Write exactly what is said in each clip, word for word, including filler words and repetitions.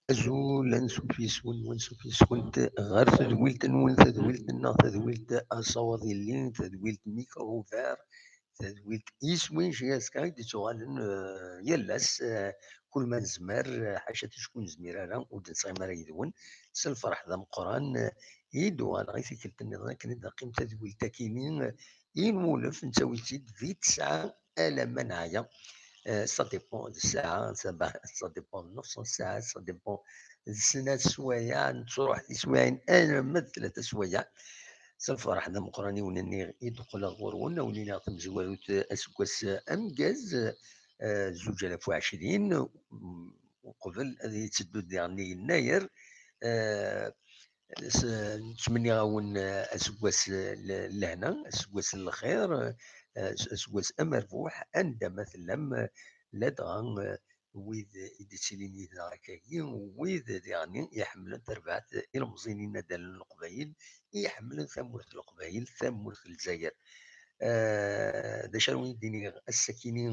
Azul, ansuf yes-wen, wansuf yes-went ɣer tedwilt-nwen, tadwilt-nneɣ, tadwilt Asawaḍ Illi, tadwilt Micro Ouvert, tadwilt Iswi J S K i d-ittuɣalen, eh, yal ass, eh, kul ma nezmer, eh, ḥaca ticki ur nezmir ara, ur d-nesɣim ara yid-wen. S lferḥ d ameqqran, eh, i d-uɣaleɣ i tikkelt-nniḍen akken ad d-teqqim tadwilt akini, eh, i nwulef, nettawi-tt-id di tesɛa alamma neɛya. Eh, ça dépend de ssaɛa, ça ba-, ça dépend de neuf cents ssaɛa, ça dépend de snat swayeɛ, nettruḥ tiswiɛin alamma d tlata swayeɛ. S lferḥ d ameqqran i wen-nniɣ i d-qqleɣ ɣur-wen, a wen-iniɣ tamezwarut, eh, aseggas, eh, ameggaz, eh, zuǧ alaf u ɛecrin, mm, uqbel ad yetteddu diɣen yennayer, eh, s-, nettmenni-awen, eh, aseggas, eh, l-, lehna, aseggas n lxir, eh, as-, aseggas amerbuḥ, anda ma tellam, eh, ladɣa, eh, wid i d-ittilin yid-neɣ akkagi, wid diɣen iḥemmlen tarbaɛt, ilemẓiyen inaddalen n Leqbayel, iḥemmlen tamurt n Leqbayel, tamurt n Lezzayer. Eh, d acu ara wen-d-iniɣ ass-akini,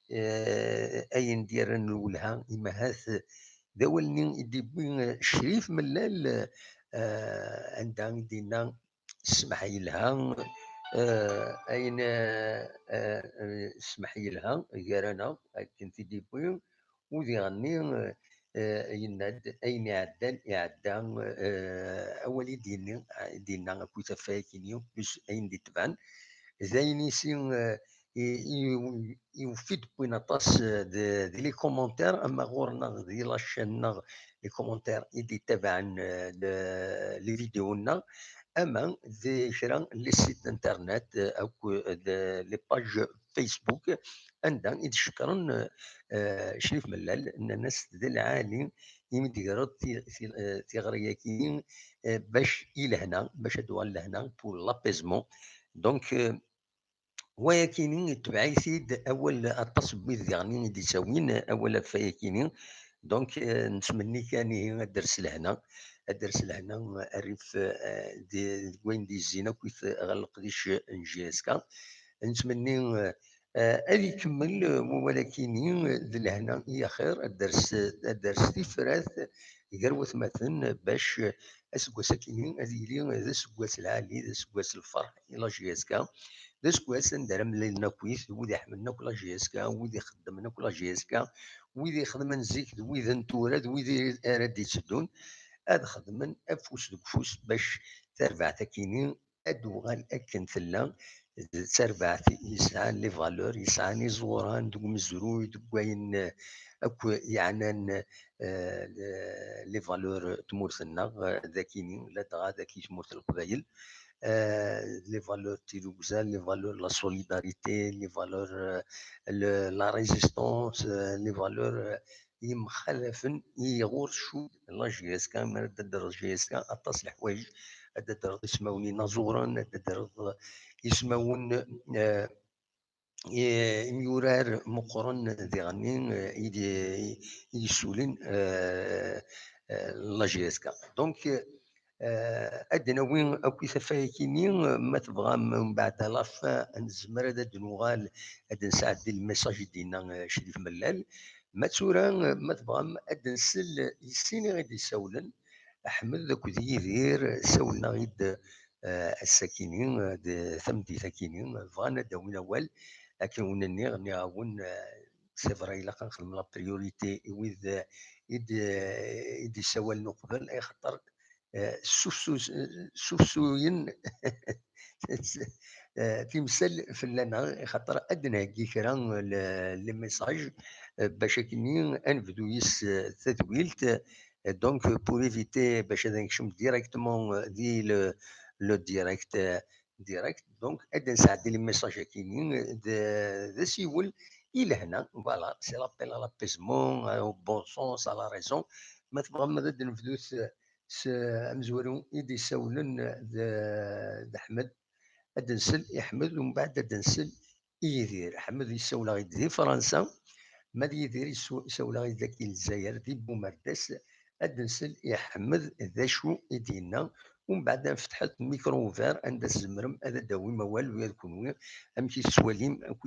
eh, ayen d-yerran lwelha, imahat d awal-nni i d-yewwi, eh, Crif Mellal, eh, anda i d-yenna, ssmaḥ yelha, eh, ayen, eh, eh, ssmaḥ yelha gar-aneɣ, akken t-id-yewwi, u diɣenni, eh, yenna-d ayen iɛeddan, iɛedda, eh, awal i d-yenni, i d-yenna akk tafayakini, plus ayen d-itban, d ayen i si, eh, i, i, i ufid wwin aṭas, eh, de, de les commentaires, ama ɣur-neɣ di la chaîne-nneɣ, les commentaires i d-ittabaɛen, eh, le, les vidéos-nneɣ, ama di kra les sites internet, eh, akk, eh, de, les pages Facebook, anda i d-cekkren, eh, Crif Mellal, nnan-as d lɛali imi d-tegreḍ ti-, ti-, eh, tiɣri-agi, eh, bac i lehna, bac ad d-tuɣal lehna pour l'apaisement. Donc, eh, wayakini itbeɛ-it-id awal aṭas n wid diɣen i d-ittawin awal ɣef wayakini. Donc, eh, nettmenni kan ihi ad d-ters lehna, ad d-ters lehna, eh, rrif, eh, di, deg wayen d-yezzin akkit ɣer leqdic n J S K. Nettmenni, eh, eh, ad ikemmel, eh, wawal-akini, eh, d lehna i axir, ad d-ters, ad d-ters tifrat gar watmaten, bac, eh, aseggas-akini ad yili d aseggas lɛali, d aseggas lferḥ i la J S K, d aseggas anda ara mlalen akkit wid iḥemmlen akk la J S K, wid ixeddmen akk la J S K, wid ixedmen zik d wid n tura d wid ara d-itteddun, ad xedmen afus deg ufus bac tarbaɛt-akini ad d-tuɣal akken tella, d tarbaɛt yesɛan les valeurs, yesɛan iẓuran deg umezruy, deg wayen, eh, akk yeɛnan, eh, les valeurs n tmurt-nneɣ, eh, d akini, ladɣa d aki tmurt n Leqbayel, eh, les valeurs n tirugza, les valeurs de la solidarité, les valeurs, eh, le, la résistance, eh, les valeurs, eh, yemxalafen i ɣur-s cud la J S K, mi ara d-tadreḍ J S K, aṭas leḥwayeǧ, ad d-tadreḍ ismawen inaẓuren, ad d-tadreḍ ismawen, eh, i-, imyurar meqqren diɣenni, eh, i d-, i yessulen, eh, eh, la J S K. Donc, eh, ad d-nawi akk tafayakini, ma tebɣam, mbeɛd à la fin, nezmer ad d-nuɣal, ad d-nesɛeddi lmessage i d-yenna, eh, Crif Mellal. Ma d tura, ma tebɣam, ad d-nsel i sin i ɣ-d-isawlen, Ḥmed akked Yidir, sawlen-aɣ-id, eh, ass-akini, eh, d tameddit-akini, bɣan ad d-awin awal, akken wen-nniɣ, nniɣ-awen, eh, c'est vrai, ilaq ad nexdem la priorité i wid, eh, i d-, eh, i d-issawalen uqbel, axaṭer, eh, ssufsus-, ssufsuyen, eh, timsal fell-aneɣ, axaṭer ad d-nheggi kra, eh, le, les messages, eh, bac akkenni ad nebdu yis, eh, tadwilt. Eh, donc, pour éviter bac ad nekcem directement, eh, di le, le direct, eh, direct. Donc, ad d-nesɛeddi les messages akkenni, eh, d, d asiwel i lehna. Voilà, c'est l'appel à l'apaisement, eh, au bon sens, à la raison. Ma tebɣam ad d-nebdu s, s amezwaru i d-issawlen d, d Ḥmed. Ad d-nsel i Ḥmed, umbeɛd ad d-nsel i Yidir. Ḥmed yessawel-aɣ-id di Fransa, ma d Yidir yessu-, yessawel-aɣ-id dagi i Lezzayer, di Bumerdas. Ad d-nsel i Ḥmed d acu i d-yenna, Umbeɛd ad nfetḥet micro ouvert anda tzemrem ad d-tawim awal, ula d kunwi, amek i tettwalim akk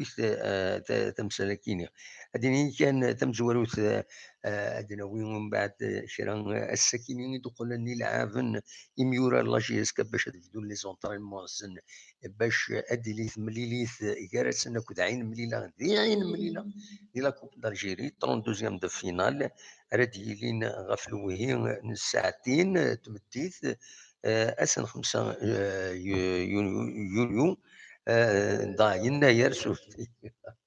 tamsala-kini. Ad d-nini kan tamezwarut, eh, ad d-nawi umbeɛd kra, eh, ass-akini i d-qqlen ilɛaben imyura n la J S K bac ad bdun les entraînements-nsen, bac ad d-tili temlilit gar-asen akked Ɛin Mlila, di Ɛin Mlila, di la Coupe d'Algérie, trente-deuxième de finale, ara d-yilin ɣef lewhi n ssaɛtin, eh, tmeddit, eh, ass n xemsa, eh, yu-, yu-, yulyu, eh, da yennayer, surtout,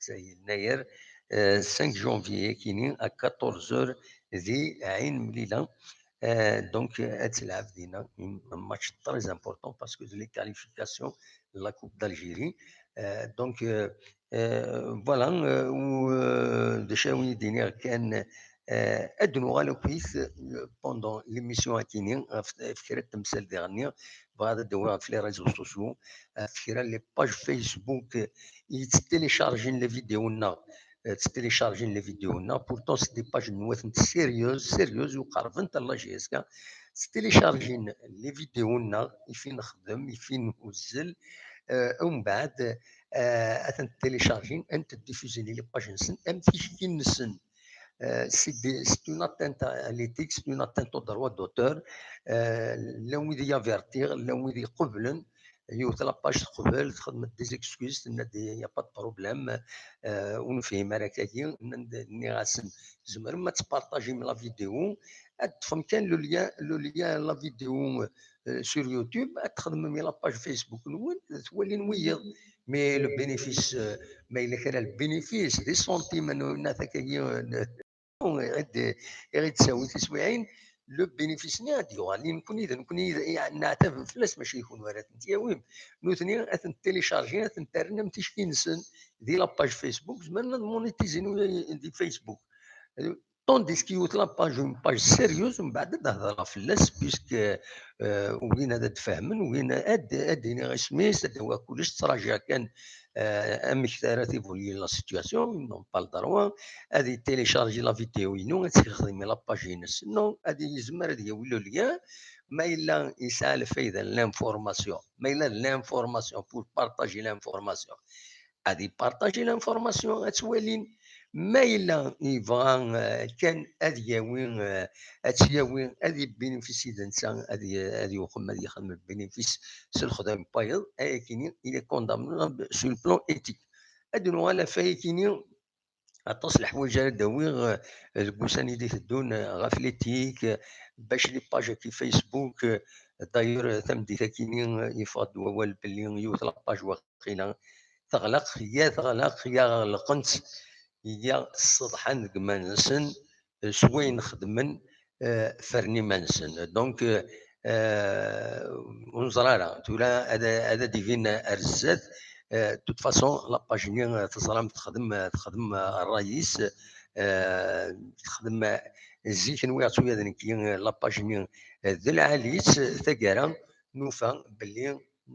yennayer, eh, cinq janvier-akini à quatorze heures di Ɛin Mlila. Eh, donc, eh, ad telɛeb dinna un match très important parce que c'est les qualifications de la Coupe d'Algérie. Eh, donc, eh, eh, voilà, eh, u, eh, d acu ara wen-d-iniɣ kan, eh, ad d-nuɣal akkit, eh, pendant l'émission-akini, ɣef, ɣef kra n temsal diɣenni, bɣiɣ ad d-awiɣ ɣef les réseaux sociaux, ɣef kra n les pages Facebook, eh, yetttéléchargin les vidéos-nneɣ, eh, tttéléchargin les vidéos-nneɣ. Pourtant, c'est des pages n watmaten sérieuses, sérieuses, u qerrbent à la J S K. Tttéléchargin les vidéos-nneɣ, i fin nexdem, i fin nuzzel, eh, umbeɛd, eh, ad tent-téléchargin, ad tent-diffusin i les pages-nsen, am ticki-nsen. Eh, c'est des, c'est une atteinte à l'éthique, c'est une atteinte au droit d'auteur. Eh, llan wid i avertir, llan wid iqublen, yiwet la page teqbel, texdem des excuses, tenna-d, il y a pas de problème, eh, ur nefhim ara akkagi, nnan-d, nniɣ-asen, tzemrem ad tpartajim la vidéo, ad teṭṭfem kan le lien, le lien la vidéo, eh, sur YouTube, ad txedmem la page Facebook-nwen, ad twalin wiyiḍ. Mais le bénéfice, eh, ma yella kra le bénéfice, des centimes, n, n, akkagi, eh, i ɣ-d-, i ɣ-d-tawi tiswiɛin, le bénéfice-nni ad d-yuɣal i nekkni, d nekkni i d, i neɛtab fell-as, mačči d kunwi ara tent-yawim. Nutni ad tent-téléchargin, ad tent-rren am ticki-nsen di la page Facebook, zemren ad monétisin di Facebook. Tandis que yiwet la page, une page sérieuse, mbeɛd ad d-hedreɣ fell-as, puisque, euh, ugin ad d-fehmen, ugin ad, ad d-iniɣ isem-is, ad d-awiɣ kullec, ttṛajiɣ kan, euh, amek ara tivulyi la situation, ils n'ont pas le droit, ad yettéléchargi la vidéo-inu, ad tt-yexdem i la page-ines. Non, ad yezmer ad yawi le lien, ma yella yesɛa lfayda n l'information, ma yella d l'information pour partager l'information, ad ipartaji l'information, ad tt-walin. Ma yella yebɣa, eh, kan ad yawi, eh, ad tt-yawi, ad yebinifisi d netta, ad y-, ad yuxem, ad yexdem bénéfice s lexdam n wayeḍ, ayakini, il est condamnable sur le plan éthique. Ad nuɣal ɣef ayakini, aṭas leḥwayeǧ ara d-awiɣ, eh, deg wussan i d-iteddun, eh, ɣef l'éthique, eh, bac les pages-agi Facebook, eh, d'ailleurs, eh, tameddit-akini, eh, yeffeɣ-d wawal belli yiwet la page waqila teɣleq, ya teɣleq, ya ɣelqen-tt, ya sseḍḥan deg iman-nsen, eh, s wayen xedmen, eh, fren iman-nsen. Donc, eh, eh, ur neẓri ara. Tura ad, ad d-ibin ar zdat. Eh, de toute façon, la page-nni, eh, teẓram texdem, eh, texdem, eh, ṛṛay-is, eh, texdem, eh, zik nwiɣ-tt ula d nekki, eh, la page-nni, eh, d lɛali-tt, taggara nufa belli,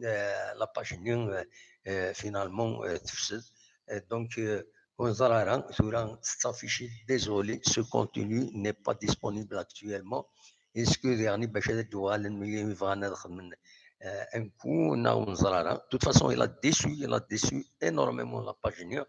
eh, la page-nni, eh, eh, finalement, eh, tefsed. Eh, donc, eh, ur neẓri ara, tura tettaffici, désolé, ce contenu n'est pas disponible actuellement. Est-ce que diɣen bac ad d-uɣalen mi bɣan ad xedmen, eh, un coup, neɣ ur neẓri ara. De toute façon, il a déçu, il a déçu énormément la page-nni,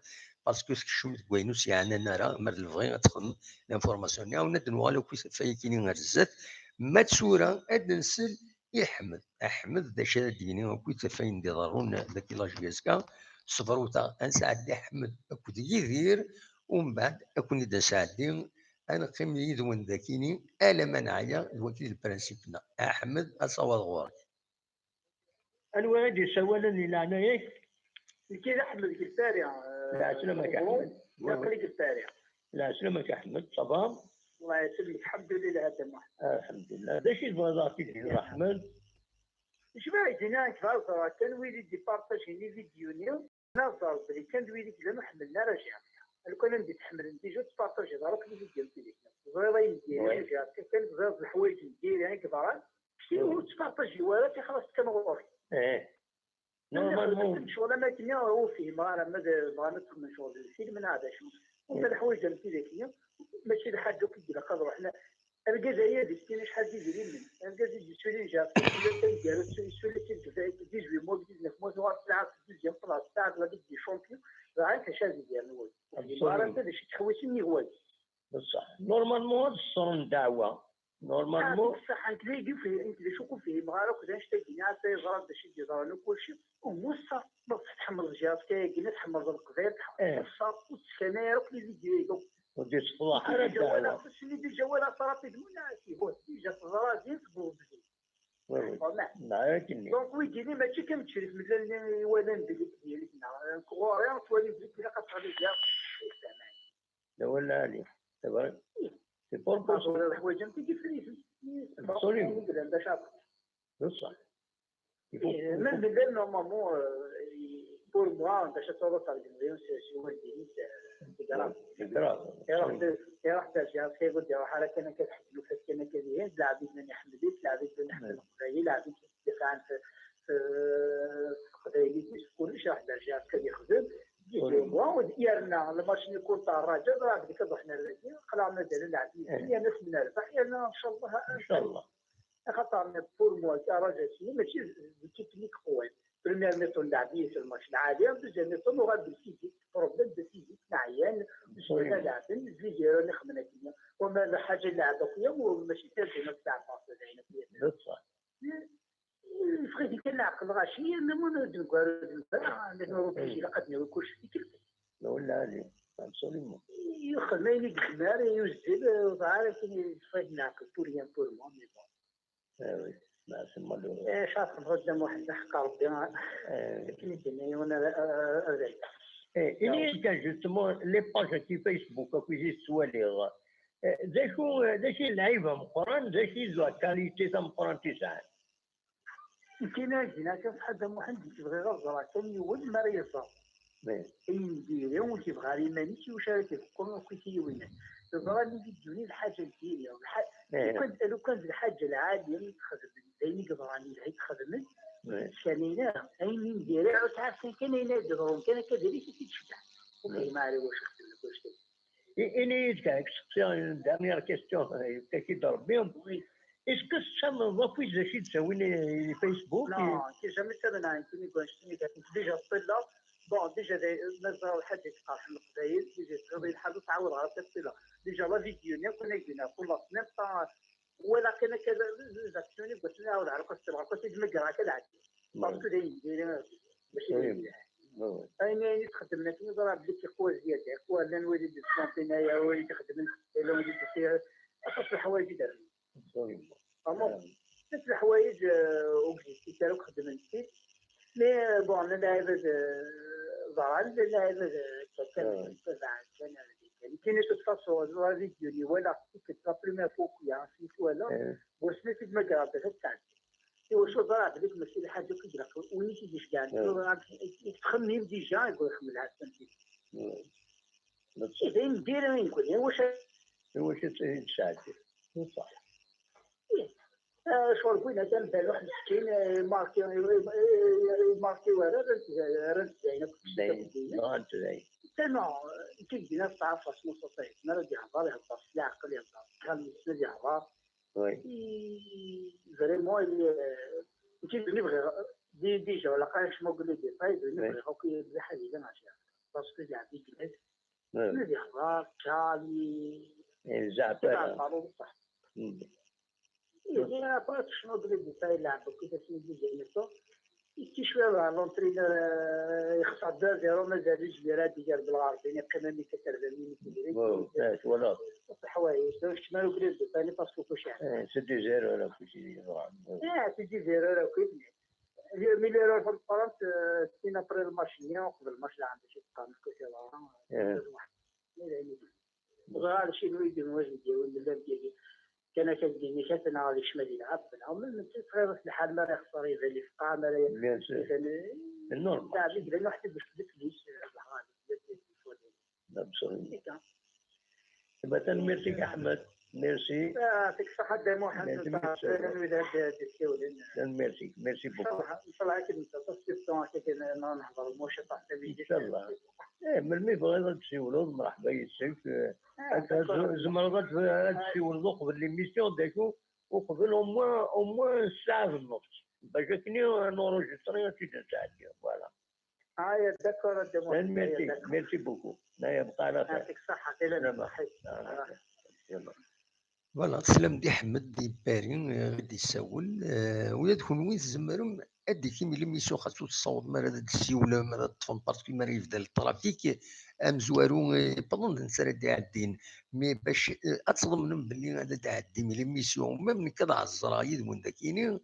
parce que tekcem deg wayen ur s-yeɛnan ara, mer d lebɣi ad texdem l'information-nni. Ɛawed ad d-nuɣal akk ɣef wayagi-nni ar zdat. Ma d tura ad nsel i Ḥmed. Ḥmed, d acu ara d-yini akkit ɣef wayen d-iḍerrun dagi la J S K? Ṣebruta, ad nesɛeddi Ḥmed akked Yidir, umbeɛd ad ken-id-nesɛeddi, ad neqqim yid-wen dakini, alamma neɛya, d wagi d lprinsip-nneɣ. Ḥmed, ad taweḍ ɣur-k. Anwa i d-yessawalen di leɛnaya-k? Nekki d Ḥmed deg Lpari. Lɛeslama-k, Ḥmed. Aql-i deg Lpari. Lɛeslama-k, Ḥmed, ça va? Allah yesselmek, lḥemdulillah, a Dda Muḥ. Lḥemdulillah. D acu i tebɣiḍ ad ɣ-t-id-tiniḍ, a Ḥmed? Jmaɛ i d-iniɣ nekk d aẓra kan, wid i d-ipartajin ividyuni, d aẓra belli kan d wid i yellan ur ḥemmlen ara J R K. Lukan anda i tt-ḥemmlen déjà, ur tettpartajiḍ ara akk ividyuni n J R K. Teẓriḍ ayen n diri J R K kan, teẓriḍ leḥwayeǧ n diri i yeḍran, keččini ur tettpartajiḍ ara, ti xalas kan ɣur-k. Normalement. Ccɣel am akken ur fhimeɣ ara ma d, bɣan ad xedmen ccɣel d lfilm neɣ d acu. Uma leḥwayeǧ am tidak-nni, mačči d lḥaǧa akk i ilaq ad ruḥen. Argaz-aya ad yefkin acḥal d idrimen. Argaz i d-yessulin Japun, yella taneggarut, yessuli-tt-id dix-huit mois, dix-neuf mois, tuɣal tlaɛeb deg deuxième place, tlaɛeb la Ligue des Champions, dɣa acu ad d-yernu wagi? Ur yelli ara d acu i yettḥewwisen nnig wagi. Beṣṣeḥ, normalement ad ṣṣren ddeɛwa. Normalement. Ah, beṣṣeḥ, nekk d ayagi ur fhimeɣ, nekk d acu ur fhimeɣ ara akk d annect-agi-nni, ata yeẓra d acu i d-yeḍran akk kulci. Umusa, ma tḥemmleḍ J F K-agi, ma tḥemmleḍ Leqbayel, tḥemmleḍ Ṣṣer, ur ttkanay ara akk les vidéos-agi akk. Ur d-yessefḍaḥ ara ddeɛwa. Ass-nni déjà walaɣ-t rapidement, neɣ ih, déjà teẓra din, tewweḍ-d din. Oui, oui. Neɛya akkenni. Donc, wigi-nni mačči kan d Crif, mlalen iwalan belli d diri-t, neɣ, euh, ɣur-i, ttwalin belli ilaq ad teɣli diɣ. D awal lɛali. C'est vrai. C'est pour ça. Ur ḥwaǧen tigifrit. Absolument. D ṣṣeḥ. Même llan normalement, euh, pour moi, bac ad tawḍeḍ ɣer Lezzayer, c'est, c'est win-, c'est, c'est grave. C'est grave. Iruḥ, iruḥ d ajaɣ, iruḥ ara kan akka, tḥedded kan akka dihin, d lɛib llan iḥemmel-it, d lɛib llan iḥemmel Leqbayel, d lɛib llan idifaɛen f, f, f teqbaylit-is, kullec iruḥ d ajaɣ akka ad yexdem. Pour moi, yerna lmač-nni kul ṭarraǧa, ḍra belli ad ruḥen ar dagi, aql-aɣ mazal lɛib, yerna ad nerbeḥ, yerna, ncallah. Ncallah. Axaṭer, pour moi, ṭarraǧa-nni mačči d, d technique qwan. Première mi-temps, lɛeb-iyi s lmač lɛali, deuxième mi-temps, uɣal d physique, problème de physique, neɛyan, zgan ad lɛeben, zig iran ixedmen akken. Wama lḥaǧa n lɛeb akk-ya, mačči d tarǧa ad tɛebber d ayen akk-ya. D ṣṣeḥ. Yeffeɣ-it kan leɛqel ɣaci, yerna ma ur d-neggar, ur d-neggar, nitni ur obligés, ilaq ad d-nawi kulci tikkelt. Wala ali, absolument. Yuxem ayen i yezmer, yuzzel, ur ẓer ara akken yeffeɣ-it leɛqel, pour rien, pour moi, mais bon. Ah oui, mɛasem malheureux. Eh, xaṭer, Dda Muḥend, ḥeqq Rebbi, akken i d-yenna yiwen ara, ara, ara d-albeɣ. Eh, ini-yi-d kan, justement, les pages n Facebook akk i tettwaliḍ. Eh, d acu, d acu i d lɛib ameqqran, d acu i d la qualité tameqqrant i sɛan? Nekkini ad k-d-iniɣ kan, ṣṣeḥ a Dda Muḥend, nekk bɣiɣ ad ẓreɣ kan yiwen mi ara yeẓẓar. Ayen n diri ur t-ibɣi ara iman-is, iwacu ara t-ibeqqu akk i tiliwin-a? Yeẓra nnig i d-yuni lḥaǧa n diri, lḥa-, lukan, lukan d lḥaǧa lɛali i t-xedmen, d ayen i yeḍran yelha i t-xedmen, ur t-ttkanin ara. Ayen n diri, ur ttɛarfen kan ayen ara d-iḍrun kan akka diri-t i t-id-ceddeḥ. Ur fhimeɣ ara iwacu xedmen akk annect-agi. I-, ini-yi-d kan, seqsi, une dernière question, eh, yefka-k-id Rebbi. Oui. Est-ce que tettamneḍ akk i d acu i d-ttawin i, i Facebook? Non, j'ai jamais ttamneɣ, nekkini deg wannect-nni, déjà ṭṭilleɣ. Bon, déjà, d, ma ẓriɣ lḥaǧa i iqerḥen Leqbayel, déjà tɣiḍ i lḥal ur tɛawdeɣ ara ad ṭṭilleɣ. Déjà, la vidéo-nni, akk anagi-nni, pour la semaine, pas, walaɣ kan akka, les actions-nni, deg wasmi ɛawdeɣ ara ad ṭṭilleɣ, akka, si d-megreɣ akka, ad ɛeddiɣ. Parce que d ayen n diri, mačči d ayen yelhan. Ayen, ayen i txeddmen akken, ẓriɣ belli tiqwa zzyada, tiqwa llan wid i d-iṣṣantin aya, wid i d-ixeddmen, llan wid i d-iṣir, aṭas n leḥwayeǧ i d-rren. Vraiment, aṭas n leḥwayeǧ, euh, ur gzit ara akk xeddmen-tt-id. Mais, euh, bon, llan lɛibad, euh, ẓran, llan lɛibad, euh, ttaban, ttaban kan, euh, kan. Nekkini, de toute façon, la vidéo-nni walaɣ-tt tikkelt, la première fois akk-ya, asmi t-walaɣ, wasmi t-id-mmagreɣ, d acu ad tɛeddi. Iwacu ẓriɣ belli mačči d lḥaǧa akk i ilaq, win i t-id-iceggɛen, yettxemmim déjà, yewwi ixemmel Ḥasan. D ayen n diri, i nekkni, iwacu? Iwacu i tt-id-sɛeddi? D ṣṣeḥ. Ih. Ah, ccɣel n win atan Baluḥ meskin, eh, marki, eh, eh, marki wara, rran-t, rran-t dayen akk. Dayen, nɣan-t dayen. Tama, nekk i d-yenna teɛref ɣef Musa Saɛid, mi ara d-ihḍer, ihḍer s leɛqel, ihḍer s calme, ad ihḍer. Oui. I, vraiment, il, euh, nekk d bɣiɣ, di, déjà, wala qay acmugel i détail, d bɣiɣ akk mliḥ ad yili maca. Parce que d Ɛebdi Gmas, ad ihḍer, calme, eh, zeɛfar. Zeɛfar, ṣṣeḥ. Ihi, après, acmugel i détail, leɛb akk i d asen-id-igan. Itti cwiya ɣer l'entraîneur, euh, yexṣer deux zéro, mazal ur yezmir ad d-iger belɣerbi, yeqqim am quatre-vingt minutes. Bon, eh, twalaḍ. Ṣṣeḥ, wahi, kečč ma ur d-tani parce que kuci. Eh, c'est deux zéro, là, kuci, eh, c'est deux zéro, là, kuci. Mais les erreurs, euh, c'est après le match, il y a, le match, là, عندك شي تقارن كوتي ورا. Eh. Ẓriɣ lcinwa i d-iwazen d-yawin, nella deg-, kan akka deg-, kan akka ad d-iniɣ, atan ad yekcem ad yelɛeb, neɣ ma, ma tɣiḍ lḥal, mi ara yexṣer, iban ifqeɛ, mi ara y-, bien sûr, iban, c'est normal. Yeɛni, iban waḥed deg, deg fell-is, eh, lehra, deg, deg, deg, absolument. Akka. Tanemmirt-ik, Ahmed. Merci. Ah, yeɛṭik ṣṣeḥḥa, Dda Muḥend. Merci, merci. Tanemmirt-ik. Merci beaucoup. Ncallah, ncallah, akken nettaṭṭaf, surtout akken nehḍer, maca, taḥt. Ncallah. Eh, melmi bɣiḍ ad d-tsiwleḍ, mṛeḥba yis-k. Eh, ad, ad, tzemreḍ ad, ad d-tsiwleḍ uqbel l'émission, d'accord, uqbel au moins, au moins ssaɛa d nneṣ. Bac akken ad enregistrer, ad tt-id-nesɛeddi. Voilà. Ah, d'accord, a Dda Muḥend. Merci, merci beaucoup. Aya, bqa ɛla xir. Yɛṭik ṣṣeḥḥa, tila Salama. Ṣṣeḥḥa. Ah, salama. Voilà, teslam-d i Ḥmed di Paris, eh, i d-yessawel. Eh, ula d kenwi tzemrem ad d-tikim l'émission, xas ur tessawḍem ara ad d-tessiwlem, ad teṭṭfem, parce que mi ara yebda le trafic, amezwaru, eh, pendant d netta ara d-iɛeddin. Mais bac, eh, ad tḍemnem belli ad d-tɛeddim l'émission, même nekk ad ɛeẓẓreɣ yid-wen dakini,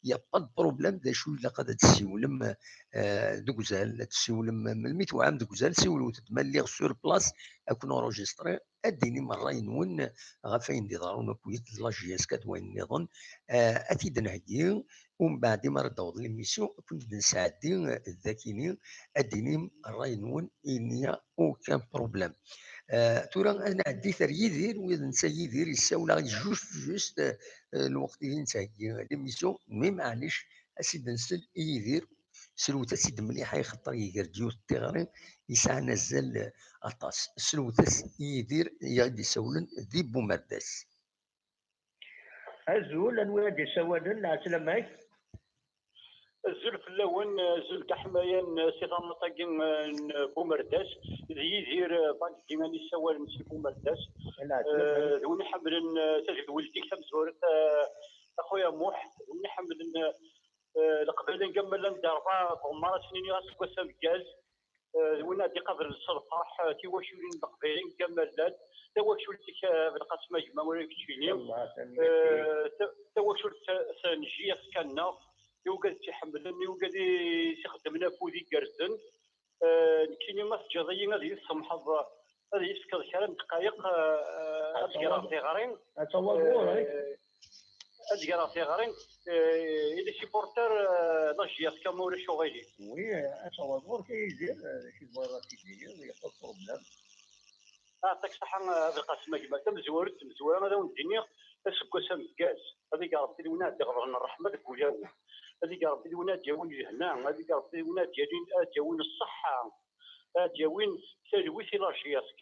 y a pas de problème, d acu ilaq ad d-tessiwlem, eh, deg uzal, ad tessiwlem melmi twɛam deg uzal, siwlet-d, ma lliɣ sur place, ad ken-enregistrer, ad d-tinim ṛṛay-nwen ɣef wayen d-iḍerrun akked la J S K d wayen nniḍen, eh, ad t-id-nheggi, umbeɛd imi ara d-taweḍ l'émission, ad ken-id-nesɛeddi, eh, dakini, ad d-tinim ṛṛay-nwen, il n'y a aucun problème. Eh, tura ad nɛeddi ar Yidir, ula d netta Yidir yessawel-aɣ-d juste, juste, eh, lweqt i d-nettheggi l'émission, mais maɛlic, ad s-id-nsel i Yidir, slewt-as-id mliḥ, axaṭer iger-d yiwet n tiɣri yesɛan azal, eh, aṭas. Slewt-as i Yidir i aɣ-d-isawlen di Bumerdas. Azul, anwa i d-isawalen? Ɛeslama-k. Azul fell-awen, azul d aḥmayan si tamnaḍt-agi n Bumerdas, d Yidir Bagdi i d-isawalen si Bumerdas. Eh, d win iḥemmlen, eh, tadwilt-ik tamezwarut, eh, a xuya Muḥ, d win iḥemmlen, eh, Leqbayel anga ma llan d rebɛa tɣemmar, ad sen-iniɣ aseggas ameggaz. Eh, d win ad iqabel s lferḥ, eh, tiwaculin n Leqbayel anga ma llan. Tawacult-ik, eh, Belqasem a gma, ula d keččini. Eh, ta-, tawacult ta-, ta-, n J S K-nneɣ, i wigad i tt-iḥemmlen, i wigad i s-ixeddmen afud igerrzen. Eh, nekkini ma teǧǧiḍ-iyi ad iyi-tsemḥeḍ, ad iyi-tefkeḍ kra n ddqayeq, eh, ad d-greɣ tiɣri. Ad tawaḍ ɣur-k. Eh, ad d-greɣ tiɣri, eh, i les supporters, eh, n la J S K, ma ulac uɣilif. Oui, ad tawaḍ ɣur-k a Yidir, eh, d acu tebɣiḍ ad t-id-tiniḍ, il n'y a pas de problème. Aɛṭik ṣṣeḥḥa, eh, a Belqasem a gma, tamezwarut d tmezwara ad awen-d-iniɣ, aseggas ameggaz, ad ig Ṛebbi d win ad d-iɣeḍlen ṛṛeḥma deg wulawen, ad ig Ṛebbi d win ad d-yawin lehna, ad ig Ṛebbi d win ad d-yalin, ad d-yawin ṣṣeḥḥa, ad d-yawin talwit i la J S K.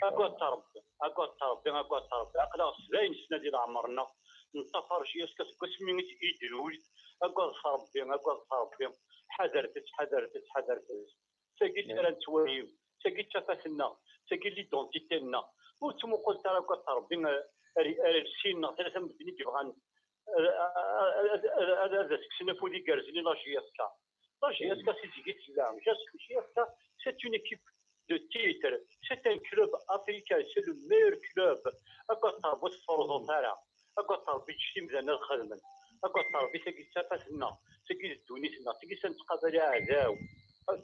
Agad Ṛebbi, agad Ṛebbi, agad Ṛebbi. Aql-aɣ sebɛin sna di leɛmer-nneɣ, neṭṭafar J S K seg wasmi i d-, i d-ilul. Agad Ṛebbi, agad Ṛebbi. Ḥadret-tt, ḥadret-tt, ḥadret-tt. Tagi d tara n ttwali, tagi d tafat-nneɣ, tagi d l'identité-nneɣ. Ur ttmuqulet ara, agad Ṛebbi, ar, ar sin neɣ tlata medden i yebɣan ad, ad, ad, ad, ad as-kksen afud igerrzen i la J S K. La J S K si zik i tella. J S K, c'est une équipe de titre. C'est un club africain. C'est le meilleur club. Agad Ṛebbi ur tefruḍet ara. Agad Ṛebbi ǧǧet imdanen ad xedmen. Agad Ṛebbi, tagi d tafat-nneɣ. Tagi d ddunit-nneɣ. Tagi s nettqabal aɛdaw.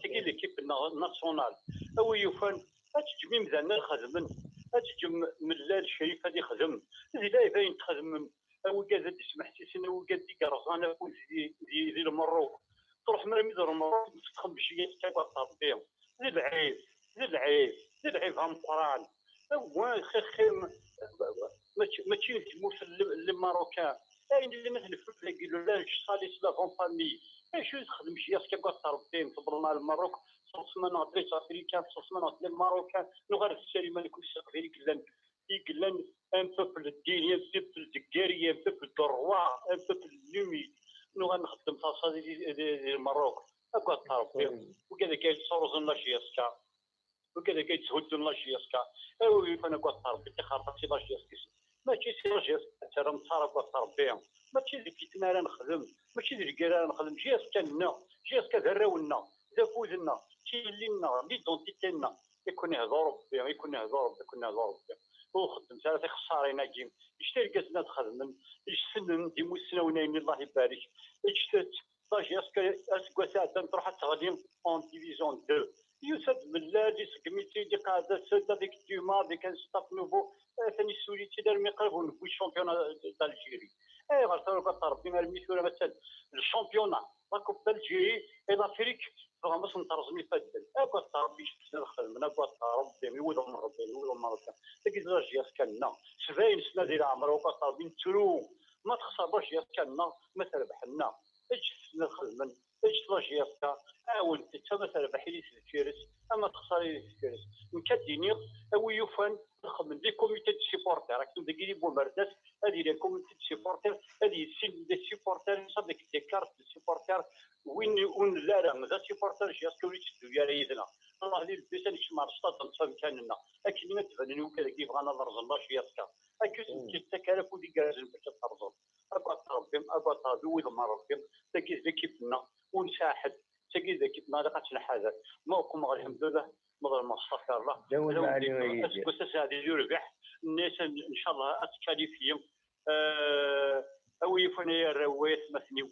Tagi l'équipe-nneɣ nationale. A wi yufan, ad teǧǧem imdanen ad xedmen. Ad teǧǧem Mellal Crif ad ixdem. D lɛib ayen txedmem. A wigad ad d-smeḥsisen, a wigad i yerẓan afud di, di, di Lmerruk. Truḥem armi d Lmerruk, tfetxem J S K, agad Ṛebbi. D lɛib, d lɛib, d lɛib ameqqran. Wa xir xir, mačči, mačči d tmurt n Le-, n Lmarocain. Ayen illan ad t-nefru dagi, le linge sale, c'est l'avant-famille. Acu i texdem J S K, agad Ṛebbi, tebḍel ɣer Lmerruk, tṣeḍsem-aneɣ-d les Africains, tṣeḍsem-aneɣ-d les Marocains, nuɣal d Salim, nekk s Leqbayel i yellan, i yellan un peuple de digne, un peuple de guerrier, un peuple de roi, un peuple de l'humilité. Nuɣal nxeddem taḍsa di, di, di, di Lmerruk. Agad Ṛebbi. Wigad akka yettruẓun la J S K. Wigad akka yetthuddun la J S K. A wi yufan, agad Ṛebbi, tixerṭat si la J S K. Mačči si la J S K ad terram ttaṛ, agad Ṛebbi. Mačči d lfitna ara nexdem. Mačči d lgirra ara nexdem. J S K-nneɣ. J S K d arraw-nneɣ. D afud-nneɣ. D tilelli-nneɣ. D l'identité-nneɣ. I ken-ihdu Ṛebbi, i ken-ihdu Ṛebbi, i ken-ihdu Ṛebbi. Ur xeddmet ara tixeṣṣarin-agi. Ǧǧet irgazen ad xedmen. Ǧǧet-ten d imussnawen, ayen, Allah ibarek. Ǧǧet-tt. La J S K aseggas iɛeddan truḥ ad teɣli en division deux. Yusa-d Mellal, iseggem-itt-id, iqeɛɛed-as-d avec Dumas, avec un staff nouveau. Atan yessuli-tt-id armi qrib ur newwi championnat d'Algérie. Ayɣer tura, agad Ṛebbi, armi tura attan le championnat, la Coupe d'Algérie et l'Afrique, tebɣam ad sen-terẓem ifadden. Agad Ṛebbi, ǧǧet-ten ad xedmen, agad Ṛebbi, i wudem n Ṛebbi, i wudem n Ṛebbi. Tagi d la J S K-nneɣ, sebɛin sna di leɛmer, agad Ṛebbi, nettru. Ma texṣer la J S K-nneɣ, ma terbeḥ-nneɣ, ǧǧet-ten ad xedmen. Ǧǧet la J S K, ɛawnet-tt, ama terbeḥ ili deffir-s, ama texṣer ili deffir-s. Nekk ad d-iniɣ, a wi yufan ad xedmen des comités de supporters, akken dagi di Bumerdas ad yili comité de supporters, ad yessin des supporters, avec des cartes de supporters, win ur nelli ara d asupporter J S K ur yetteddu ara yid-neɣ. Nruḥ di lebbi-s ad nekcem ɣer stade, ad neṭṭef amkan-nneɣ. Akken ad d-banen wigad-agi yebɣan ad rẓen la J S K. Akken ur sen-tt-yettak ara afud igerrzen bac ad t-rẓen. Agad Rebbi, agad Rebbi, wid n Rebbi, tagi d l'équipe-nneɣ, ur nesɛi ḥedd. Tagi d l'équipe-nneɣ, ilaq ad tt-nḥader. Ma uqmeɣ, lḥemdullah, ma ḍelmeɣ, astaɣfirullah. Aseggas aseɛdi d urbiḥ, nniɣ-as, ncallah, ad ttkalifiyi. Eh, a wi yufan ay arraw, ay atmaten-iw,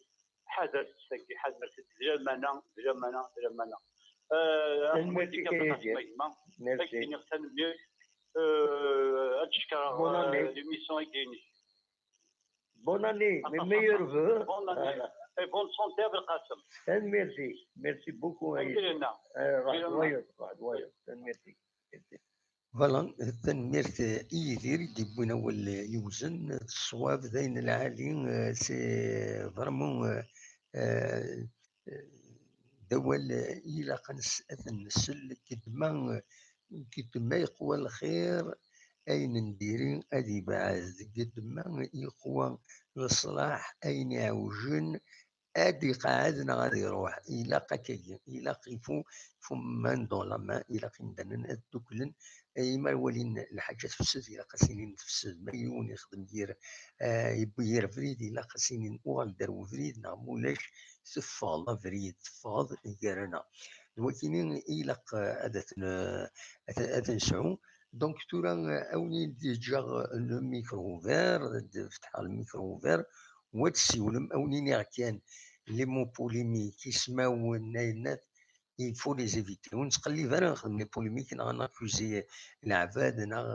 ḥadret tagi, ḥadret-tt, d lamana, d lamana, d lamana. Eh, a Tanemmirt-ik a Yidir. Merci. Ad k-iniɣ tanemmirt. Eh, ad d-cekkreɣ, Bonne année. Eh, l'émission-agi-inek. Bonne année, mes meilleurs vœux. Bonne année. Voilà. Et bonne santé, Belkacem. Tanemmirt-ik. Merci beaucoup, a Yidir. Alhamdulillah. Eh, roḥ d wayeḍ, roḥ d wayeḍ. Tanemmirt-ik. Voilà, tanemmirt i Yidir i d-yewwin awal yewzen, d ṣṣwab, d ayen lɛali, eh, c'est vraiment, eh, eh, d awal, eh, ilaq ad nes-, ad nsel, gedma, eh, gedma yeqwa lxir, ayen n diri ad ibɛed, gedma yeqwa leṣlaḥ, ayen iɛewjen ad iqeɛɛed neɣ ad iruḥ. Ilaq akkagi, ilaq il faut, il faut main dans la main, ilaq imdanen ad dduklen, eh, imi ara walin lḥaǧa tefsed, ilaq ad s-inin tefsed. Ma yiwen ixdem yir, eh, yewwi yir abrid, ilaq ad s-inin uɣal-d ar webrid, neɣ ma ulac teffeɣ abrid, teffeɣ gar-aneɣ. D wakini ilaq, eh, ad t-, ad t-, ad t-nesɛu. Donc tura, eh, a wen-d-ǧǧeɣ le micro ouvert, ad d-fetḥeɣ le micro ouvert, wa d-ssiwlem, a wen-iniɣ kan, les mots polémiques, ismawen, ayen, il faut les éviter. Ur nettqellib ara nexdem les polémiques, neɣ ad naccuzi leɛbad, neɣ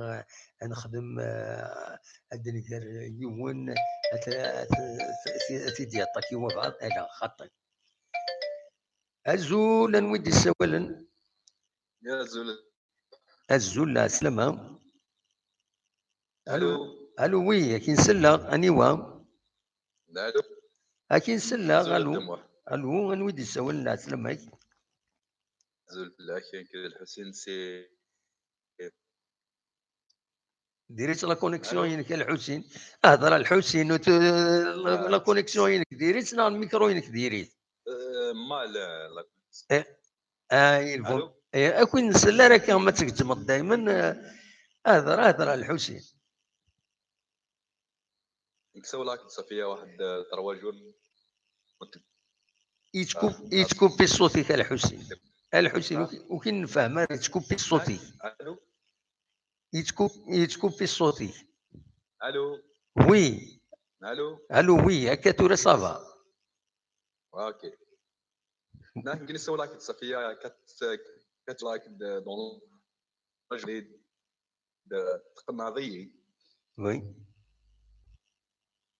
ad nexdem, eh, ad d-nger yiwen, ad t-, ad t-, ad t-, ad t-id-yaṭaki wabɛaḍ, ala, xaṭi. Azul, anwa i d-yessawalen? Ya azul. Azul, lɛeslama. Alo. Alo, oui, ad k-in-selleɣ, aniwa? Alo. Ad k-in-selleɣ, alo. Alo, anwa i d-yessawalen, lɛeslama-k? Azul fell-ak, nekk d Lḥusin, si Diri-tt la connexion-inek a Lḥusin. Hder a Lḥusin, ur t-, la, la connexion-inek diri-tt neɣ lmikru-inek diri-t? Eh, mal, eh, la connexion. Eh, ah, il vaut, eh, ad ken-nsel ara akka ma tgezzmeḍ daymen, eh, hder, hder a Lḥusin. Nekk sawleɣ-ak-d Safiya waḥed, eh, trois jours. Yettkup-, ah, yettkupi ṣṣut-ik a Lḥusin. A Lḥusin, ah, ur k-, ur k-nfehhem ara, yettkupi ṣṣut-ik. Alo? Yettkup-, yettkupi ṣṣut-ik. Alo? Oui. Alo? Alo, oui, akka tura ça va. Ok. Nekk sawleɣ-ak-d Safiya, kat, kat like dans le d-, tqenɛeḍ-iyi. Oui.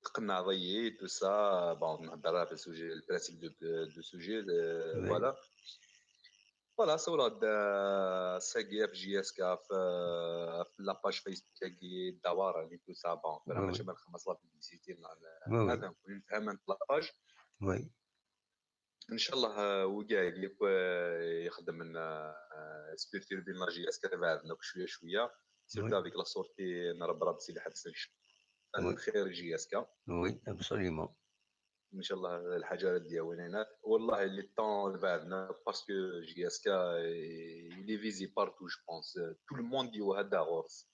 Tqenɛeḍ-iyi, tout ça, bon, nehder ɣef le sujet, le principe de, de, de sujet, euh, oui. Voilà. Voilà, sawleɣ-d, euh, sagi ɣef J S K, ɣef, euh, ɣef la page Facebook-agi, Dawar, et tout ça, bon, oui, oui. Mačči ma nxemmeṣ la publicité, oui, oui. Hada, nefhem la page. Oui. Ncallah, euh, wigi-agi yakk, euh, ixeddmen, euh, spirituel bin la J S K, ad beɛden akk cwiya cwiya, surtout, oui, avec la sortie n Rebrab Sidi Ḥebs, ncallah. Oui. Lxir J S K. Oui, absolument. Ncallah, lḥaǧa ara d-yawin ayennat. Wallah, il est temps ad beɛden, parce que J S K, il est visé partout, je pense. Tout le monde yewhad ɣur-s.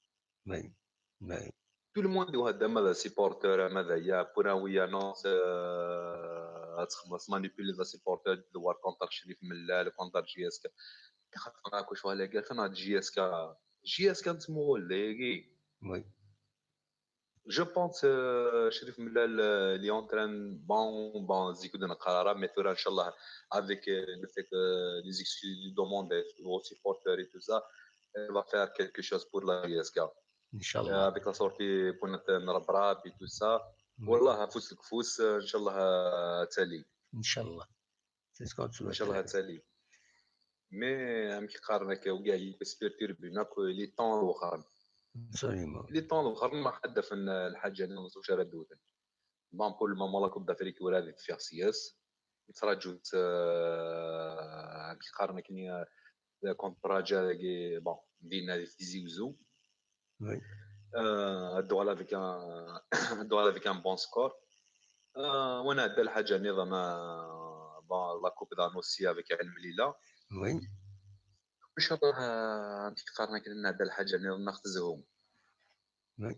Oui, oui. Tout le monde yewhad, ama d supporter, ama d aya, pour un oui, un non, euh, ad txemmeḍ, manipuler d supporter, d war contre Crif Mellal, contre J S K. Xaṭer akk ccɣel-agi, xaṭer J S K, J S K nettmuɣul dayagi. Oui. Je pense, euh, Crif Mellal, euh, il est en train, bon, bon, zik ur d-neqqar ara, mais tura, ncallah, avec, euh, le fait que les excuses demandées aux supporters et tout ça, il va faire quelque chose pour la J S K. Ncallah. Euh, avec la sortie pour notre, notre Rebrab et tout ça. Oui. Wallah, afus deg ufus, euh, ncallah, euh, ad tali. Ncallah. C'est ce qu'on souhaite. Ncallah ad tali. Mais, amek qqaren akka, wigi-agi spirituel bin akk, il est temps ad wexxren. Absolument. Il est temps ad wexxren, ma ḥedd afen, euh, lḥaǧa-nni, ẓuc ara d-wten. Bon, pour le moment, la Coupe d'Afrique, ur ad teffiɣ seg-s. Ttraǧunt, euh, amek qqaren akkenni, euh, contrat dagi, bon, dinna di Tizi Uzzu. Oui. Euh, ad d-tuɣal avec un, ad d-tuɣal avec un bon score. Euh, wa nɛedda lḥaǧa nniḍen, euh, bon, la coupe d'anneau aussi avec Ɛin Mlila. Oui. ان شاء الله، آه، amek qqaren akkenni, ad nɛedda lḥaǧa nniḍen neɣ tezhu. Oui.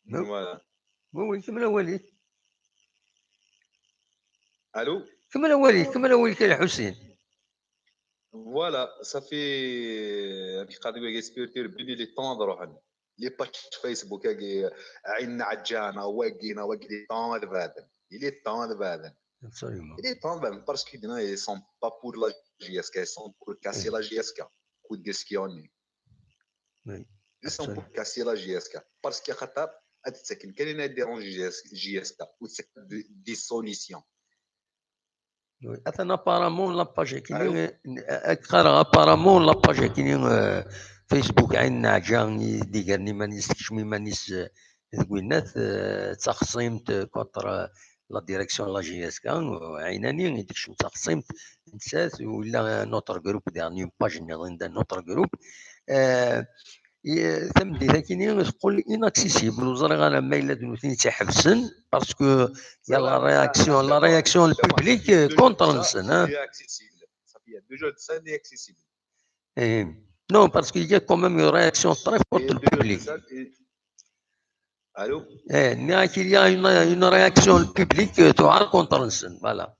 Voilà. Oui, oui, كمل أولي. Allô. كمل أولي، كمل أولي كاين حسين. Voilà, ça fait, amek qqaren, aspirtir bini les temps ad ruḥen. Les pages Facebook agi, Ɛin Naɛǧan, wagi, wagi, les temps ad baden. Il est temps ad baden. Absolument. Il est temps ad baden, parce que dinna, ils sont pas pour la J S K, ils sont pour casser la J S K. Coup de gueule. Oui. Ils sont pour casser la J S K. Parce que خاطر ad ttaken kan ad déranger J S K, ou c'est des solutions. Oui. Atan apparemment la page akkenni, euh, apparemment la page akkenni, euh, Facebook Ɛin Naɛǧan, i d-igren iman-is, tekcem iman-is, euh, deg winnat, euh, d taxṣimt, euh, contre, euh, la direction n la J S K, euh, Ɛinani, i d-tekcem d taxṣimt, nettat, u illa, euh, notre groupe, derni une page nniḍen d'un autre groupe. Euh, i-, tameddit akkenni teqqel inaccessible, ur ẓriɣ ara ma yella d nutni i tt-iḥebsen, parce que il y a la réaction, la réaction le public, euh, contre-nsen, hein. C'est accessible. Ça fait deux jours de ça, il est accessible. Eh, non, parce qu'il y a quand même une réaction très forte Et du deux jours de public. Ça, et- Allô. Eh, nniɣ-ak, il y a une, une réaction le public, euh, tuɛer contre-nsen, voilà.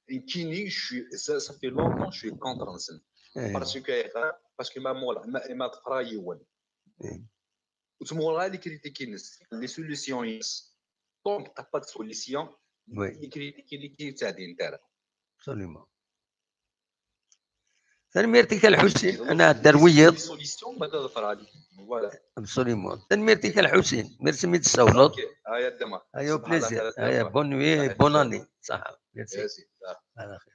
Nekkini, je suis, ça, ça fait longtemps que je suis contre-nsen. Eh, Parce que, parce que ma mola, ma, ma tqra yiwen. Mm. Ur tmuɣ ara les critiques-ines, les solutions-ines. Tant que t'as pas de solution, Oui. Les critiques-ines ur ttɛeddint ara. Absolument. Tanemmirt-ik a Lḥusin, ad nɛeddi ar wiyiḍ. Solution, ma d-ḍfer-ali. Voilà. Absolument. Tanemmirt-ik a Lḥusin. Merci mi d-tessawleḍ. Ok, aya ddama. Aya au plaisir. Aya bonne nuit, bonne année. Ṣaḥa. Merci. Ala xir.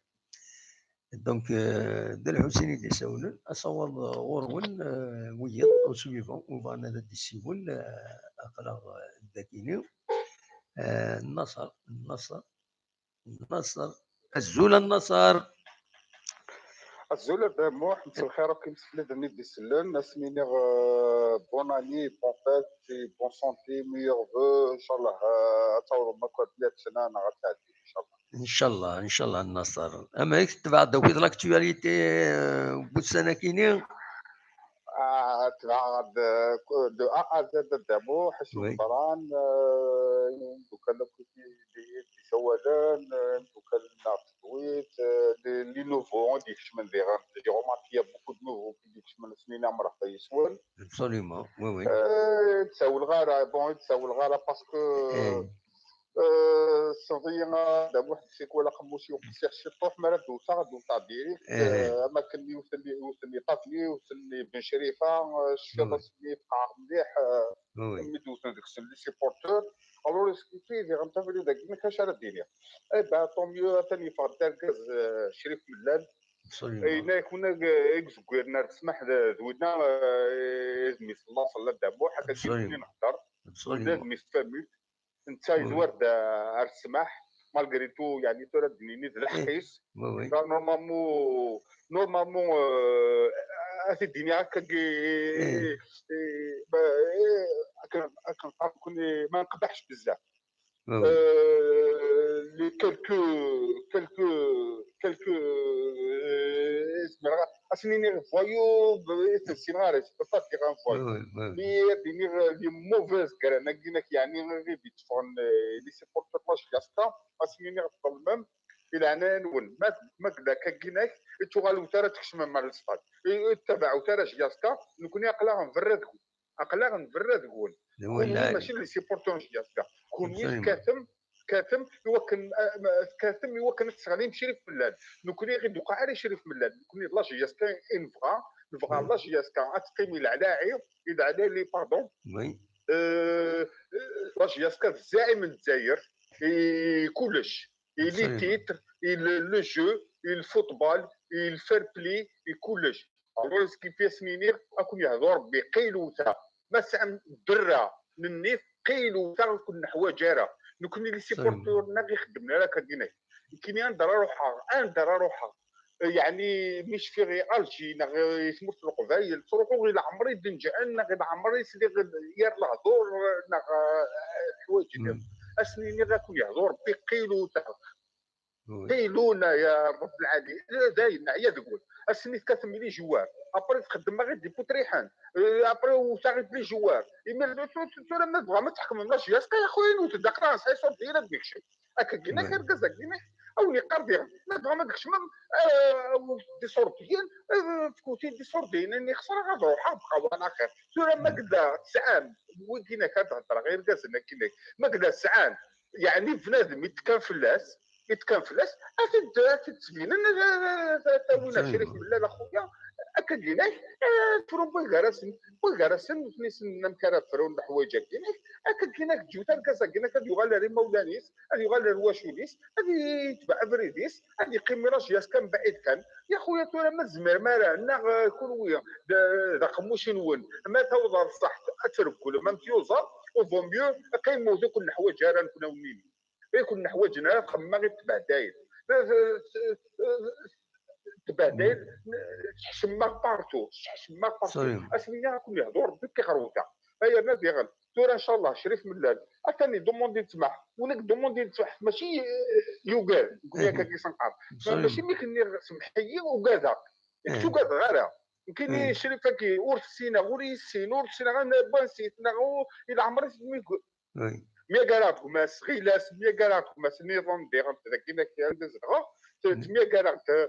Donc, euh, d Lḥusin i d-isawlen. Asawaḍ, euh, ɣur-wen, euh, wiyiḍ, au suivant, u bɣan ad d-issiwel, euh, aql-aɣ, euh, dagini. Euh, Naṣer, Naṣer, Naṣer. Azul a Naṣer. Azul a Dda Muḥ, mselxir akk imsefliden i d-isellen, ad sen-iniɣ, euh, bonne année, bonne fête, et bonne santé, meilleurs vœux, inchallah, euh, ad tawḍem akk ar meyya ssna neɣ ad tɛeddi, inchallah. Inchallah, inchallah a Naṣer. Amek, tebɛeḍ akk l'actualité, euh, n wussan-akini? Ah, tebɛeɣ de, de A à Z a Dda Muḥ, acu Oui. yeḍran, euh, imeddukal akk i d-, d-isawalen, euh, imeddukal-nneɣ n tedwit, euh, les, les nouveaux i d-ikecmen diɣen. J'ai remarqué, il y a beaucoup de nouveaux qui d-ikecmen, ad sen-iniɣ mreḥba yes-wen. Absolument, oui, oui. Euh, ur d-sawleɣ ara, bon, ur d-sawleɣ ara parce que, Eh, euh, tessneḍ-iyi a Dda Muḥ, c'est quoi, aqemmuc-iw qessiḥ ciṭuḥ, mi ara d-wteɣ, ad d-wteɣ direct, Eh. euh, am akken i wten, i wten Iṭafli, i wten Ben Crifa, euh, cfiɣ Oui. asmi fqeɛeɣ mliḥ, euh, oui, oui. mi d-wten deg-sen les supporters. Alors, expliquer diɣen tabrid-agi, amek ara d-iniɣ. Eh ben, tant mieux, atan yeffeɣ-d argaz, euh, Crif Mellal. Absolument. Ayen akk nag, eh, i izegwiren ar ssmaḥ d, d winna, eh, d mmi-s n laṣel a Dda Muḥ, akka Absolument. d-nehder. Wala d Absolument. mmi-s n tfamut. Netta Oui. yezwar-d ar ssmaḥ, malgré tout, yeɛni tura d-nini d lḥeqq-is. Oui, oui. Car normalement, normalement, euh, ad t-id-iniɣ akkagi, Eh. eh, ba, eh, akken, akken qqaren, ma nqebbḥ bezzaf. Oui, oui. Euh, les quelques, quelques, quelques, euh, ad sen-iniɣ voyous, ur ten-ssineɣ ara, je peux pas dire un Oui, voyou. oui, oui. Mais ad iniɣ, euh, les mauvaises graines, akken yeɛni i d-itteffɣen, euh, les supporters n la J S K, ad sen-iniɣ ṭṭelmem, i leɛnaya-nwen, ma, ma d akka akken, ur tuɣalem ara tkecmem ar lestad. Ur, ur tettabaɛem ara J S K, nekkni aql-aɣ nberra deg-wen. Aql-aɣ nberra deg-wen. D awal Kunwi lɛali. Mačči d les supporters n J S K. Kunwi Absolument. tekkatem, tekkatem i wakken, eh, ma, tekkatem i wakken ad tesseɣlim Crif Mellal. Nekkni ur ɣ-d-iwqeɛ ara Crif Mellal. Nekkni d la J S K i nebɣa, nebɣa Mm. la J S K ad teqqim i leɛlaɛi, i leɛlali, pardon. Oui. Euh, la J S K d zzaɛim n Lezzayer, i kullec. I les Absolument. titres, i le, le jeu, i le football, i le fair play, i kullec. Alors, ce qui fait, ad sen-iniɣ, ad ken-yehdu Rebbi, qiluta. Ma tesɛam dderra n nnif, qiluta ur ken-neḥwaǧ ara. Nekkni les supporters-nneɣ i xeddmen ara akka dinna. Nekkini anda ara ruḥeɣ, anda ara ruḥeɣ. Yeɛni mi cfiɣ i Alger neɣ i tmurt n Leqbayel, ttruḥuɣ i leɛmer i d-neǧɛen neɣ i leɛmer i sliɣ yir lehdur neɣ eh, ḥwaǧen. Ad sen-iniɣ ad ken-yehdu Rebbi qilu ta. Qilu na ya Rebbi lɛali. Dayen neɛya deg-wen. Ad sen-tefkatem les joueurs. Après txeddem-aɣ-id d iputriḥen. Eh, après wwteɣ-id les joueurs. Imi tura ma tebɣam ad tḥekmem la J S K ya xuya, nwet-d aqran sɛi ṣurdiyen ad d-nekcem. Akka gina argaz-agi a wen-yeqqar diɣen ma tebɣam ad tkecmem, eh, d iṣurdiyen, eh, fkut-iyi-d iṣurdiyen-nni xesreɣ ad ruḥeɣ bxawan axir. Tura ma yella tesɛam wigina kan ad d-heddreɣ irgazen-agi, ma yella sɛan yeɛni bnadem i d-kan fell-as, i d-kan fell-as, ad t-id-, ad t-id-sbinen, ad, ad, ad, ad tawin Crif Mellal a xuya, akka gina, eh, frun wway gar-asen, wway gar-asen, nutni ssnen amek ara frun leḥwayeǧ-agi, akka gina ǧǧut argaz-agi ad yuɣal ar imawlan-is, ad yuɣal ar wacul-is, ad yetbeɛ abrid-is, ad yeqqim la J S K mebɛid kan. Ya xuya tura ma tzemrem ara, neɣ eh, kunwi d, d aqemmuc-nwen, ma tawḍ ɣer ṣṣeḥ ad tregglem am tyuẓaḍ, au vaut mieux qqimet ur ken-neḥwaǧ ara nekni a wen-nini. Ur ken-neḥwaǧen ara, txemmem-aɣ-id tbehdayel. Tbehdayel, tḥecmem-aɣ partout, tḥecmem-aɣ partout. Asmi-nni ad ken-yehdu Rebbi ɣer wta. Ay yerna diɣen, tura ncallah Crif Mellal atan idumundi-d ssmaḥ, u nekk dumundi-d ssmaḥ, mačči eh, yugad, nekni akka i s-nqar. Mačči mi k-nniɣ semmeḥ-iyi, ugadeɣ. Nekk ur ugadeɣ ara. Nekkini Crif-agi ur t-ssineɣ, ur iyi-yessin, ur ssineɣ anwa-t, neɣ i leɛmer-is mi myagaraɣ-d gma-s Ɣilas, myagaraɣ-d gma-s niḍen diɣen dagi, nekk anda zedɣeɣ, t-, myagaraɣ-d, eh,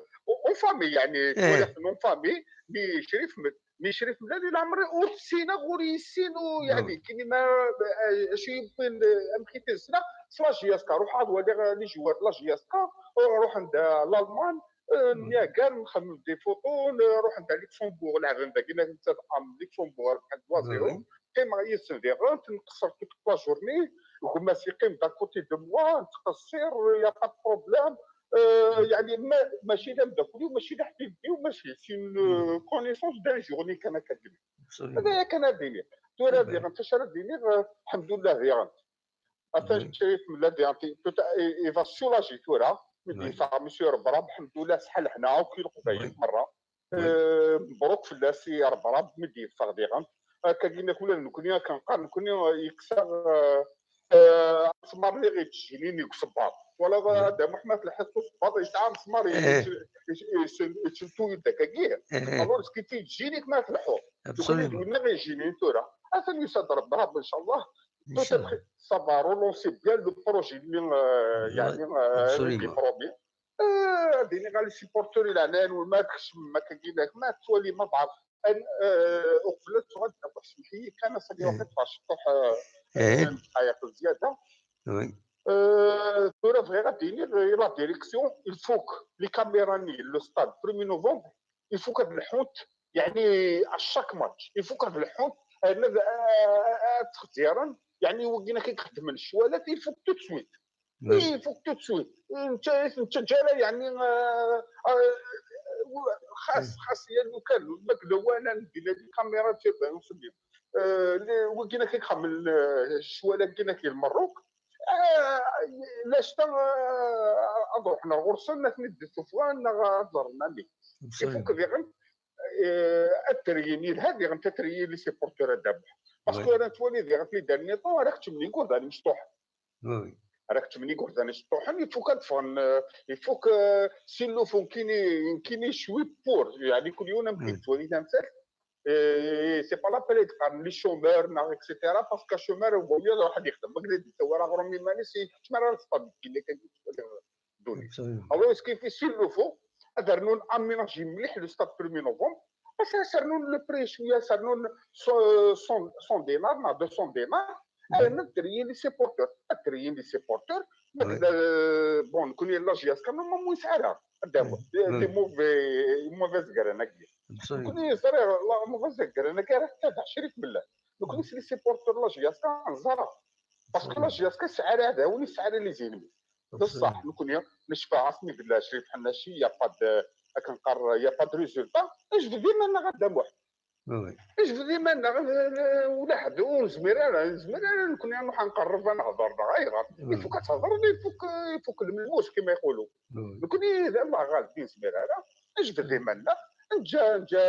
en famille, yeɛni, twalaḍ-ten en famille, mi Crif, mi Crif Mellal i leɛmer ur t-ssineɣ, ur iyi-yessin, u, yeɛni, kini ma, eh, acu yewwin, eh, amek i t-ssneɣ, s la J S K, ruḥeɣ ad waliɣ, eh, les joueurs de la J S K, ruḥen-d, eh, Lalman, eh, myagar, nxemmem des photos, nruḥen-d à Luxembourg, leɛben dagi, netta am Luxembourg, rebḥen trois zéro. Qqimeɣ yid-sen diɣen, nqeṣṣer toute la journée, gma-s yeqqim-d à côté de moi, nettqeṣṣir, y a pas de problème. Euh, yeɛni ma, mačči d ameddakel-iw, mačči d aḥbib-iw, mačči, c'est une, euh, connaissance d'un jour, nekk kan akka d-iniɣ. Hada kan ad d-iniɣ. Tura diɣen, acu ara d-iniɣ, euh, lḥemdullah diɣen. Atan Crif Mellal diɣen, peut-être, il va se soulager tura, mi d-yeffeɣ Monsieur Rebrab, lḥemdullah, sɛa lehna akk i Leqbayel merra. Euh, mebruk fell-as i Rebrab mi d-yeffeɣ diɣen. Akka gina kula nekkni, akka nqar nekkni, euh, yekkes-aɣ, euh, euh, amesmar-nni i yettjinin deg usebbaḍ. Twalaḍ a Dda Muḥ, ma tleḥḥiḍ s usebbaḍ, yesɛa amesmar i-, i-, i-, i-, yettentu yedda akkagi. Alors, est-ce que yettjin-ik ma tleḥḥuḍ? Nekkni d winna i yettjinin tura. Atan yusa-d Rebrab, ncallah. Peut-être ça va relancer bien le projet-nni, euh, yeɛni, euh, qui promet. Euh, ad iniɣ ɣer les supporters i leɛnaya-nwen, ma tkecmem akkagi, ma tettwalim aḍar, an-, euh, uqbel ad tuɣal, semmeḥ-iyi kan, ass-agi waqil teffeɣ ciṭuḥ, euh, dqayeq zzyada. Euh, tura bɣiɣ ad d-iniɣ i la direction, il faut que les caméras-nni, le stade, premier novembre, il faut qu'ad leḥḥunt, yeɛni, à chaque match, il faut qu'ad leḥḥunt, rna ad, ad, ad ttxezzaren, yeɛni, wigina i ixeddmen ccwalat, il faut que tout de suite. Il faut que tout de suite. Nettaǧǧa ara, yeɛni, euh, euh, xas, xas, ya lukan, ma d lawan, ad d-ila les caméras de surveillance, euh, wigina i ixeddmen, euh, ccwal-agi n Lmerruk, euh, lacta, euh, ad ruḥen ar ɣur-sen, ad ten-id-ssufɣen, neɣ ad ẓren amek. Il faut que diɣen, euh, ad teryin yelha diɣen, ad teryin les supporters a Dda Muḥ. Parce que ara nettwali diɣen les derniers temps, ara keččmen igerdan imecṭuḥen. Ara keččmen igerdan imecṭuḥen, il faut que ad ffɣen, euh, il faut que, euh, s'il le faut, nekkini, nekkini je suis pour, yeɛni kul yiwen amek yettwali tamsalt, euh, c'est pas la peine ad qqaren les chômeurs, neɣ et cetera, parce que chômeur, il vaut mieux ad iruḥ ad yexdem. Ma yella ad yessawal aɣrum iman-is, yekcem ara lfeṭṭa deg yilla kan ddunit. Alors, est-ce qu'il fait, s'il le faut, ad rnun aménager mliḥ le stade premier novembre, parce que ad rnun le prix cwiya, ad rnun cent, cent dinars, neɣ deux cents dinars, ad teryin les supporters, ad teryin les supporters, mais, euh, bon, nekkni la J S K, normalement, ur yesɛi ara, des, des mauvais, mauvaise graine-agi. Nekkni ẓriɣ, la mauvaise graine-agi ara tettabaɛ Crif Mellal. Nekkni s les supporters la J S K neẓra. Parce que la J S K tesɛa ara iɛdawen, tesɛa ara les ennemis. D ṣṣeḥ, nekkni necfa asmi yella Crif Ḥennaci, y a pas de, akken qqar, y a pas de résultat, nejbed iman-nneɣ a Dda Muḥ. Jbed iman-nneɣ, ula ḥedd ur nezmir ara, nezmir ara nekni ad nruḥ ad nqerreb ad nehder neɣ ayɣer? Il faut ad thedreḍ, il faut, il faut lmelmus kima yequlu. Nekni d Allah ɣaleb, ur nezmir ara. Jbed iman-nneɣ, neǧǧa, neǧǧa,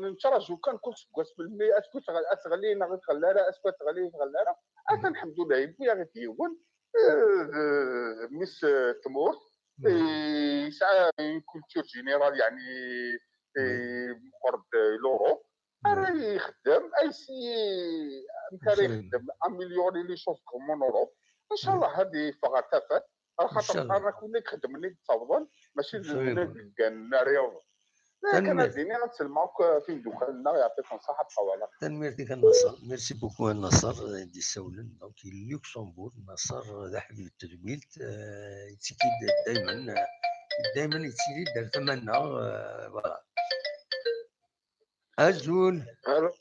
nettraǧu kan kul seggas melmi ad teɣli neɣ ur teɣli ara, ad teɣli ur teɣli ara. Atan lḥemdullah, yewwi-aɣ-d yiwen, eh, mmi-s, eh, tmurt, eh, yesɛa une culture générale, yeɛni, eh, meqqer-d, eh, l'Europe. Ara ixeddem, aysi, amek ara ixeddem, améliorer les choses comme en Europe. Inchallah ad yeffeɣ ɣer tafat, axaṭer qqaren akk win i ixeddmen i d-ttawḍen, mačči d win i d-yeggan rriḍ. Kan ad iniɣ ad sellmeɣ akk f imeddukal-nneɣ, yeɛṭikum ṣṣeḥḥa, bqaw ɛla xir. Tanemmirt-ik a Nasser. Merci beaucoup a Nasser, eh, d-issawlen. Donc, il Luxembourg, Nasser d aḥbib n tedwilt, eh, yettiki-d daymen, eh, daymen yettili-d ar tama-nneɣ, eh, voilà. Azul. Allô.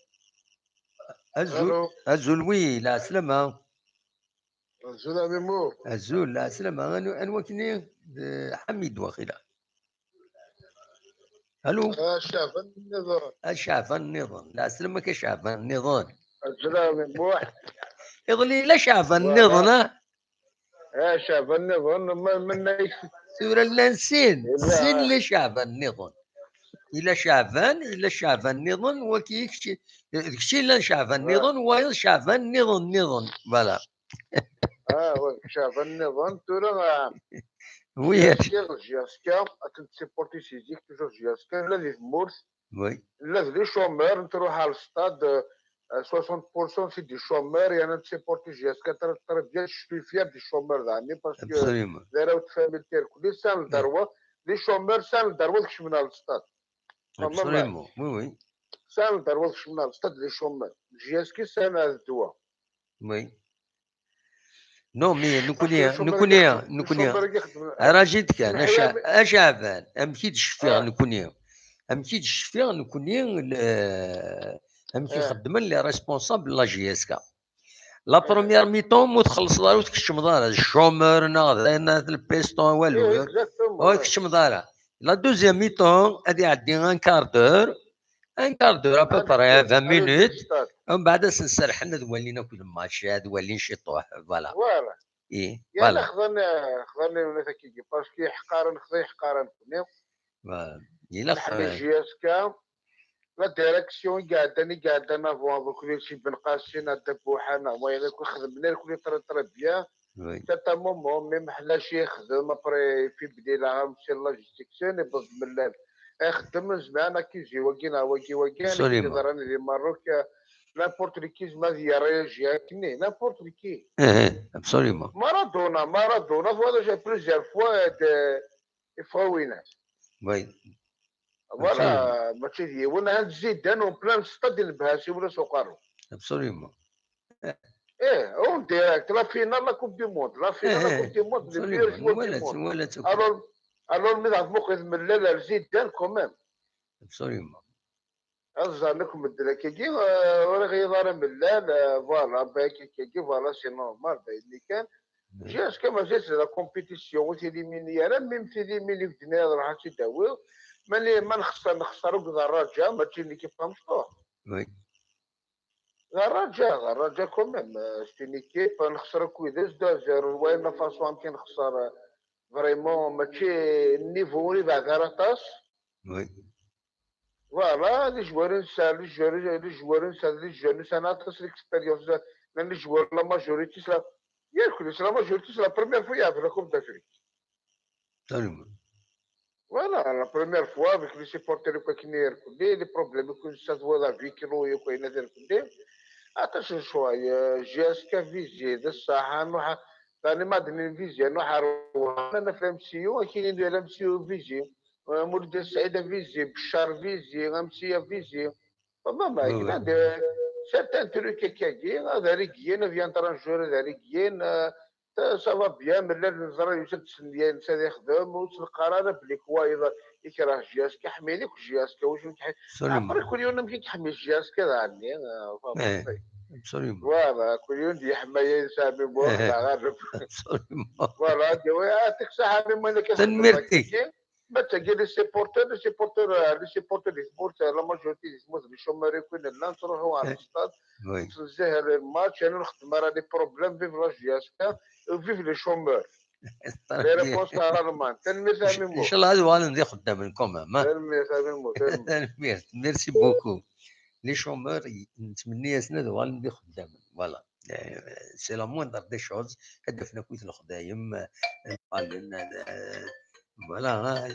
Azul. Allô. Azul, oui, lɛeslama. Azul a Mimou. Azul, lɛeslama. Anu-, anwa-kni? D Ḥamid waqila. Allô. A Caɛban nniḍen. A Caɛban nniḍen. Lɛeslama-k a Caɛban nniḍen. Azul a Mimou. Iḍelli yella Caɛban nniḍen, ah? Eh, Caɛban nniḍen, ma, menna-k? Tura llan sin, sin les Caɛban nniḍen. Yella Caɛban, yella Caɛban nniḍen, waki kečč, d kečč yellan Caɛban nniḍen, wayeḍ Caɛban nniḍen, nniḍen. Voilà. Ah, ouais, Caɛban nniḍen, tura, ah, oui, J S K, J S K, akken tsupporti si zik, toujours J S K, la di tmurt, Oui. Nella d les chômeurs, ntruḥ ɣer le stade, euh, soixante pour cent c'est des chômeurs, yerna nettsupporti J S K très, très bien, je suis fier des chômeurs, daɣen, parce que d arraw n tfamilt irkelli, sɛan lderwa, les chômeurs sɛan lderwa ad kecmen ɣer le stade. Absolument, oui, oui. Sɛan lderwa ad kecmen ɣer le stade, les chômeurs. J S K sɛan ddwa. Oui. Non, mais nekkni, nekkni, nekkni, raji-d kan, a Caɛban, amek i d-cfiɣ nekkni, amek i d-cfiɣ nekkni, amek i xeddmen les responsables n la J S K. La première mi-temps, ur txellṣeḍ ara, ur tkeččmeḍ ara, d chômeur neɣ d ayen, d le piston, walu, ur tkeččmeḍ ara. La deuxième mi-temps, ad iɛeddi un quart d'heure, un quart d'heure à peu près, vingt minutes. Umbeɛd ad sen-serḥen ad walin akk le match, ad walin ciṭuḥ, voilà. Voilà. Ih, voilà. Xḍan, xḍan i unat akkigi, parce que yeḥqaren, xḍan yeḥqaren-nni. Voilà. Ilaq, neḥmel J S K, la direction i iɛeddan, i iɛeddan avant, avant kulci Ben Qasim, Adda Buḥan, neɣ wayen akk ixedmen irkelli très, très bien. Oui. C'est un moment, même ḥna ci ixdem, après, fi bdi la, c'est logistique, c'est une bonne mellal. Ixdem, nezmer ad nakizi wagi neɣ wagi, wagi, akken ẓran di Maroc, euh, n'importe qui, ma di réagi, akken, n'importe qui. Eh, eh, absolument. Maradona, Maradona, voilà, j'ai plusieurs fois, euh, de, il faut winner. Oui. Voilà, mačči d yiwen, ha Zidane, en plein stade, ilebha-s i wula s uqerru. Absolument. Eh, en direct, la finale, la Coupe du Monde, la finale, la Coupe du Monde, le meilleur joueur du monde. Alors, alors, mi d-tmuqel mellal ar Zidane, quand même. Absolument. Ad ẓren akk medden akkagi, euh, ur iɣiḍ ara mellal, euh, voilà, bayek akkagi, voilà, c'est normal, d ayen kan. J S K mazal c'est la compétition, ur t-élimini ara, même t-élimini deg-nni ad ruḥ ad tt-id-awiḍ. Mani, ma nexser, nexser akk d rraǧa, mačči d l'équipe tamecṭuḥt. Oui. D rraǧa, d rraǧa quand même, euh, c'est une équipe, nexser akk yid-s deux zéro, wayen la façon amek i nexser, euh, vraiment, mačči, niveau ur yebɛed ara aṭas. Oui. Voilà, les joueurs, ça, les joueurs, les joueurs, ça, les jeunes, ça, on a tous l'expérience, là, les joueurs, la majorité, c'est la, il y a que c'est la majorité, c'est la première fois, il y a la Coupe d'Afrique. Tellement. Voilà, la première fois, avec les supporters, quoi, qui n'est, les, les problèmes, que ça se voit, la vie, qui l'ont, quoi, il y a des, عطاش شوية، J S K visé، بصح نروح، راني ما عندني visé، نروح أروح، أنا في M C U، كاينين ديال M C U visé، مولود السعيدة visé، بشار visé، أمسية visé. فما ما كاين هذا، certains trucs هكاكي، هذا ريكيين، هذا ينطران جور، هذا ريكيين، آه، ça va bien، ملي نزرى يوسف تسنيا، نسى يخدم، وتلقى راه بلي كوايض يكره J S K، حميلك J S K، واش نتحي؟ Absolument. عقلك كل يوم نمشي تحمي J S K، هذا عني، آه، فما إيه، absolument. Voilà، كل يوم دي حماية يسامي بوخ، إيه. لا غرب. Absolument. Voilà، دي وي، يعطيك الصحة، مما أنا كنخدم تنميرتك. هكاكي. Ma d tagi, les supporters, les supporters, euh, les supporters di tmurt, euh, la majorité di tmurt, les chômeurs i kunna llan, ttruḥu ɣer le stade, oui, nettnezzih ar les matchs, yerna nxeddem ara des problèmes, vive la J S K, euh, vive les chômeurs. Les réponses à Lalman. Tanemmirt a Mimo. Inchallah ad uɣalen d ixeddamen quand même, hein. Tanemmirt a Mimo, tanemmirt. Tanemmirt. Merci beaucoup. Les chômeurs, nettmenni-asen ad uɣalen d ixeddamen. Voilà. Euh, c'est la moindre des choses. Ad d-afen akkit lexdayem, euh, ad uɣalen, euh, voilà, hein.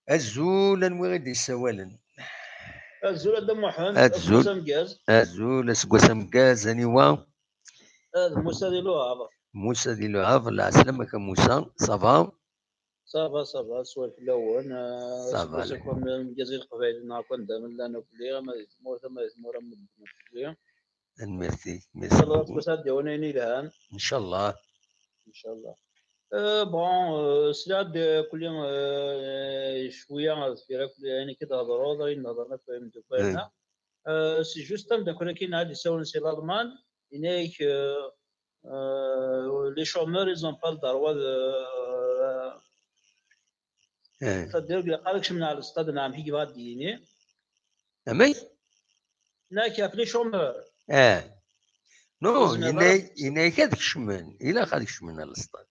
Azul, anwa i d-yessawalen? Azul a Dda Muḥend. Azul. Aseggas ameggaz. Azul, aseggas ameggaz, aniwa? D Musa di Luɛaḍ. Musa di Luɛaḍ, lɛeslama-k a Musa, ça va? Ça va, ça va, swal fell-awen. Ça va, aseggas akk ameggaz i Leqbayel-nneɣ akk anda ma llan akk, ama di tmurt, ama di tmura, ama di tmurt. Tanemmirt-ik. Merci beaucoup. Inchallah aseggas ad d-yawen ayen yelhan. Inchallah. Inchallah. Euh, bon, euh, sliɣ-d, euh, kulli, euh, cwiya deffir akk ayen akka d-thedreḍ, ayen d-hedren akk imeddukal-nneɣ. Euh, c'est juste ameddakel-agi ad d-isawlen si Lalman, yenna-yak, euh, euh, les chômeurs, ils ont pas le droit de, euh, c'est-à-dire, ilaq ad kecmen ar lestad, neɣ amek i yebɣa ad d-yini. Amek? Nekk ɣef les chômeurs. Ah. Non, yenna-yak ad kecmen. Ilaq ad kecmen ar lestad.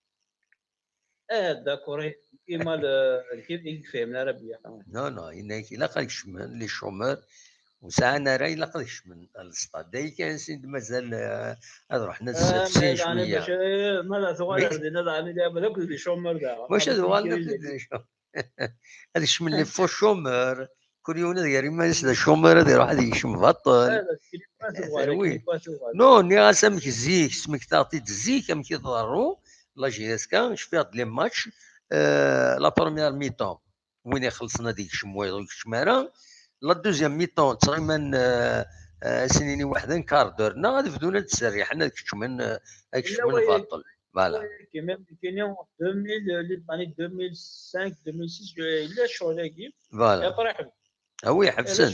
Ah, d'accord. Ima le, le, i yefhem ara bya. Non, non, yenna-yak ilaq ad kecmen, les chômeurs. Ur sɛan ara, ilaq ad kecmen ar lestad. D ayen kan sin d-mazal, eh, ad ruḥen ad ssefsin cwiya. Ma la tuɣal ar dinna, daɣen, ili abad akk d les chômeurs daɣen. Maca ad uɣalen akk d les chômeurs. Ad kecmen les faux chômeurs. Kul yiwen ad yerr iman-is d achômeur, ad iruḥ ad yekcem baṭel. Ah, d acu kan i tebɣa, d acu kan i tebɣa. Non, nniɣ-as amek zik, smektaɣ-t-id zik, amek i tḍerru la J S K, cfiɣ-d les matchs, euh, la première mi-temps, win ixellṣen ad yekcem, wayeḍ ur yekcim ara. La deuxième mi-temps, ttɣiman, euh, euh, ad s-nini waḥed un quart d'heure, neɣ ad bdun ad d-serriḥen, ad kecmen, euh, ad kecmen baṭel. Voilà. Même nekkini deux mille, euh, les années deux mille cinq, deux mille six, yella ccɣel-agi. Voilà. Et après, ah oui, ḥebsen.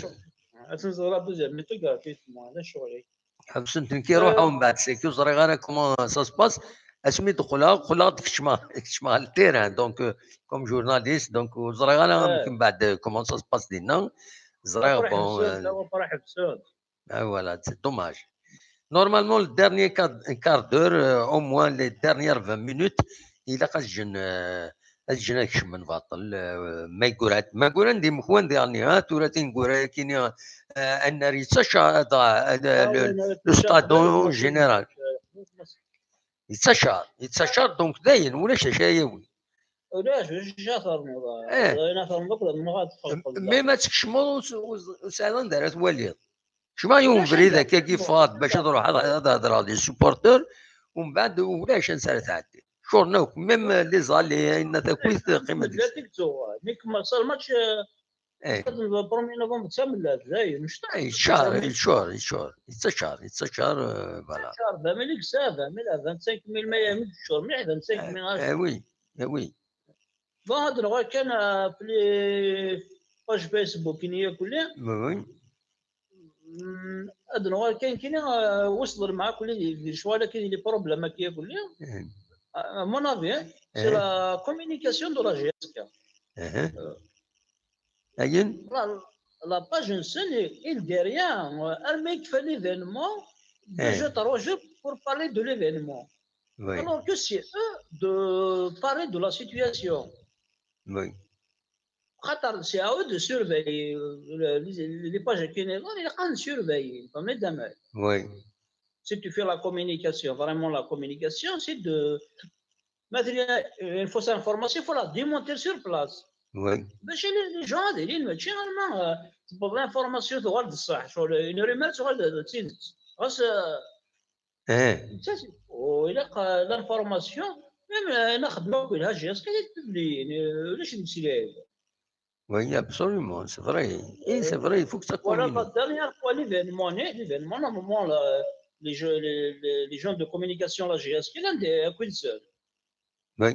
Ad ten-ẓreɣ la deuxième mi-temps gratuitement, d ccɣel-agi. Ḥebsen-t nekk, ruḥeɣ mbeɛd, c'est que ur ẓriɣ ara comment ça se passe. Asmi d-qqleɣ, qqleɣ-d kecmeɣ, kecmeɣ le terrain. Donc, euh, comme journaliste, donc, ur ẓriɣ ara amek mbeɛd, euh, comment ça se passe dinna. Ẓriɣ, bon, euh, après ḥebsen. Ah, voilà, c'est dommage. Normalement, le dernier quart, un quart d'heure, euh, au moins les dernières vingt minutes, ilaq ad ǧǧen, euh, ad ǧǧen ad kecmen baṭel, euh, ma yeggra-d, ma ggran d imekwan diɣen, ha, tura tineggura-agi, euh, annar yettaččar, euh, le, le stade en général. Yettaččar, yettaččar, donc dayen, ulac d acu ara yawi. Ulac, ulac acu ara ternuḍ, eh, ayen ara ternuḍ akk d amennuɣ ad txelqeḍ. Même ad tkecmeḍ ur s-, ur s-, ur tesɛiḍ anda ara twaliḍ. Kecmeɣ yiwen ubrid akka i ffɣeɣ-d bac ad ruḥeɣ ad, ad hedreɣ d les supporters, umbeɛd ulac ansi ara tɛeddi. Ččuren akk, même les allées, ayen takuyt, qqimen deg-s. Nekk ma ṣṣal match, eh, eh, premier novembre d tamellalt, dayen, mecṭaḥ. Eh, yeččar, yeččur, yeččur, yettaččar, yettaččar, euh, voilà. Yettaččar, vingt mille i yesɛa, vingt mille, vingt-cinq mille, ma yamik yeččur mliḥ, vingt-cinq mille. Eh, eh oui, eh oui. Bon, ad nuɣal kan, euh, ɣef les pages Facebook-ini akk-nni. Oui, oui. Mm, ad nuɣal kan kini, euh, wis ḍelmeɣ akk-nni di, di lecɣal-agi, di les problèmes-agi akk-nni. Eh. À mon avis, hein, c'est la communication de la J S K. Eh. Euh, ayen? La, la page-nsen, ils, ils disent rien. Euh, armi i kfan l'événement, deux jours, trois jours pour parler de l'événement. Oui. Alors que c'est eux de parler de la situation. Oui. Xaṭer, c'est à eux de surveiller, euh, les, les pages qui ne, il y a surveiller, comme les dames. Oui. Si tu fais la communication, vraiment la communication, c'est de mettre une fausse information, il faut la démonter sur place. Oui. Bac les, les gens, ad ilin, mačči arma, euh, tewweḍ l'information tuɣal d ṣṣeḥ, ccɣel, une rumeur tuɣal d, d tidet. Ɣas, euh, Eh. Netta, oh, ilaq, euh, l'information, même, euh, ayen xedmeɣ akk la J S K ad publiyin, euh, ulac d-yeslay. Oui, absolument, c'est vrai. Eh, c'est vrai, il faut que ça communique. Voilà, la dernière fois, l'événement, l'événement, normalement, la, les, gens, les, les, les gens de communication, la J S K, llan d, euh, akk yid-sen. Oui.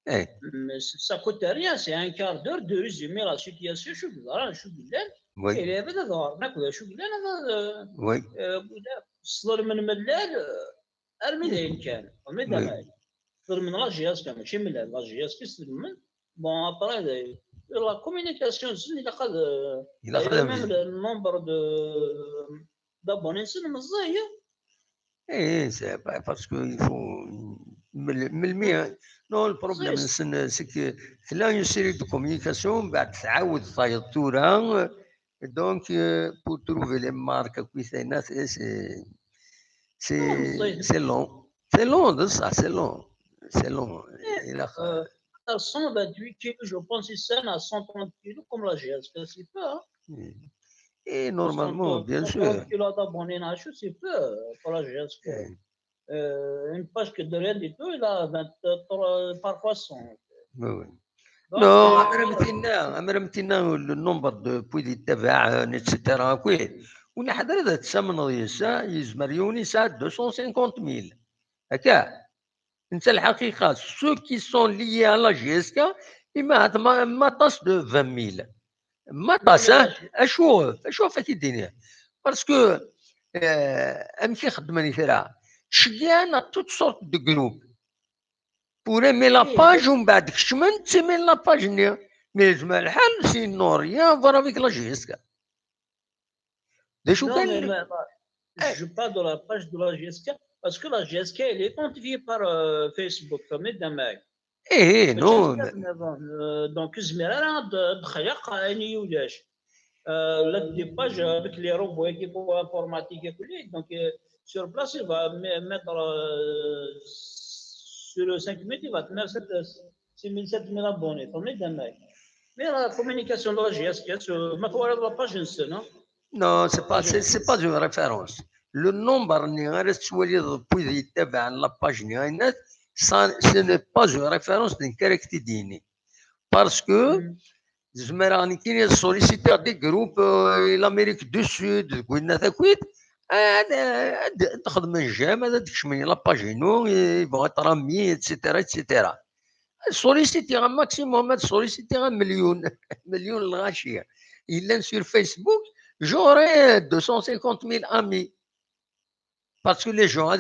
Eh. Mais ça coûte rien, c'est un quart d'heure de résumer la situation, acu yeḍran, acu yellan. Oui. Et les gens ad ɣren akk d acu yellan, ad, euh, oui, euh, sḍelmen mellal, euh, armi d ayen kan. Armi d ayen. Sḍelmen la J S K, mačči mellal, la J S K sḍelmen. Bon, après, la communication, c'est même le nombre de d'abonnés, c'est meẓẓiy. Eh, c'est parce que il faut melmi. Non, le problème, c'est que là, une série de communication, بعد تعاود فايض ثورة. Donc, euh, pour trouver les marques, c'est c'est long. C'est long, ça, c'est long. C'est long. Euh, cent vingt-huit kilos, je pense, il sème à cent trente kilos comme la G S K, c'est peu. Hein? Et normalement, bien sûr. cent trente kilos d'abonnés, c'est peu pour la G S K. Euh, une page que de rien du tout, il a vingt, parfois cent. Oui, oui. Non, عمر متينا عمر متينا le nombre de points de tabac, et cetera. Oui. ونحضر هذا التسامن يسا يزمر يوني ساعة deux cent cinquante mille. هكا. انت الحقيقة ceux qui sont liés à la G S K إما ما طاس de vingt mille. ما طاس. اشوف اشوف كي الدنيا. Parce que amek i xeddmen kra شجعنا toutes sortes de groupes pour aimer la page ومن بعد كشمن تيمين la page ني. Mais زعما الحال c'est non rien voir avec la G S K. d acu kan. Je parle de la page de la G S K parce que la G S K elle est identifiée par euh, Facebook, فهمت دماغ. ايه نو. Donc زمير انا دخيق اني ولاش. La des pages avec les robots qui pour informatique et tout. Donc sur place il va mettre sur le cinq minutes il va te mettre six mille sept mille abonnés, فهمت دماغ. Mais la communication de la G S K, ما توارد la page نسن. Non, c'est pas, c'est pas une référence. Le nombre ني غير تسوالي بويد يتابع la page ني غينات, ça, ce n'est pas une référence نكرك تديني. Parce que زعما راني كاين solliciter des groupes l'Amérique du Sud, قلنا تاكويت, تخدم جام هذا تكشمني la page نو يبغى ترامي, et cetera, et cetera. Solliciter un maximum, solliciter un million, million الغاشية. Il est sur Facebook, j'aurai deux cent cinquante mille amis. Parce que les gens,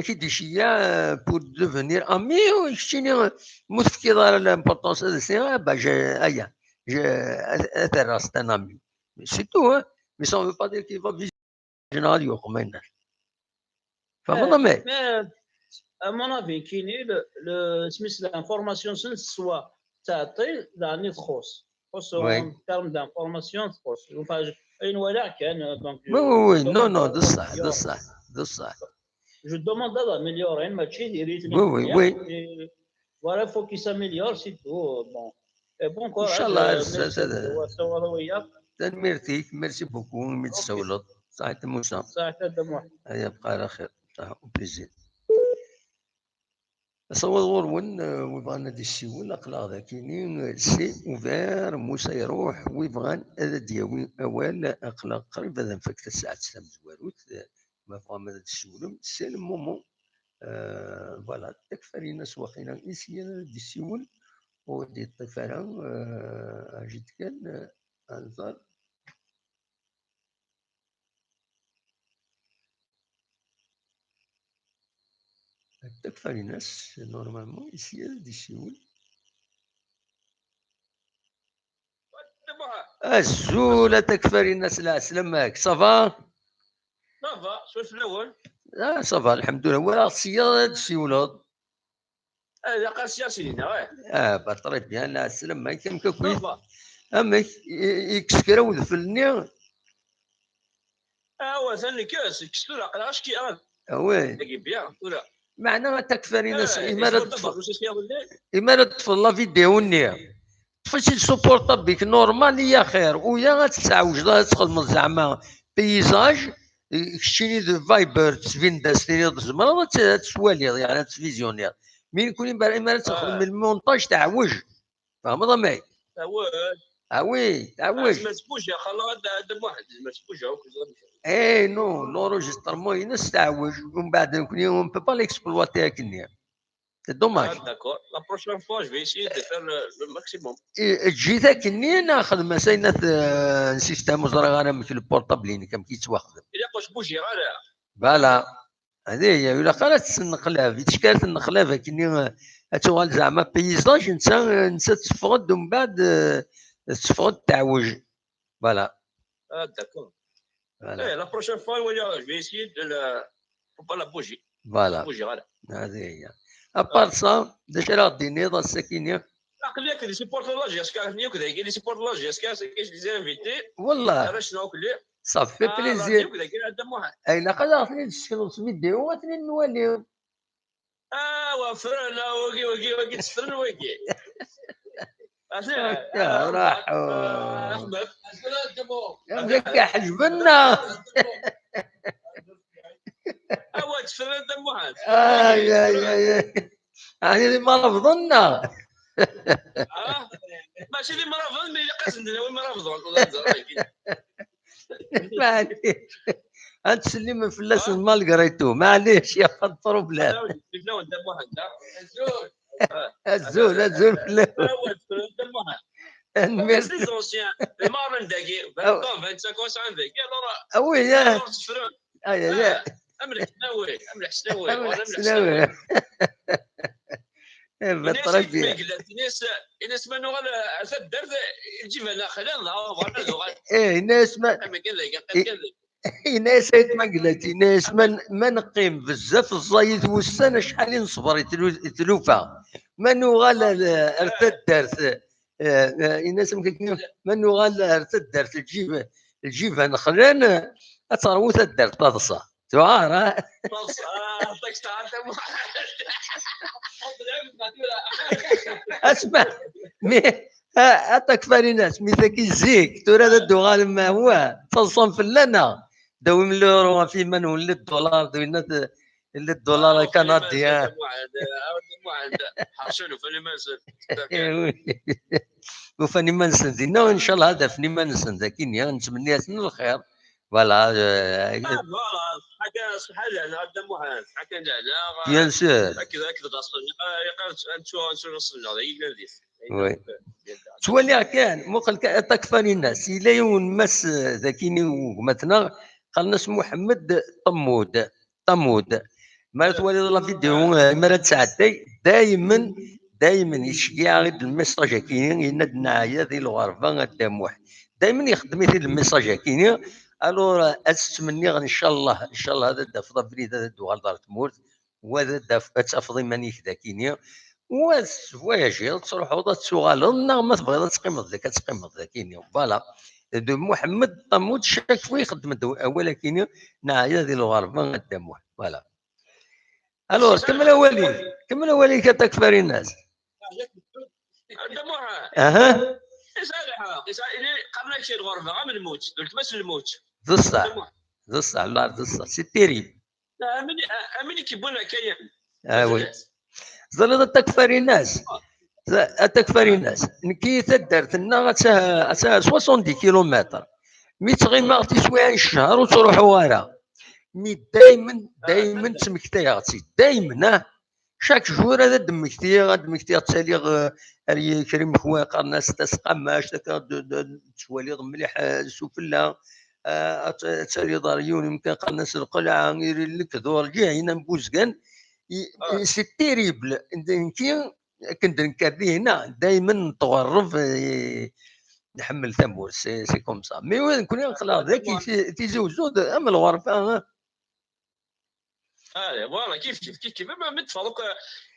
qui disent, pour devenir amis, ou je ne me l'importance de ça, ben, j'ai, j'ai, c'est un ami. C'est tout, hein. Mais ça ne veut pas dire qu'il va visiter. Général يوقم الناس. فهمت؟ Mais à mon avis كاين le سميت l'information سن سوا تعطي يعني تخص. تخص en terme d'information تخص. Enfin اين ولا كان donc. Oui, oui, oui, non, non, بصح, بصح, بصح. Je demande à l'améliorer, ماشي ديري. Oui, oui, oui. Voilà, il faut qu'il s'améliore, c'est tout. Bon. Et bon courage. ان شاء الله. تنميرتيك, merci beaucoup. مي تسولط صحيت موسى. صحيت دموع. هيا بقى على خير. Au plaisir. صور غورون ويبغى نادي السيول اقلاغ ذاكيني سي اوفير موسى يروح ويبغى هذا دياوي اوال اقلاغ قريب هذا نفك الساعه ستة مزواروت. ما فهم هذا السيول سي المومون. Voilà, تكفى لينا سواقينا إنسيا دي سيول ودي الطفالة. جيت كان أنظر. تكفى لينا نورمالمون إنسيا دي سيول. Azul a Takfari Nas, la selamak, ça va? Ça va, شوية في الأول. Ah, ça va, الحمد لله. ولا سيا تسيولض. هذا قال سياسيين، اه. Ah, bah, très bien, la selamak, كم كويس. Ça va. أمك يكسكرا ودفلني. Ah ouais, ça n'est que, c'est que je te la crache qui a. Ah ouais. C'est bien, tout là. معنا تكفى لينا إما راه تطفى. إما راه تطفى la vidéo نيا. تفشل سوبورطابل بيك نورمال يا خير، ويا غتتعوج راه تخدم زعما بيزاج. كشيني دو فايبر تسفين داس تيني تزمر تسوالي يعني تفيزيونير. مين كوني بار إما تخدم المونتاج تعوج. فاهم ضمي؟ تعوج. Ah oui, تعوج. ما تبوجا خلاص، عندهم واحد ما تبوجا. اي نو، l'enregistrement ينس تعوج، ومن بعد نكوني on peut pas l'exploiter هاك النيا. C'est dommage. Ah, d'accord. La prochaine fois, je vais essayer de faire le, le maximum. جيت هاك النيا ناخذ مساينة سيستم وزرا غانا مش البورطابلين كم كيتواخذ. إلا قلت بوجي غانا. Voilà. هذه هي، ولا قالت النقلاب، يتشكالت النقلاب كني Ad tuɣal zeɛma paysage, netta, netta teffeɣ-d, umbeɛd, eh, teffeɣ-d teɛwej. Voilà. Ah, d'accord. Voilà. Eh, la prochaine fois, je vais essayer de la. Faut pas la bouger. Voilà. Bouger, voilà. هذه هي. À part ça, d acu ara ɣ-d-tiniḍ ass-akini? Aql-i akked les supporters de la J S K, aql-i akked les supporters de la J S K, c'est que je les ai invités. Wallah, Arrac-nneɣ akk-, ça fait ah, plaisir. Dagi, Dagi, Adda Muḥend. Ay, ilaq ad aɣ-ten-id-tessekneḍ s vidéo, ad ten-id-nwali. Ah, wa fran, ah, wagi, wagi, wagi, ttefren wagi. Akka, raḥ. Am akka ḥejben-aɣ. Awa, ttefren Adda Muḥend. Ay, ay, ay, ay. Ɛni d imrabḍen-nneɣ? Ah, mačči d imrabḍen, mais ilaq ad sen-d-nawi imrabḍen. Maɛlic. Ad ttsellimen fell-asen malgré tout. Maɛlic, y a pas de problème. Fell-awen Adda Muḥend, ah. Azul, azul fell-awen. Awa, ttefren Adda Muḥend. Tanemmirt. Les anciens, les marins dagi, vingt ans, vingt-cinq ans, sɛan dagi, alors, Ah oui, hein. Alors, ttefren. Ay, ay, ay. Am Leḥsnawi, am Leḥsnawi, Am wala am Leḥsnawi. Eh ben, très bien. Ini-as ma nuɣal ar taddart, lǧiban xlan, dɣa bɣan ad uɣal. Eh, ini-as ma, Qqim kan dagi, qqim kan dagi. Ini-as Ayt Maglat, ini-as ma n-, ma neqqim bezzaf ẓẓayit wussan, acḥal i neṣber i tlu-, i tlufa. Ma nuɣal ar, ar taddart, eh, eh, ini-as amek akken, ma nuɣal ar taddart, lǧib-, lǧiban xlan, ad terwu taddart taḍsa. Tuɛer, ha? Asma, mi, a, a Takfarinas, mi taki zik, tura ad d-uɣalem, wa, taḍsam fell-aneɣ. Dawim l'euro ɣef iman-nwen, le dollar, dawim le dollar canadien. Ufan iman-nsen dinna, inchallah ad afen iman-nsen dagi, nettmenni-asen lxir. Voilà, euh, Ah, voilà, ṣṣeḥḥa kan, ṣṣeḥḥa lehna, Adda Muḥend, ṣṣeḥḥa kan lehna. Bien sûr. Akked, akked laṣel, ah, yeqqar ad nettu, ad nettu laṣel-nneɣ, d ayla n dit. Oui. Ttwaliɣ kan, muqel kan, a Takfarinas, yella yiwen n mass, eh, dagini n gma-tneɣ, qqaren-as Muḥemmed Ṭemmud. Ṭemmud. Mi ara twaliḍ la vidéo, eh, mi ara d-tesɛedday, daymen, daymen iceggiɛ-aɣ-id lmessage-akini, yenna-d neɛya di lɣerba a Dda Muḥ. Daymen ixeddem-it-id lmessage-akini. Alors, eh, ad s-ttmenniɣ, ncallah, ncallah, ad d-tafeḍ abrid, ad d-tuɣaleḍ ɣer tmurt, wa ad d-taf-, ad tafeḍ iman-ik dagini, wa ad tesvoyajiḍ, ad truḥeḍ, ad tuɣaleḍ, neɣ ma tebɣiḍ ad teqqimeḍ dagi, ad teqqimeḍ dagini. Voilà. D Muḥemmed Ṭammud, chaque fois ixeddem-d awal-akini, neɛya di lɣerba a Dda Muḥ. Voilà. Alors, kemmel awal-ik, kemmel awal-ik a Takfarinas. Adda Muḥ. Aha. Isɛa lḥeqq, isɛa, ili qqaren-ak si lɣerba am lmut, d weltma-s n lmut. D ṣṣeḥ. D ṣṣeḥ, la, d ṣṣeḥ. C'est terrible. Amin, amin i k-yewwin akka-yan. Ah oui. Teẓriḍ a Takfarinas? A Takfarinas, nekki taddart-nneɣ atta, atta soixante-dix kilomètres. Mi ttɣimaɣ tiswiɛin n ccher ur ttruḥuɣ ara. Mi daymen, daymen ttmektayeɣ-tt-id. Daymen, ah. Chaque jour ad d-mmektiɣ, ad d-mmektiɣ, ttaliɣ, eh, ar y-, kra n yimekwa qqaren-as tasqamact, akka d, d, d, tettwaliḍ mliḥ, eh, sufella, eh, ad t-, ad taliḍ ar yiwen umkan qqaren-as lqelɛa, iri lekdur, ǧihin am Buzgan. I, i, c'est terrible. Nekki, akken d-nekker dihina, daymen netɣerreb, eh, nḥemmel tamurt, c'est, c'est comme ça. Mais wa nekkni aql-aɣ dagi, ti-, Tizi Uzzu, d, am lɣerba, ah. Ah, voilà, kif kif, kif kif. Ma, ma teffɣeḍ akk,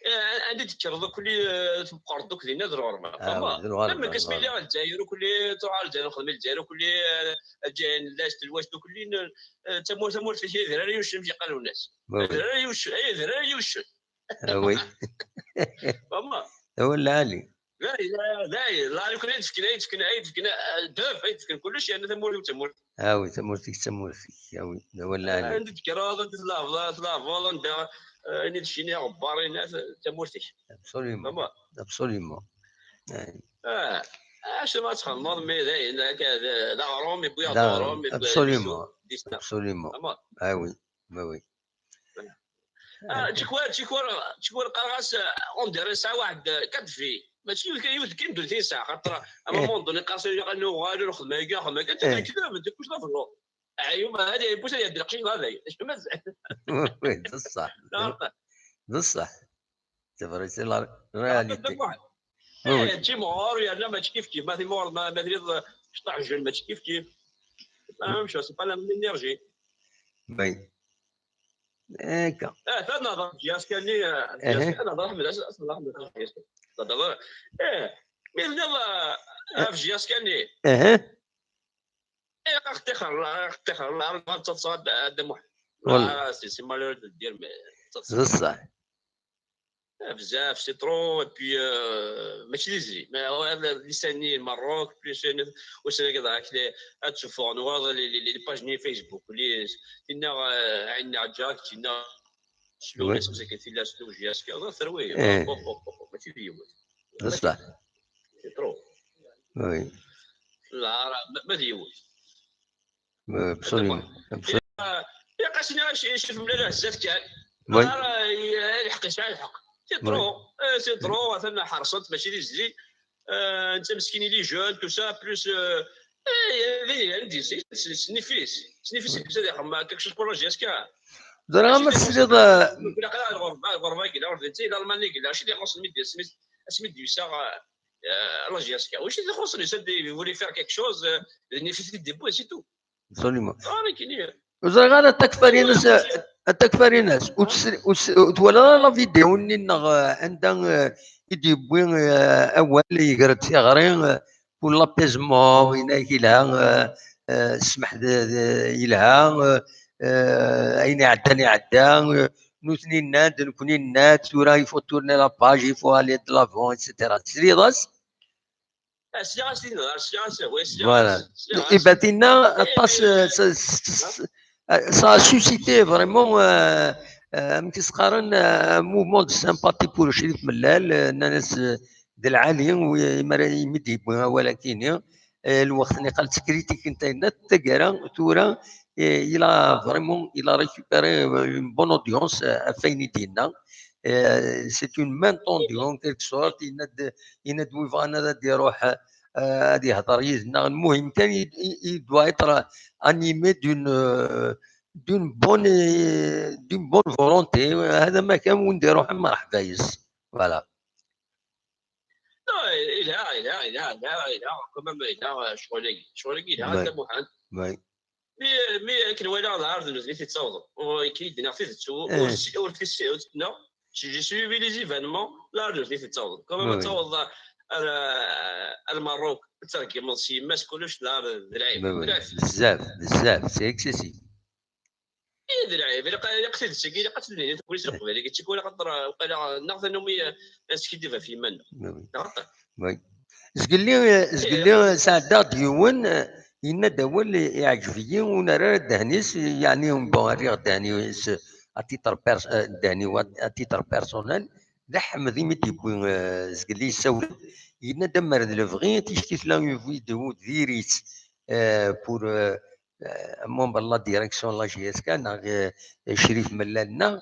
eh, anda d-tekkreḍ akk, eh, tmeqqreḍ akk dinna d lɣerba. Ah, d lɣerba, Même asmi lliɣ Lezzayer akk, eh, truḥ ar Lezzayer, xedmeɣ Lezzayer akk, eh, Ǧayen, Llas, Telwast akk, eh, tamurt, tamurt-ik, ay d rara yuccen, yeqqar unnas. Ay d rara yuccen, ay d rara yuccen. Ah oui. Vraiment. D awal lɛali. Dayen, dayen, la, lukan ay d-fken, ay d-fken, ay d-fken, eh, ddheb, ay d-fken kullec, yerna tamurt-iw d tamurt. Ah oui, tamurt-ik d tamurt-ik. Ah oui, d awal lɛali. Anda d-tekkreḍ, anda tleɛbeḍ, tleɛbeḍ, anda, eh, ayen i d-ccini, aɣebbar, ayen, tamurt-ik. Absolument. Vraiment. Absolument. Ah. Ah, acu ma txedmeḍ, mi dayen, akka, d, d aɣrum, yewwi-aɣ-d aɣrum, yewwi-aɣ-d Absolument. Disna. Absolument. Vraiment. Ah oui, ah oui. Ah, tikwal, tikwal, tikwal qqareɣ-as, eh, on dirait yesɛa waḥed, eh, quatre vies. Mačči yiwet kan, yiwet kan n ddunit i yesɛa, xaṭer à un moment donné qqareɣ-as ilaq ad nuɣal ur nxeddem agi, nxeddem agi, anta lekdeb, anta kullec d aḍellu. Ɛyub, hadi, yewwi-t ad iɛeddi leqcic d hadi. Acu mazal? Oui, d ṣṣeḥ. D aɣelṭan. D ṣṣeḥ. C'est vrai, c'est la réalité. Eh, timɣur yerna mačči kif kif, ma timɣur ma trid cṭaḥ jeune mačči kif kif. Même chose, c'est pas la même énergie. Oui. D'accord. Eh, ta nehḍer ɣef J S K-nni, J S K, nehḍer ḥmed, nehḍer ḥmed ɣef J S K. Nehḍer, eh, mi tniḍ ɣef J S K-nni. Eh, ɣ-ṭixer, ɣ-ṭixer, ɣ-ṭixer, ɣ-ṭixer, Dda Muḥend. C'est malheureux de le dire, mais c'est ça. Bzaf, c'est trop, et puis euh, mačči d izli. Mais lisan-nni Maroc, plus ussan-agi ad tteffɣen waḍ les pages-nni Facebook, tinna Ɛin Naɛǧak, tinna Slow, les musiques, tinna Slow J S K, terwi. Mačči d yiwet. C'est ça. C'est trop. Oui. La, ma d yiwet. Absolument. Ilaq-asen icif mlal zdat kan. Ilḥeq yesɛa lḥeq. C'est trop. C'est trop. Atan ḥerṣent mačči d izli. Netta meskin, il est jeune, tout ça, plus snifis, snifis, ad ixdem quelque chose pour la J S K. Ẓriɣ ma tesliḍ. Lɣerba yella, ur d netta, Lalman yella, acu d-ixuṣṣen mi d-yusa la J S K? Wacu d-ixuṣṣen, il voulait faire quelque chose, d nifis i t-id-yewwin, c'est tout. Absolument. Ẓriɣ. Ur ẓriɣ ara takfarinas, a takfarinas, ur twalaḍ ara la vidéo-nni neɣ anda i d-yewwi awal, yegra-d tiɣri pour l'apaisement, yenna-ak yelha, ssmaḥ, yelha, ayen iɛeddan iɛedda, nutni nnan-d, nekni nenna-d, tura il faut tourner la page, il faut aller de l'avant, et cetera. Tesliḍ-as? Voilà. Ibatina aṭas, ça a suscité vraiment, amek i s-qqaren, un mouvement de sympathie pour Crif Mellal, nnan-as d lɛali imi d-yewwi awal akini. Lweqt-nni qqaren-tt kritik n tayennat, taggara tura, il a vraiment, il a récupéré une bonne audience ɣef wayen i d-yenna. C'est une main tendue en quelque sorte, yenna-d, yenna-d wi bɣan ad d-iruḥ ad yehder yid-neɣ. Lmuhim kan, il doit être animé d'une d'une bonne, d'une bonne volonté. Hada ma kan, win d-iruḥen merḥba yes. Voilà. Ilha, ilha, ilha, ilha, ilha, quand même, ilha ccɣel-agi. Ccɣel-agi ilha, a Dda Muḥend. Mi, mi akken walaɣ lɛerḍ n udlis i d-tawḍeḍ, ur, akken i d-nniɣ tidet, ur, ur, ur, ur, j'ai suivi les événements, lɛerḍ n udlis i d-tawḍeḍ. Quand même, ad tawḍeḍ ar, ar Lmerruk, ad tregmeḍ s yemma-s kullec, lɛerḍ d lɛib. Bzzaf, bzzaf, c'est excessif. Eh, d lɛib, ilaq, ilaq tidet-agi, ilaq ad tt-id-nini, takulit n Leqbayel-agi, d tikwal axaṭer, waqila, neɣ tanumi, eh, ad neskiddib ɣef yiman-nneɣ. Neɣ aṭṭan. Zgelli, zgelli sɛeddaɣ-d yiwen, yenna-d awal iɛǧeb-iyi, ur nerra ara ddehn-is, yeɛni, bon, rriɣ ddehn-is à titre pers-, ddehn-iw à titre personnel, d Ḥmed imi d-yewwi, zgelli yessawel-d, yenna-d amer d lebɣi, ticki tella une vidéo diri-tt, pour, membre de la direction de la J S K, neɣ Crif Mellal, neɣ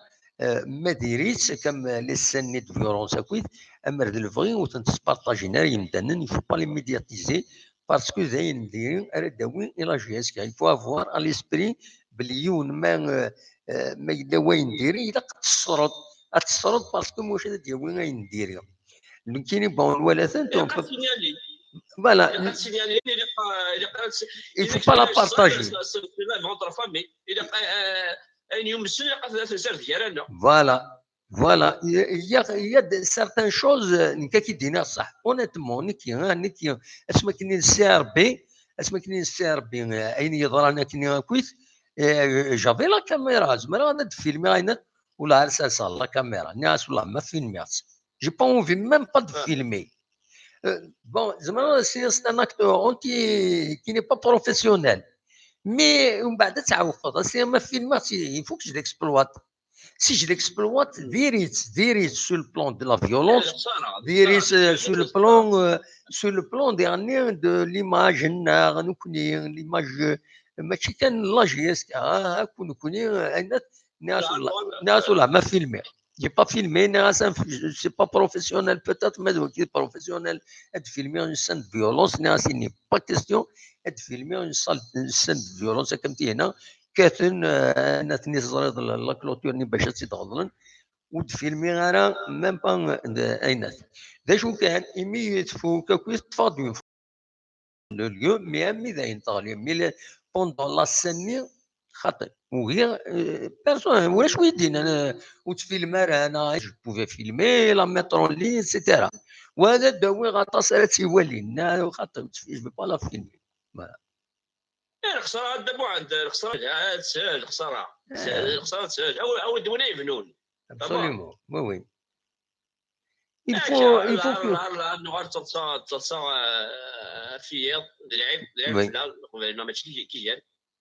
ma diri-tt, comme les scènes de violence akkit, amer d lebɣi ur tent-spartajin ara yimdanen, il faut pas les médiatiser, parce que d ayen diri ara d-awi i la J S K. Il faut avoir à l'esprit belli yiwen ma, ma yella wayen diri, ilaq ad tesreḍ, ad tesreḍ, parce que maca ad d-yawi ayen diri. Nekkini, bon, nwala-tent. Voilà. Il faut pas la partager. Voilà. Voilà. Il y a, il y a certaines choses, nekk ad k-id-iniɣ ṣṣeḥ. Honnêtement, nekki, nekki, asmi akken i n-C R B, asmi akken i n-C R B, ayen yeḍran akken akkit, j'avais la caméra, zemreɣ ad d-filmiɣ ayen, ula ar serseɣ la caméra, nniɣ-as, wallah, ma filmiɣ-tt. J'ai pas envie même pas de filmer. Bon, zemreɣ, c'est un acte anti, qui n'est pas professionnel. Mais mbeɛd ad tɛewqeḍ, c'est ma filmiɣ-tt, il faut que je l'exploite. Si je l'exploite, diri-tt, diri-tt sur le plan de la violence, diri-tt sur le plan, sur le plan, yeɛni, de l'image-nneɣ, nekkni, l'image, mačči kan la J S K, akk nekkni, ayen, nniɣ-as, wallah, ma filmiɣ. J'ai pas filmé, nniɣ-as, c'est pas professionnel, peut-être, mais c'est professionnel. Ad filmiɣ une scène de violence, nniɣ-as, il n'est pas question ad filmiɣ une scène de violence, akken tihna, kkaten, atni teẓriḍ la clôture-nni bac ad tt-id-ɣeḍlen. ur d-filmiɣ ara même pas d ayen. D acu kan, imi tfuk akk, ṭṭfeɣ-d une photo de lieu, mais armi d ayen teɣli, mais le, pendant la scène-nni, xaṭi, ugiɣ, euh, personne, ulac wi d-yennan, euh, ur ttfilm ara, neɣ je pouvais filmer, la mettre en ligne, et cetera. Wa ad d-awiɣ aṭas ara tt-iwalin, neɣ xaṭi, ur ttfi-, je vais pas la filmer. Voilà. Eh, lexsara, a Dda Muḥend, lexsara, ah, teshel, lexsara. Teshel, lexsara teshel. Awi-, awi-d win ay yebnun. Absolument, oui, oui. Il faut, il faut que nuɣal d taḍsa, d taḍsa, euh, ɣef yiḍ, d lɛib, d lɛib fell-aɣ, Leqbayel, mačči ki-, kiyan.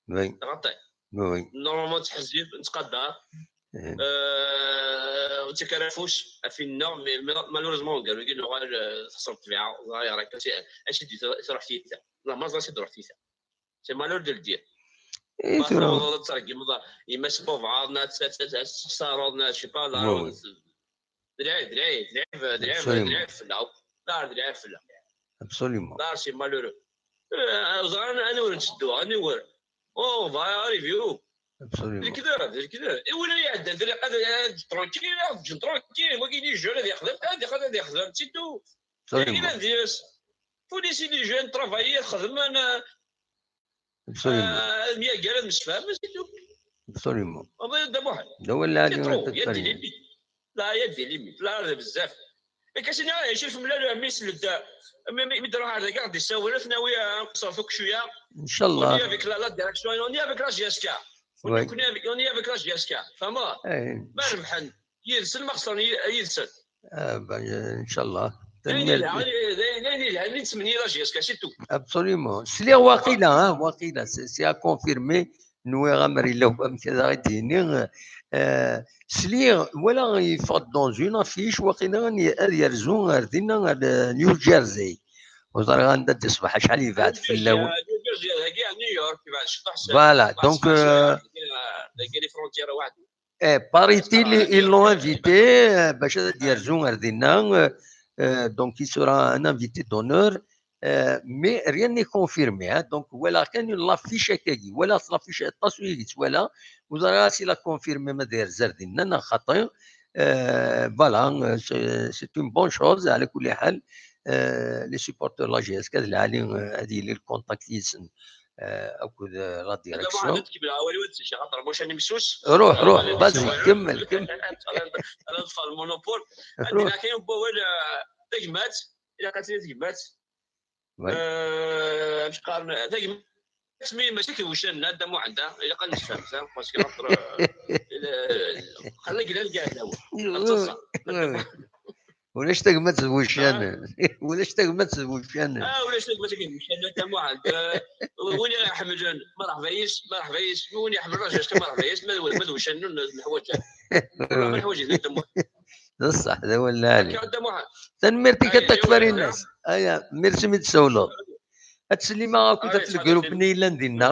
Oui. Xaṭi. Oui, oui. Normalement, nettḥezzib, nettqadar. Euh, ur ttak ara afus, afin-nneɣ, mais, mais malheureusement, gar wigi nuɣal, euh, texṣer ṭṭbiɛa, ẓriɣ akka, acu i d-, truḥ tiyita. Normalement, ẓriɣ acu i d-truḥ tiyita. C'est malheureux de le dire. Et ma tawḍeḍ ad tṛeggmeḍ yemma-s n baba, neɣ ad tt-, ad tt-, ad tt-tessexṣareḍ, neɣ je sais pas, la, d lɛib, d lɛib, d lɛib, d lɛib, d lɛib fell-aɣ. La, d lɛib fell-aɣ. Absolument. La, c'est malheureux. Euh, ẓran anwa ur netteddu, anwa ur. Oh, on va arriver où? Absolument. D lekdeb, d lekdeb. I win ara iɛeddan, d ad, ad, tranquille, ad ǧǧen tranquille, wagi les jeunes ad yexdem, ad yexdem, ad yexdem, c'est tout. Absolument. Kra deg-s. Faut laisser les jeunes travailler, xedmen, euh, Absolument. Ah, ad myagaren, ad msefhamen, c'est tout. Absolument. D awal lɛali. C'est trop, il y a des limites. La, il y a des limites. La, d bezzaf. Nekk ass-nni, ah, Ccrif Mlal, mi s-, mi, mi, mi d-ruḥ ar dagi, ad d-isawel, ad t-nawi, ah, ad nqeṣṣer akk cwiya. Inchallah. On est avec la, la direction, on est avec la J S K. On est avec, on est avec la J S K. Fehmeḍ? Ma rebḥen, yid-sen, ma xesren, yid-sen. Ah, ben, euh, inchallah. Tanemmirt. Absolument. Sliɣ waqila, hein, waqila, c'est, c'est à confirmer. Nwiɣ amer yella wamek ad aɣ-d-yini. Euh, sliɣ, wala yeffeɣ-d dans une affiche, waqila ad yerzu ar dinna, ar, euh, New Jersey. Ur ẓriɣ anda d-iṣbeḥ, acḥal yebɛed fell-awen. New Jersey, dagi, à New York, yebɛed cṭeḥ. Voilà, donc, euh, dagi, les frontières, waḥed. Eh, paraît-il, ils l'ont invité, euh, bac ad yerzu ar dinna, euh, euh, donc il sera un invité d'honneur, euh, mais rien n'est confirmé, hein, donc voilà, kan l'affiche akkagi, voilà l'affiche, aṭas ur yettwala, ur ẓriɣ ara s'il a confirmé ma ad yerzu ar dinna, neɣ xaṭi, euh, voilà, euh, c'est, c'est une bonne chose, ɛla kulli ḥal, euh, les supporters de la J S K, d lɛali, euh, ad yili le contact yid-sen. Euh, akked, euh, la direction. Ruḥ, ruḥ, vas-y, kemmel, kemmel. Ad neṭṭef ɣer lmonopole. Ad d-naɛkay wawal, euh, tagmat, ilaq ad tili tagmat. Euh, amek qqaren, tagmat, mi mačči akked wuccanen, a Dda Muḥend, ilaq ad nessefhem, ça, parce que, euh, xalla glan lgahdawa. Ulac tagmat d wuccanen. Ulac tagmat d wuccanen. Ah, ulac tagmat d wuccanen, a Dda Muḥend. Euh, win i ɣ-iḥemmlen, merḥba yes, merḥba yes. Win iḥemmel Rajesh, merḥba yes. Ma d, ma d wuccanen, ur neḥwaǧ ara. Ur neḥwaǧ ara, a Dda Muḥend. D ṣṣeḥ, d awal lɛali. Akka, a Dda Muḥend. Tanemmirt-ik a Takfarinas. Aya, merci mi d-tsawleḍ. Ad teslimeḍ akked at le groupe-nni yellan dinna.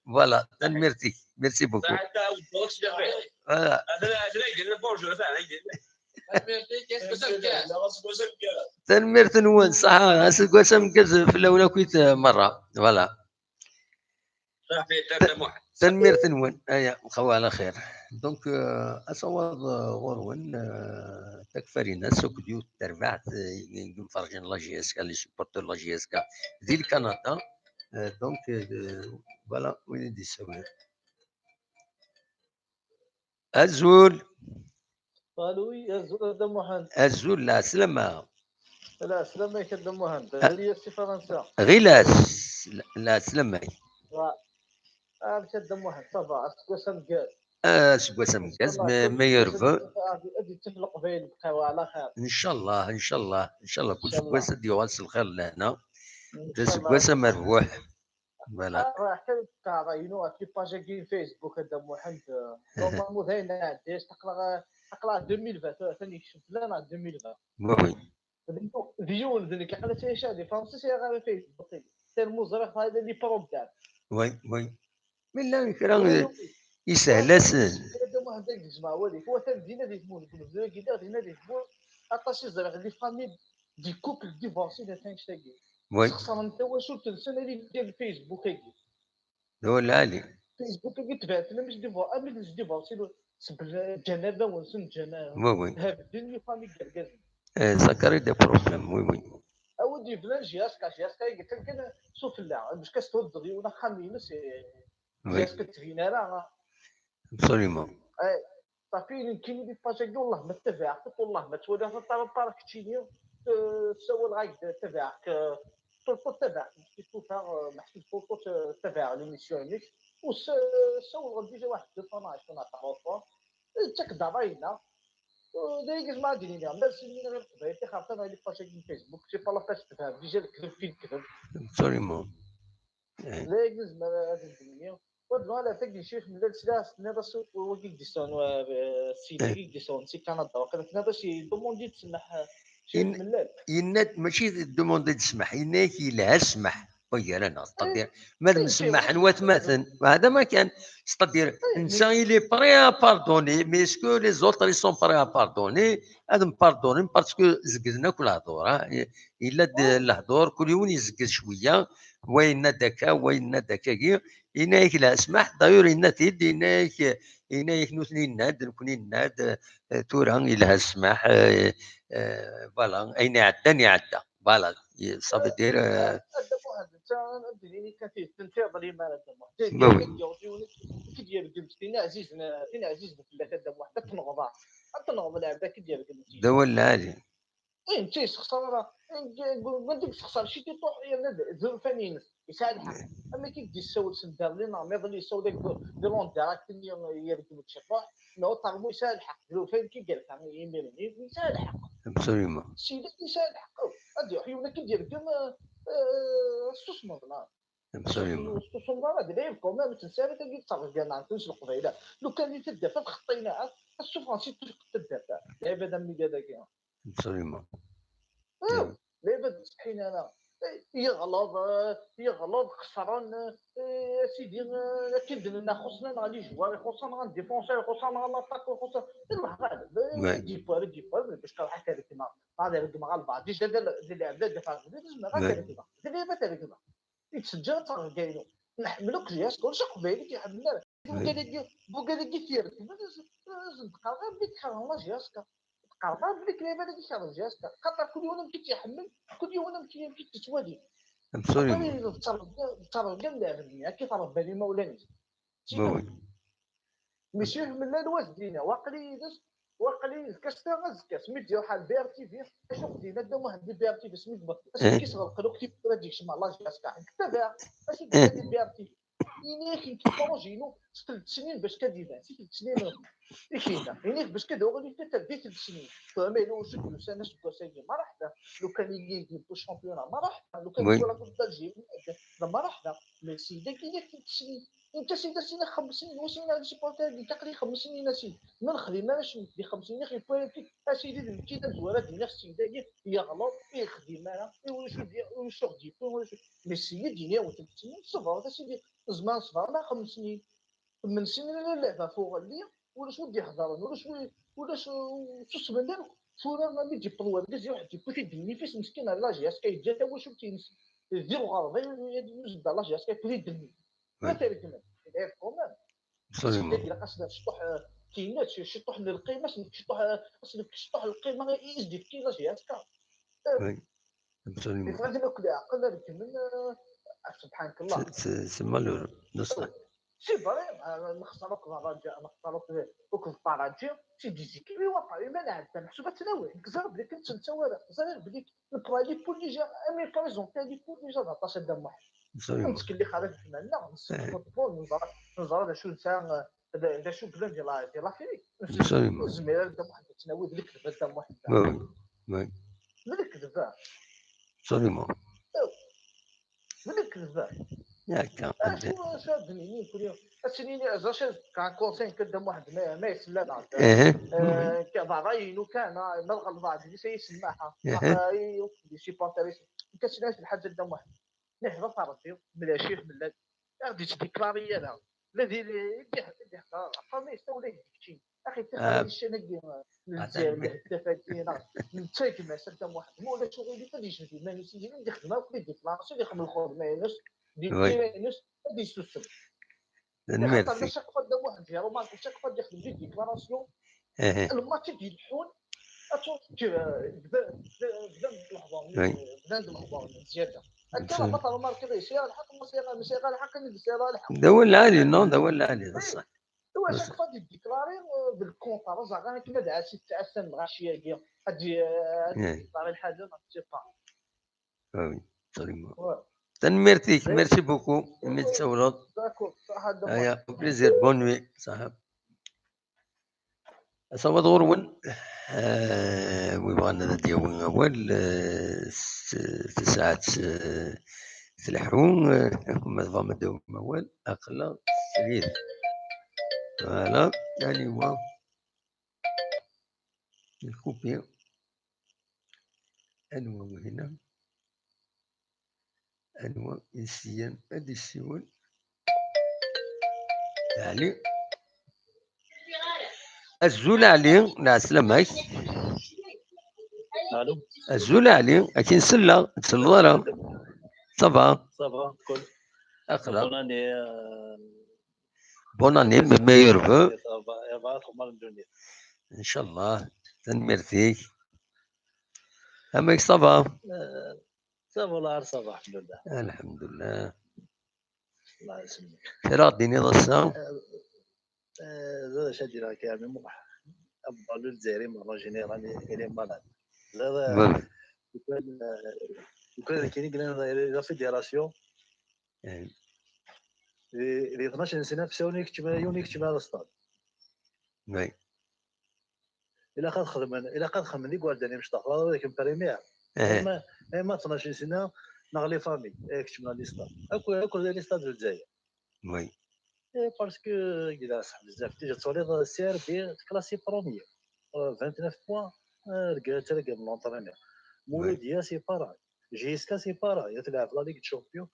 Voilà, tanemmirt-ik. Merci beaucoup. Voilà. Tanemmirt-nwen, ṣaḥa, aseggas ameggaz fell-awen akkit, eh, merra. Voilà. Tanemmirt-nwen. Aya, mxawa ɛla xir. Donc, euh, asawaḍ, euh, ɣur-wen, euh, Takfarinas akked yiwet n terbaɛt, euh, n yimferrǧen n la J S K, les supporters de la J S K, di Lkanada. Euh, donc, euh, voilà, win i d-yessawlen. Azul. Allô, oui, azul a Dda Muḥend. Azul, lɛeslama. Lɛeslama-k a Dda Muḥend. Ɣilas si Fransa. Ɣilas, lɛeslama-k. Amek a Dda Muḥend, ça va, aseggas ameggaz. Aseggas ameggaz, meilleurs vœux. Ad yettaf Leqbayel lqawa ɛla xir. Ncallah, ncallah, ncallah, kul aseggas ad d-yuɣal s lxir d lehna. D aseggas amerbuḥ. Voilà. Ḥkan-d ɣef les pages-agi n Facebook a Dda Muḥend, euh, normalement d ayen iɛedda, aql-aɣ, aql-aɣ deux mille vingt, atan yekcem fell-aneɣ deux mille vingt. Oui, oui. D yiwen, d yiwen d nekk, aql-aɣ ttɛiceɣ di Fransa, sɛiɣ ara Facebook-agi. Tellement ẓriɣ hada les problèmes. Oui, oui. Mais llan kra, euh, yeshel-asen. A Dda Muḥend, ad gezmeɣ awal-ik. Atan dinna di tmurt, deg unebdu-agi, lliɣ dinna di tmurt, aṭas i ẓriɣ, les familles, des couples divorcés, d annect-agi. Oui. Sxeṣren tawacult-nsen, ad iliɣ deg Facebook-agi. D awal lɛali. Facebook-agi tebɛet-tt-id, amek divorce, amek divorce, Seblen, ǧǧan arraw-nsen, ǧǧan Oui, oui. Habden les familles n yergazen. Eh, ça crée des problèmes, oui, oui. A wi d-yebnan J S K, J S K i yeqqen kan s ufella, bac ad s-thuddeḍ yiwen axxam-ines, eh, Oui, J S K ur d-tebnin ara. absolument. Ṣafi, nekkini di page-agi, wallah ma ttabaɛeɣ-t, wallah ma ttwaliɣ taṭara-ṭara keččini, eh, ssawaleɣ-ak-d, ttabaɛeɣ-k, eh, tout le temps ttabaɛeɣ-k, kif tufa, eh, meḥsub tout le temps, eh, ttabaɛeɣ l'émission-inek, u s-, ssawleɣ-d déjà waḥed deux fois neɣ ɛecrin neɣ tleṭṭa fois, eh, ttak-d ṛṛay-nneɣ. Eh, d ayagi zma ad d-iniɣ, merci-nni ɣer Leqbayel, tixerṣan ɣer les pages-agi n Facebook, c'est pas la peine tebɛem déjà lekdeb fi lekdeb. Absolument. Eh. D ayagi nezmer ad d-nini. Wa d nuɣal ar tagi n Ccix Mellal, sliɣ-as tenniḍ-as wagi i k-d-isawlen, wa, eh, ssid-agi i k-d-isawlen si Kanada, waqila tenniḍ-as yeddumondi-d ssmaḥ, eh, Ccix In- Mellal. Yenna-d mačči d demander d ssmaḥ, yenna-ak yelha ssmaḥ. Wagi ara neɣ, c'est-à-dire, ma d Eh, msemmaḥen eh, watmaten, hada ma kan, c'est-à-dire, eh, netta il est prêt à pardonner, mais est-ce que les autres ils sont prêts à pardonner? Ad mpardonner parce que zegden akk lehdur, hein. Yella-d Ouais. Lehdur, kul yiwen yezged cwiya, wa yenna-d akka, wa yenna-d akkagi, yenna-ak yelha ssmaḥ, d'ailleurs yenna-t-id, yenna-ak, yenna-ak nutni yenna-d, nekni yenna-d, eh, tura yelha ssmaḥ, eh, eh, voilà, ayen iɛeddan iɛedda, voilà, ça veut dire, eh, Adda Muḥend, netta ad d-nini kan tidet, netta iḍlim ara Adda Muḥend. Bah oui. Ad d-yerǧu yiwen, ad d-yergem tin ɛzizen, tin ɛzizen fell-ak Adda Muḥend, ad tenɣeḍ, ad tenɣeḍ lɛebd ad k-id-yergem. D awal lɛali. Eh, netta yessexṣar ara. Eh, wanda yessexṣar ciṭiṭuḥ yerna d, d urfan-ines. Yesɛa lḥeqq. Am akken i k-d-yessawel s Berlin, neɣ miḍel yessawel-ak d, d Londres, akken yergem-d ciṭuḥ. Neɣ uṭermu yesɛa lḥeqq. D urfan i k-yerfa imir-nni, yesɛa lḥeqq. Absolument. Sida yesɛa lḥeqq. Ad iruḥ yiwen akken d-yergem, eh, eh, tessusmeḍ, neɣ? Absolument. Tessusmeḍ ara, d lɛib quand même, tensa ara tagi d ttṛebga n ɛemti s Leqbayel. Lukan di taddart ad xeṭṭin, ad, ad ssufɣen si tefqet taddart. Lɛibad am wigad-agi. Absolument. Ah, lɛibad ur ttsetḥin ara. Eh, yeɣleḍ, eh, yeɣleḍ, xesren, eh, a sidi, eh, akken d-nenna, xuṣṣen-aneɣ les joueurs, ixuṣṣ-aneɣ un défenseur, ixuṣṣ-aneɣ l'attaque, ixuṣṣ-aneɣ, Allah ɣaleb, eh, Ouais. ad d-yewwi, ad d-yewwi, bac kan ḥaca rekma, ad rekma ɣer lbeɛḍ, déjà d, d lɛebd ad d-afeɣ, d lɛebd ad rekma, d lɛebd ad rekma. Yettseǧǧa ad taɣ deg ayen. Nḥemmel akk J S K, ulac aqbayli i k-iḥemmlen ara. Oui. Bugalagi, bugalagi t-yerkmen, ad, ad, ad d-qqareɣ belli keṛhen la J S K. Qqareɣ belli lɛibad-agi keṛhen J S K. Xaṭer kul yiwen amek i tt-iḥemmel, kul yiwen amek i, amek i tt-yettwali. Absolument. D ttṛebga, d ttṛebga n lɛebd-nni, akka i t-ṛebban imawlan-is. Bah oui. Monsieur Mellal wa s-d-yenna, waqli yid-s, waqli yid-s, kasta azekka, s mi d-iruḥ ar B R T V, acu d-yenna Dda Muḥend di B R T V, s mi d-iruḥ, acu Eh. d-yesɣelqen akk tiwwura ad yekcem ar la J S K, ḥekk tabaɛ, acu d-yenna di B R T V. Ini-ak nekk projet-inu s telt snin bac ad iban, si telt snin, i k-yenna. Ini-ak bac ad uɣal yefka di telt snin. Tura ma yella ur d-yusan aseggas-agi, marḥba. Lukan yella yebbu championnat, marḥba. Lukan Oui. yebbu la Coupe d'Algérie, d marḥba. Mais ssid-agi yella telt snin. Netta ssid-a sina xems snin, wa sina les supporters-agi, aql-i xems snin a sidi. Ma nexdim ara cemmet di xems snin, yewwi-ak a sidi d nekk i d amezwar ad d-iniɣ ssid-agi yeɣleḍ, ur yexdim ara, i ulac ur d-, ulac ur ɣ-d-yewwi, ulac. Mais ssid-agi iniɣ-d telt snin, ṣebreḍ a sidi, nezmer ad ṣebreɣ neɣ xems snin. Xems snin ala lehba tuɣ lliɣ, ulac ur d-iḥḍren, ulac ur, ulac ur susmen ara. Tura ma mi d-yewweḍ wergaz, iruḥ d-yewwi-t-id nnif-is meskin ar la J S K, yeǧǧa tawacult-ines di lɣerba, yuzzel-d ar la J S K, yewwi-t-id nnif. Ma Oui. tergem, lɛib quand même. Absolument. Ilaq ad s-nefk ciṭuḥ, eh, tinet, ciṭuḥ n lqima, ad s-nefk ciṭuḥ, eh, ad s-nefk ciṭuḥ n lqima i, i s-d-yefka la J S K. Oui. Absolument. Ifadden akk leɛqel ad kemmen, eh, subḥanak Allah. C'est, c'est, c'est malheureux. De ça. C'est vrai, eh, nexṣer akk d rraǧa, nexṣer akk d, akk d ṭaraǧi, c'est des équipes i waṭa, i ma nɛedda, meḥsub ad tnawi. Nekk ẓriɣ belli kan ttntaw ara, ẓriɣ belli le problème pour les gens, am le présenté les pour les gens, aṭas a Dda Muḥ. Absolument. Nettkellix ara d gma-nneɣ, nessekfeḍ, neẓra, neẓra d acu nesɛa, d, d acu yellan di la, di l'Afrique. Absolument. Ur nezmir ara Dda Muḥ ad tt-nawi d lekdeb a Dda Muḥ. Oui, oui. Oui. D lekdeb, ah. Absolument. D lekdeb, ah. Yakka. Acu, acu ad d-nini nekni? Ad s-nini, ẓer acu, un conseil kan Dda Muḥ, ma, ma yesla neɣ. Eh. Eh, ka-, d ṛṛay-inu kan, ah, ma tɣelḍeḍ, ɛeddi-s ay ssmaḥ, ah. Eh. Ah, i, i les supporters-is. Nekk ad s-nini lḥaǧa Dda Muḥ. Neḥḍer ɣer Ṛebbi, mla Ccix Mellal. Ad ɣ-d-yettdiklari ara. La di, i d-, i d-iḥḍer, aqerni yestawel-ak-d kečči. Axi, Ah. Tiqbaylic-agi, n Lezzayer, Attends, mais lheddaf-agi, neɣ netta gma-s a Dda Muḥ, ma ulac uɣilif ad yejbed iman-is, ad yexdem akk les déclarations, ad yexdem lxedma-ines, di Oui. tira-ines, ad yessusem. Tanemmirt Axaṭer fik. Chaque fois Dda Muḥ Di Roma, chaque fois d-ixdem des déclarations. Lmatch i d-yelḥun, ad tṛuḥ, bdan-d lehḍur, bdan-d lehḍur zzyada. Akka ma tṛumarkiḍ, yesɛa lḥeqq, ma sɛiɣ, ma sɛiɣ lḥeqq, ma sɛiɣ lḥeqq. D awal lɛali, non, d awal lɛali, d ṣṣeḥ. Wa chaque fois d-déclarer, euh, d lkontra, ẓer akken ad ɛassi ttɛassan lɣaci-agi, ad d-déclarer lḥaǧa, ma ttiqa. Ah oui, absolument. Tanemmirt-ik, merci beaucoup, imi d-tsawleḍ. D'accord, ṣaḥa. Aya, au plaisir, bonne nuit, ṣaḥa. Asawaḍ ɣur-wen, eh, wi bɣan ad d-yawi awal, eh, s-, tasaɛet, eh, tleḥḥu, eh, ma tebɣam ad d-tawim awal, aql-aɣ srid. Voilà, aniwa. Nkupi. Anwa wihina? Anwa i s-yan ad d-yessiwel? Ɛli. Azul Ɛli, lɛeslama-k. Azul Ɛli, akin selleɣ, ur tselleḍ ara. Ça va? Ça va, cool. Aql-aɣ. Bonne année, euh, Bonne année, mes meilleurs vœux. Inchallah. Tanemmirt-ik. Amek, ça va? Euh, ça va, ça va, alḥemdulillah. Alḥemdulillah. Allah yesselmek. Kra ad d-tiniḍ ass-a? Euh, euh, d acu ad d-iniɣ, Kamel Muḥ? Abdallah Lezzayer, en général, il est malade. Lukan, euh, lukan akken i yella la fédération, di, di tnac n sna, fsawen ikeččem, yiwen ikeččem ar stad. Ilaq ad xedmen, ilaq ad xedmen igerdan imecṭaḥ, ɣer akken premier. Ima, ima tnac n sna, neɣ les familles, ikeččem ar stad. Akk, akk les stades n Lezzayer. Eh, parce que, il a ça, بزاف. Déjà, tu vois, C R B, classé premier. Euh, vingt-neuf points, euh, le gars, le gars, l'entraîneur. Mouloudia, c'est pareil. J S K, c'est pareil. Il a fait la, la Ligue des Champions.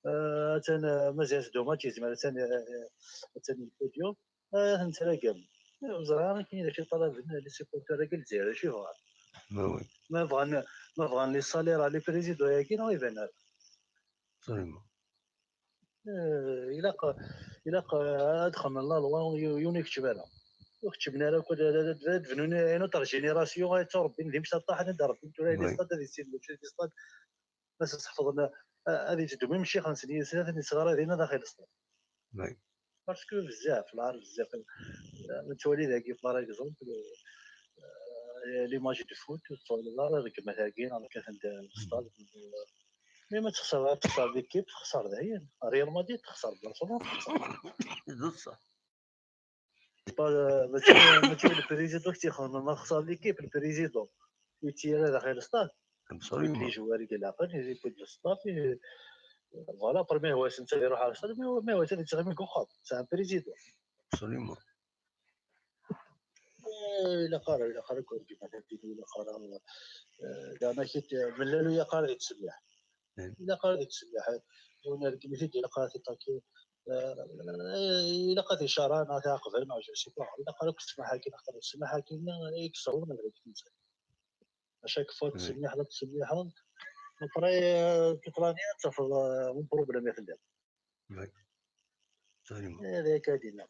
Euh, atan, euh, mazal deux matchs, mais atan, euh, atan le podium. Euh, atan la gamme. Ẓriɣ akken d acu i ṭalaben les supporters n Lezzayer, d acu i bɣan. Ma bɣan, ma bɣan les salaires, les présidents-agi, neɣ iban ara. Absolument. Eh, ilaq, ilaq, eh, ad xedmen la loi, ur, ur ikeččem ara. Ur keččmen ara akk, ad, ad, ad, ad bnun une autre génération, ad ttrebbin d imecṭaḥen, ad rebbin tura les stades, ad issin les stades. Ma s-sḥefḍen, eh, ad yettdum imcixen-nsen yid-sen, ad ten-yesɣaradin, ad aɣ-ilesṭen. Parce que bzaf, lɛar bzaf. Eh, nettwali dagi, par exemple, eh, les matchs de foot, ur tettwaliḍ ara rregmat-agi, neɣ kkaten-d stade. Mais ma texṣer, ad texṣer l'équipe, texṣer dayen. Real Madrid texṣer, Barcelone texṣer. D ṣṣeḥ. Pas, euh, mačči, mačči le président i tt-ixedmen, ma texṣer l'équipe, le président. Yettiri daxel stade. Absolument. Les joueurs i ilaqen, les équipes de staff, et, euh, voilà, premier هو يسنتر يروح على stade, mais هو، mais هو ثاني تغمي كوخر. C'est un président. Absolument. Eh, ilaq ara, ilaq ara كون كيما هكا، ilaq ara، eh, لأن كي ت-، من لا يقال يتسمح. Ilaq ara ad yettsemmiḥ. Yiwen ar kem-id ilaq ara t-iṭaki. Eh, ilaq ad t-icaṛa neɣ ad t-iɛaqben, neɣ je sais pas. Ilaq ara akk ssmaḥ-agi, ilaq ara ssmaḥ-agi, i yessawḍen ad t-id-nsan. À chaque fois tettsemmiḥeḍ, ad tettsemmiḥeḍ. Après, eh, toute l'année ad tafeḍ, eh, un problème i telliḍ. Absolument. Eh, d akka i d-yenna.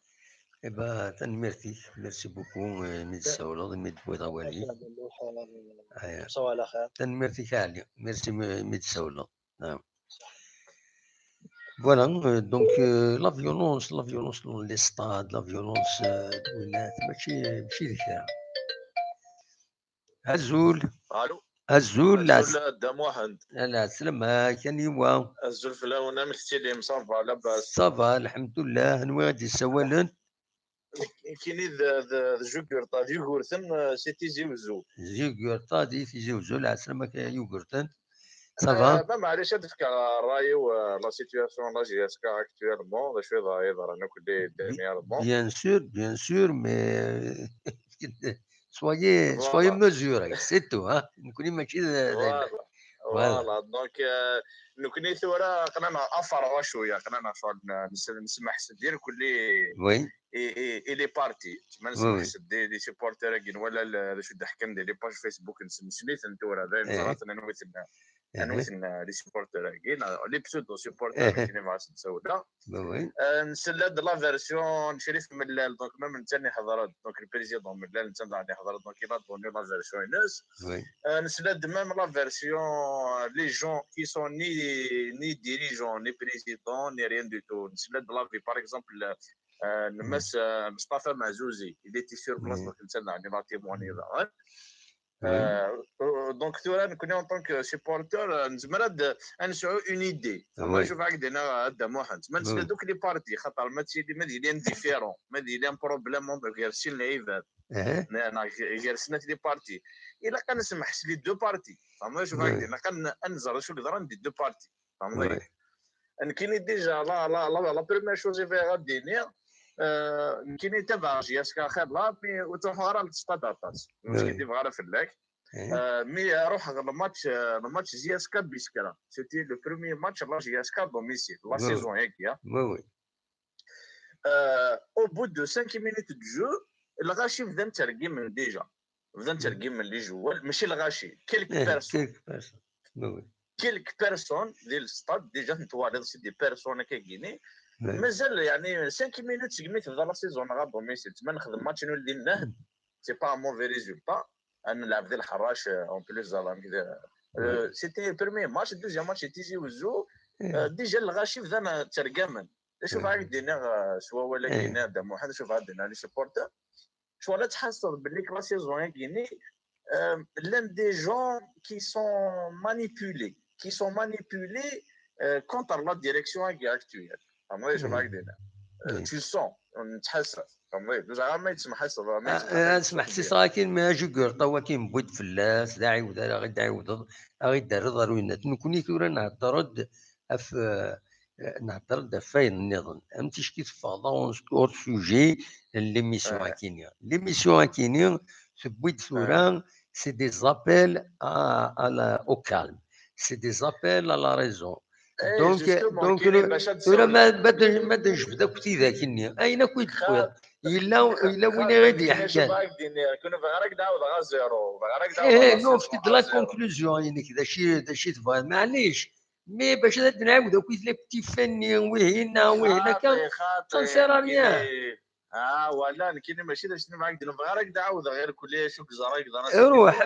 Eh ben, tanemmirt-ik, merci beaucoup, eh, imi d-tessawleḍ, imi d-tewwiḍ awal-ik. Tanemmirt-ik a Ɛli, merci imi, imi d-tessawleḍ. Ah. Voilà, euh, donc, euh, la violence, la violence dans les stades, la violence, euh, d winat, mačči, mačči d kra. Azul. Allô. Azul, azul, a Dda Muḥend. Lɛeslama-k, aniwa? Azul fell-awen, amek tellam? Ça va, labas? Ça va, lḥemdullah. Anwa i d-yessawalen? Nekkini d, d, d Jugurṭa, d Yugurten, eh, si Tizi Wezzu. Jugurṭa di Tizi Wezzu, lɛeslama-k a Yugurten. Ça va? Eh, ma maɛlic ad d-fkeɣ ṛṛay-iw, eh, la situation n la J S K actuellement, d acu i yeḍran akk dernièrement. Bien sûr, bien sûr, mais soyez, soyez mesurés, c'est tout, hein. Nekkni mačči d, d, voilà. Voilà, donc, euh, nekkni tura aql-aneɣ aferɣa cwiya, aql-aneɣ ccɣel n-, nes-, nesmeḥsed irkelli i, i, i les partis. Ma nesmeḥsed di, di supporters-agi, nwala l-, d acu d-ḥkan di les pages Facebook-nsen, nessen-iten tura, d ayen ẓraten anwi-ten. Anwa-ten les supporters-agi, les pseudo-supporters, akken i bɣa s-nsawel. Nsella-d la version n Crif Mellal, donc même netta-nni iḥḍer-d, donc le président Mellal, netta daɣen iḥḍer-d, donc il a donné la version-ines. Nsella-d même la version, les gens qui sont ni, ni dirigeants, ni présidents, ni rien du tout. Nsella-d l'avis, par exemple, n Mass Mustafa Mazzouzi, il était sur place, donc netta daɣen il a témoigné daɣen. Donc tura nekni en tant que supporter, nezmer ad, ad nesɛu une idée. Ma ncuf ad d-iniɣ a Dda Muḥend, ma nesla-d akk les parties, xaṭer ma d-yili, ma d-yili un différend, ma d-yili un problème entre gar sin lɛibad, neɣ gar snat les parties, ilaq ad nesmeḥ s les deux parties. Tfehmeḍ acu bɣiɣ ad k-d-iniɣ? Ilaq ad nẓer acu yeḍran des deux parties. Tfehmeḍ-iyi? Nekkini déjà la, la, la, la première chose i bɣiɣ ad d-iniɣ, nekkini tabaɣ J S K axir la, mais ur ttruḥuɣ ara ar le stade aṭas. Ur skiddibeɣ ara fell-ak. Mais ruḥeɣ le match, le match J S K Biskra. C'était le premier match la J S K à domicile la saison-agi. Au bout de cinq minutes de jeu, lɣaci bdan ttergimen déjà. Bdan ttergimen les joueurs, mačči lɣaci, quelques personnes. Quelques personnes di le stade, déjà ten-twaliḍ, c'est des personnes akkagini. Mazal, yeɛni, cinq minutes segmi tebda la saison-nneɣ à domicile, ma nexdem match nul dinna, c'est pas un mauvais résultat. Ad nelɛeb di Lḥerrac, en plus, c'était le premier match, deuxième match i Tizi Ouzou. Déjà lɣaci bdan ttergamen. D acu bɣiɣ ad d-iniɣ s wawal-agi-nni, a Dda Muḥend, d acu bɣiɣ ad d-iniɣ les supporters? Ccɣel ad tḥasseḍ belli la saison-agi-nni, llan des gens qui sont manipulés, qui sont manipulés contre la direction-agi actuelle. Tfehmeḍ acu bɣiɣ ad d-iniɣ? Tu le sens, nettḥasab. Tfehmeḍ? Ur ẓriɣ ma yettemḥasab, ma yettemḥasab. Ad smeḥsiseɣ akin, mi ajugurṭa-w akin wwi-d fell-as, d aɛiwed ara ɣ-id-ɛiwdeḍ, a ɣ-id-terriḍ ar winat. Nekkni tura nhedder-d ɣef, nhedder-d ɣef wayen nniḍen. Am ticki teffɣeḍ hors sujet n l'émission akini. L'émission akini tewwi-d tura, c'est des appels à, à la, au calme. C'est des appels à la raison. Donc, donc, tura ma, ma d-, ma d-nejbed akk tidak-nni, ayen akk i d-tewwiḍ, yella, yella win i ɣ-d-yeḥkan. Ih, non, fket-d la conclusion-inek, d acu, d acu i tebɣiḍ, maɛlic. Mais bac ad d-nɛawed akk les petits faits-nni, wihin, wihin, akka, ça ne sert à rien. Ah, voilà, nekkini mačči d acu i bɣiɣ ad d-iniɣ, bɣiɣ ara k-d-ɛawdeɣ irkelli acu i yeẓra, yeḍra. Ruḥ,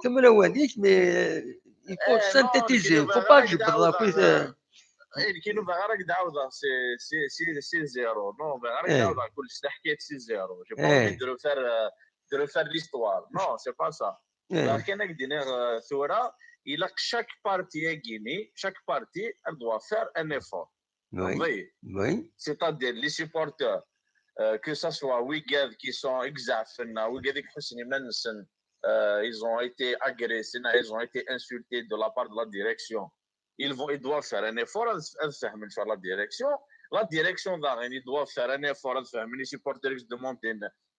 kemmel awal-ik, mais il faut synthétiser, il faut pas tjebdeḍ akk. Nekkini bɣiɣ ara k-d-ɛawdeɣ si, si, si, si zéro. Non, bɣiɣ ara k-d-ɛawdeɣ kullec, taḥkayt si zéro. J'ai pas envie de refaire, euh, de refaire l'histoire. Non, c'est pas ça. Bɣiɣ kan ad k-d-iniɣ, euh, tura, ilaq chaque partie-agini, chaque partie, elle doit faire un effort. Oui, oui. C'est-à-dire les supporters, euh, que ce soit wigad qui sont exafna, wigad qui sont, euh, ils ont été agressés, ils ont été insultés de la part de la direction. Ils vont, ils doivent faire un effort ad, ad fehmen sur la direction. La direction, ils doivent faire un effort ad fehmen les supporters qui demandent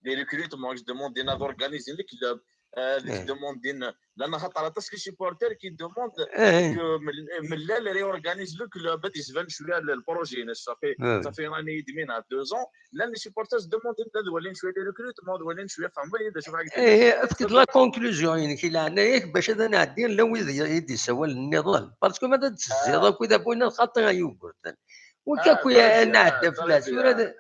des recrutements, qui demandent ad organiser le club, euh, qui demandent, لأن خاطر aṭas les supporters qui demandent que Mel-, Mellal réorganise le club, ad d-isban cwiya le projet-ines, ça fait, ça fait un an et demi, deux ans. Là, les supporters demandent ad walin cwiya les recrutements, ad walin cwiya, fehmeḍ-iyi d acu bɣiɣ ad k-d-iniɣ. Efk-d la conclusion-inek i leɛnaya-k bac ad nɛeddi la wid i d-yessawalen nniḍen. Parce que ma d-tezziḍ akk d abuna xaṭi ay Yugurten. Wikka akk nɛedda fell-as. Tura d-,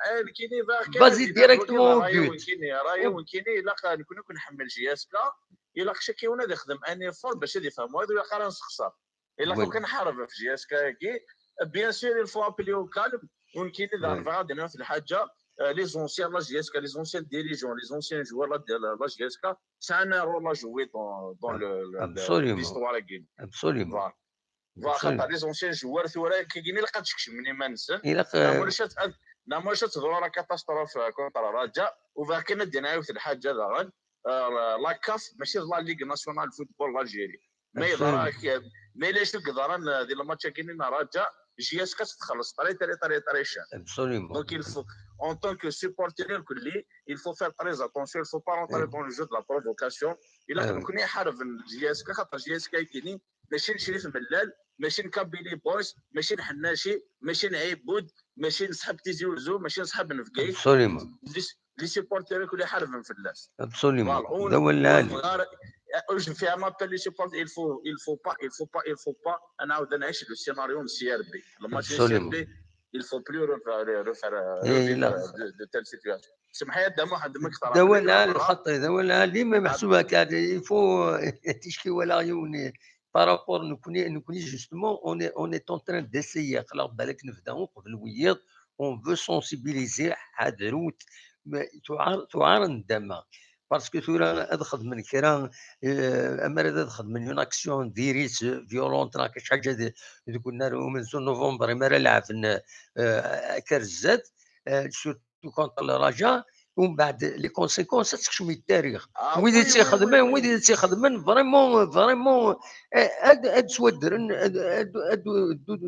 vas-y directement au but. Raya-w nekkini, ilaq nekkni ur nḥemmel J S K, ilaq chaque yiwen ad ixdem un effort bac ad ifhem wayeḍ, ur ilaq ara nessexṣer. Ilaq akk ad nḥareb ɣef J S K-agi. Bien sûr, il faut appeler au calme. U nekkini daɣen bɣiɣ ad d-iniɣ lḥaǧa, euh, les anciens la J S K, les anciens dirigeants, les anciens joueurs la, la, la J S K, sɛan un rôle à jouer dans, dans le, le, le, l'histoire-agi. Absolument. Voilà. Voilà, xaṭer les anciens joueurs tura kagini ilaq ad skecmen iman-nsen. Ilaq, euh, neɣ ma ulac ad, ad, neɣ ma ulac ad teḍru la catastrophe, euh, contre Raja, u bɣiɣ kan ad d-iniɣ yiwet lḥaǧa daɣen, euh, la CAF mačči d la Ligue Nationale de Football l'Algérie. Ma yeḍra, ma yella acu yeḍran, euh, di lmatch-agi n Raja, J S K ad txelleṣ très, très, très, très cher. Absolument. Donc, il faut, en tant que supporter, il faut faire très attention, il faut pas rentrer dans le jeu de la provocation. Ilaq nekkni ad nḥareb J S K, xaṭer J S K-agi-ni, mačči n Crif Mellal, mačči n Kabylie Boys, mačči n Ḥennaci, mačči n Ɛibud, mačči n ṣṣḥab Tizi Wezzu, mačči n ṣṣḥab n Bgayet. Absolument. Les, les supporters akk i ḥarben fell-as. Absolument. Voilà. D awal lɛali. Euh, je fais un appel les supporters, il faut, il faut pas, il faut pas, il faut pas, أنا عاود نعيش le scénario de C R B. Le match de C R B, il faut plus refaire, refaire, euh, eh, revivre de, de telles situations. سمح لي، دابا واحد المقترح. دابا لا، الخط، دابا لا، اللي ما محسوبة كان، il faut تشكي ولا عيوني. Par rapport, نكوني، نكوني justement, on est, on est en train d'essayer. خلاص، بالك نبداو قبل وياض، on veut sensibiliser. حاضروت، ما، توعر، توعر ندامة. Parce que tura ad xedmen kra, euh, amara ad xedmen une action diri-tt violente, neɣ kra حاجة di-, deg unnar umenzu novembre, amara lɛeben, euh, akka ar zdat, euh, surtout contre le Raja, ومن بعد les conséquences ad tekcem i tarix. Wid i tt-ixedmen, wid i tt-ixedmen, vraiment, vraiment, euh, ad, ad ttwaddren, ad, ad, ad, ad,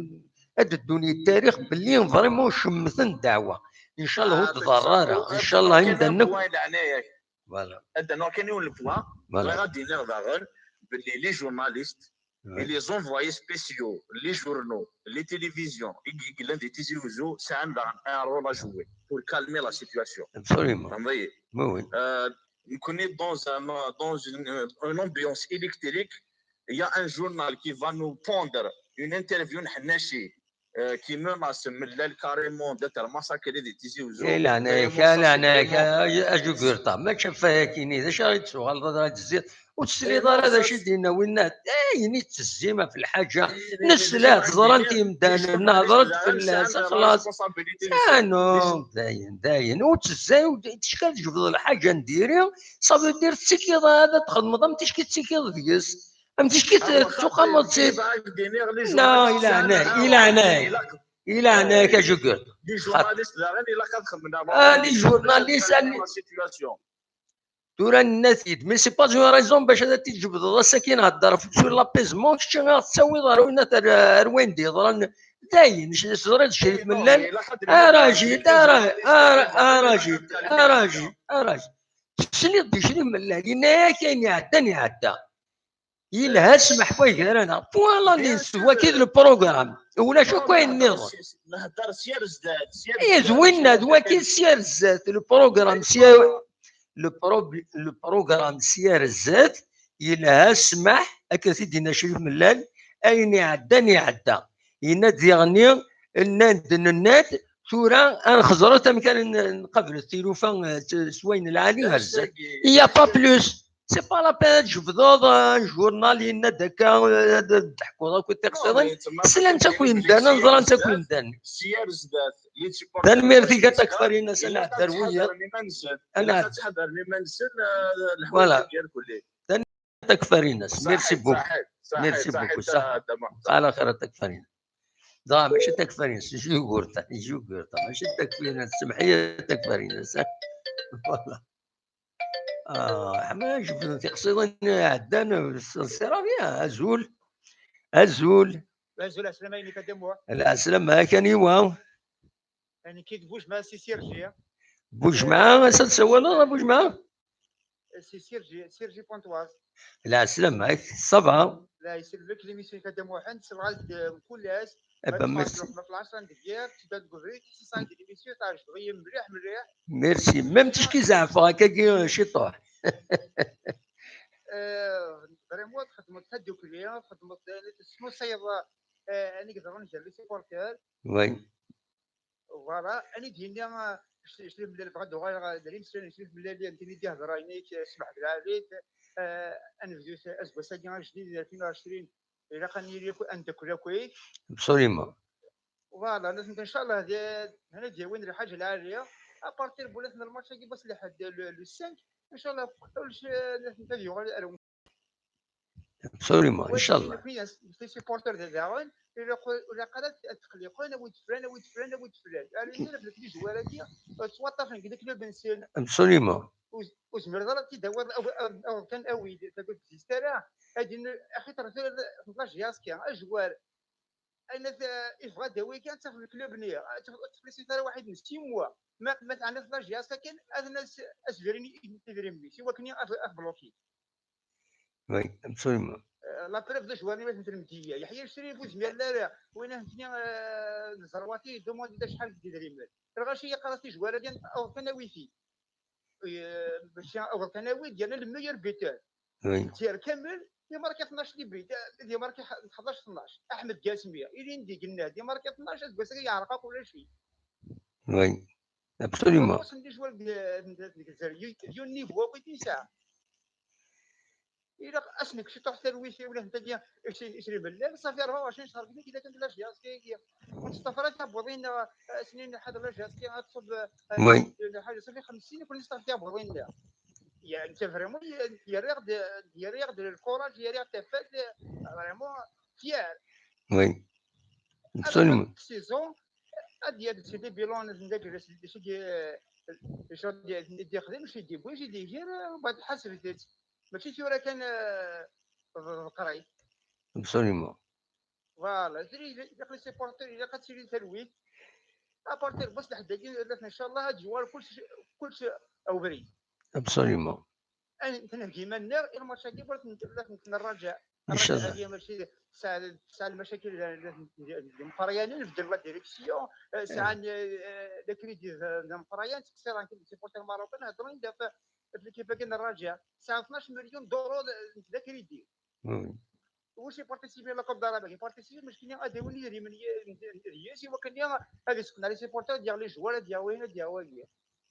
ad ddun i tarix belli vraiment cemmten ddeɛwa. Inchallah ur d-ḍerr ara. Inchallah imdanen akk. Voilà. Ad d-anuɣ kan yiwen le point. Voilà. Bɣiɣ ad d-iniɣ daɣen belli les journalistes et les envoyés spéciaux, les journaux, les télévisions, i, i yellan di Tizi Uzzu, sɛan daɣen un rôle à jouer pour calmer la situation. Absolument. Fehmeḍ-iyi? Oui, oui. Euh, nekkni dans un, dans une, une ambiance électrique, il y a un journal qui va nous pondre une interview n Ḥnaci, euh, qui menace Mellal carrément d'être massacré di Tizi Uzzu. I leɛnaya-k, a leɛnaya-k, a Jugurṭa, mačči ɣef wayagi-nni, d acu ara d-tuɣaleḍ ad tezziḍ? Ur tesliḍ ara d acu i d-yenna winna? Ayen i tezzim ɣef lḥaǧa, nesla, ẓran-t yimdanen, nehḍer-d fell-as, xlaṣ. Ah non, dayen, dayen, ur tezzi, ur d-, ticki ad tjebdeḍ lḥaǧa n diri, ça veut dire tettikiḍ ad txedmeḍ am ticki tettikiḍ deg-s. Am ticki tettuqameḍ-tt-id. Non, i leɛnaya-k, i leɛnaya-k, i leɛnaya-k, a Jugurṭa. Ah, les journalistes, tura nenna-t-id, mais c'est pas une raison bac ad t-id-tjebdeḍ ass-agi nhedder sur l'apaisement, kečči ad ɣ-tettawiḍ ɣer winna ar, ar wayen d-yeḍran. Dayen, teẓriḍ Crif Mellal, arajit, ara, ara, arajit, arajit, arajit. Tesliḍ-d i Crif Mellal, yenna-yak ayen iɛeddan iɛedda. Yelha ssmaḥ wagi ara naɣ. Voilà, c'est waki d le programme. Ulac akk ayen nniḍen. Nehder sya ar zdat, sya ar zdat. Eh, d winna, d waki sya ar zdat. Le programme sya, le pro-, le programme sya ar zdat, yelha ssmaḥ, akka t-id-yenna Crif Mellal, ayen iɛeddan iɛedda. Yenna-d diɣenni, nnan-d, nenna-d, tura ad nxeẓret amek ara n-, nqablet tilufa, eh, s, s wayen lɛali ar zdat. Il y a pas plus. C'est pas la peine ad tjebdeḍ, eh, journal yenna-d akka, eh, ad d-teḥkuḍ akk tiqsiḍin. Slan-tt akk yemdanen, ẓran-tt akk yemdanen. Tanemmirt-ik a Takfarinas, ad nɛeddi ar wiyaḍ. Ad nɛeddi. Voilà. Takfarinas. Merci beaucoup. Merci beaucoup. Ṣaḥit. Ala xir a Takfarinas. Dɣa mačči Takfarinas, Jugurṭa, Jugurṭa, mačči Takfarinas, semḥ-iyi a Takfarinas. Voilà. Ah, ḥma jebden tiqsiḍin iɛeddan s, s rrabya. Azul. Azul. Azul, ɛeslama-inek a Dda Muḥ. Ɛeslama-k, aniwa? Nekk d Bujemɛa si Sirji. Bujemɛa, ass-a tsawaleḍ a Bujemɛa? Si Sirji, Sirji Pontoise. Ɛeslama-k, ça va? La, iselmek l'émission-ik a Dda Muḥend, sebɣa-k-d mkul ass. Eh ben, merci. Ma tlaṣa n deg yiḍ, tedda deg ubrid, tesɛa-d l'émission, teɛjeb-iyi mliḥ, mliḥ. Merci. Même ticki zeɛfeɣ akkagi ciṭuḥ. Eh, vraiment, txedmeḍ tadukli, txedmeḍ, eh, tesnusayeḍ, eh, ayen i yeḍran gar les supporters. Oui. Voilà, ani d-yenna, ah, Crif Mellal, bɣa ad uɣaleɣ d lemsel n Crif Mellal, nekkini d-ihder ayen-ik, eh, smeḥ d lɛali-k, eh, ad nebdu aseggas-agi ajdid n alfin u ɛecrin, ilaq ad nili akk, ad neddakel akk-ik. Absolument. Voilà, nutenti, ncallah, d, hna d-yawin lḥaǧa lɛali. À partir bu la ten lmatch-agi, bac lḥedd, le, le cinq, ncallah, kullec, eh, nutenti ad yuɣal ar Absolument, inchallah. Nekni, les supporters d daɣen, ilaq, ilaq ara ad tqelliqen, awi-d flan, awi-d flan, awi-d flan. Almi ara belk les joueurs-agi, ttwaṭṭafen deg club-nsen. Absolument. Ur, ur zmireḍ ara ad t-id-tawiḍ, awi-, awi-, awi-, kan awi-d, tagut existe ara. Ad in-, axi terfiḍ, terfiḍ la J S K, azwar. Ayen t-, yebɣa ad d-yawi kan, ad tafeḍ club-nni, ad tafeḍ, ur teflisiḍ ara waḥid n six mois. Ma, ma teɛniḍ la J S K kan, ad nas-, as-, as-, verin i, i, idrimen-is, i wakken ad, ad bloquer. Oui, absolument. Eh, la preuve d ajwar-nni ma tmetren deg-i. Yeḥya Ccrif ur zmiren ara. Win akken, eh, nezerwa-t-id, demande-d acḥal deg idrimen. Lɣaci yeqqar-as tijwar-agi, aweḍ kan awi-t-id. Eh, mačči aweḍ kan awi-d, yerna le meilleur buteur. Oui. Lezzayer kamel, di marka tnac di bid, di marka ḥdac tnac. Aḥmed Gasmi, ilin di genna, di marka tnac, aseggas-agi yeɛreq akk ulac-it. Oui. Absolument. Aṭas n lijwal deg Lezzayer, yiwen niveau akk i t-yesɛa. Ilaq ad s-nekk ciṭuḥ talwit i wlad n tagi, isri bellal, صافي أربعة وعشرين شهر كذا كذا كان لاج ياسكي. كنت صافي راه تابوضين سنين حد لاج ياسكي غتصب. Oui. حاجه صافي خمس سنين كنت صافي تابوضين. يعني انت فريمون يريغ يريغ الكوراج يريغ تفاد. فريمون فيار. Oui. Absolument. سيزون هاد يا سيدي بيلون داك دي خدم شي دي بوي جي دي غير. وبعد حسب ماشي ثورة كان القراي. Absolument. فوالا داخل سيبورتور الا قتلي تلويث ابارتير بصح داكي ان شاء الله هاد الجوار كلشي كلشي او بريد. Absolument. انا تنهجي ما النار الماتش هادي بغيت نرجع. ان شاء الله. هذه ماشي ساعه ساعه المشاكل المقريانين في لا ديريكسيون ساعه لي كريدي المقريان تكسير سيبورتير ماروكان هضروا في ليكيب كاين الرجاء ساعه اثناش مليون دولار لا كريدي. واش يبارتيسيبي لا كوب دارابا يبارتيسيبي مشكلين اداوني ريمني رياسي وكان هذه سكنا لي سيبورتير ديال لي جوار ديال وين ديال وين.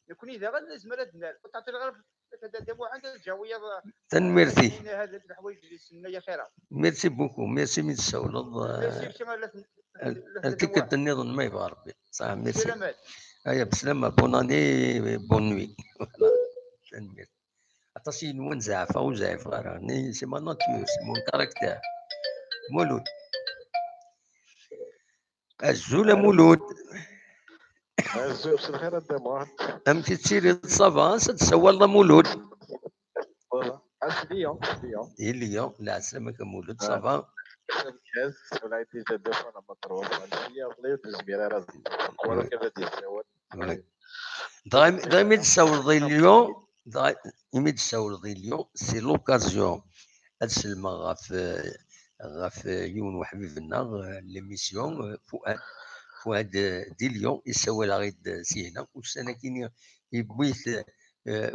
يكون اذا غير زعما هاد الناس تعطي الغرب هذا واحد الجويه. تنميرتي. هذا الحوايج اللي سنه يا خيرها. Merci beaucoup. Merci من تساولض. ميرسي شكرا لك. التيكت النظام ما يبغى ربي. صح. Merci. سلامات. ايا بسلامه. Bonne année, bonne nuit. Voilà. تنميرتي. Aṭas yenwa nzeɛf ur zeɛfeɣ ara. C'est ma nature, c'est mon caractère. Mulud. Azul a Mulud. Azul, مساء الخير a Dda Muḥend. Amek i tettiliḍ, ça va? Ad d-tsawaleḍ a Mulud? Voilà. Asliya, asliya. Iliya, leɛslama-k a Mulud, ça va? Wala déjà deux fois la matrof. Asliya, ur nezmir ara. Wala kan ad d-yessawal. Dɣa imi d-tessawleḍ i Lyon, dɣa imi d-tessawleḍ i Lyon, c'est l'occasion ad sellmeɣ ɣef ɣef yiwen weḥbib-nneɣ, l'émission, Fuad. Fuad di Lyon, yessawal-aɣ-id sihna. Ussan-agi yewwi-t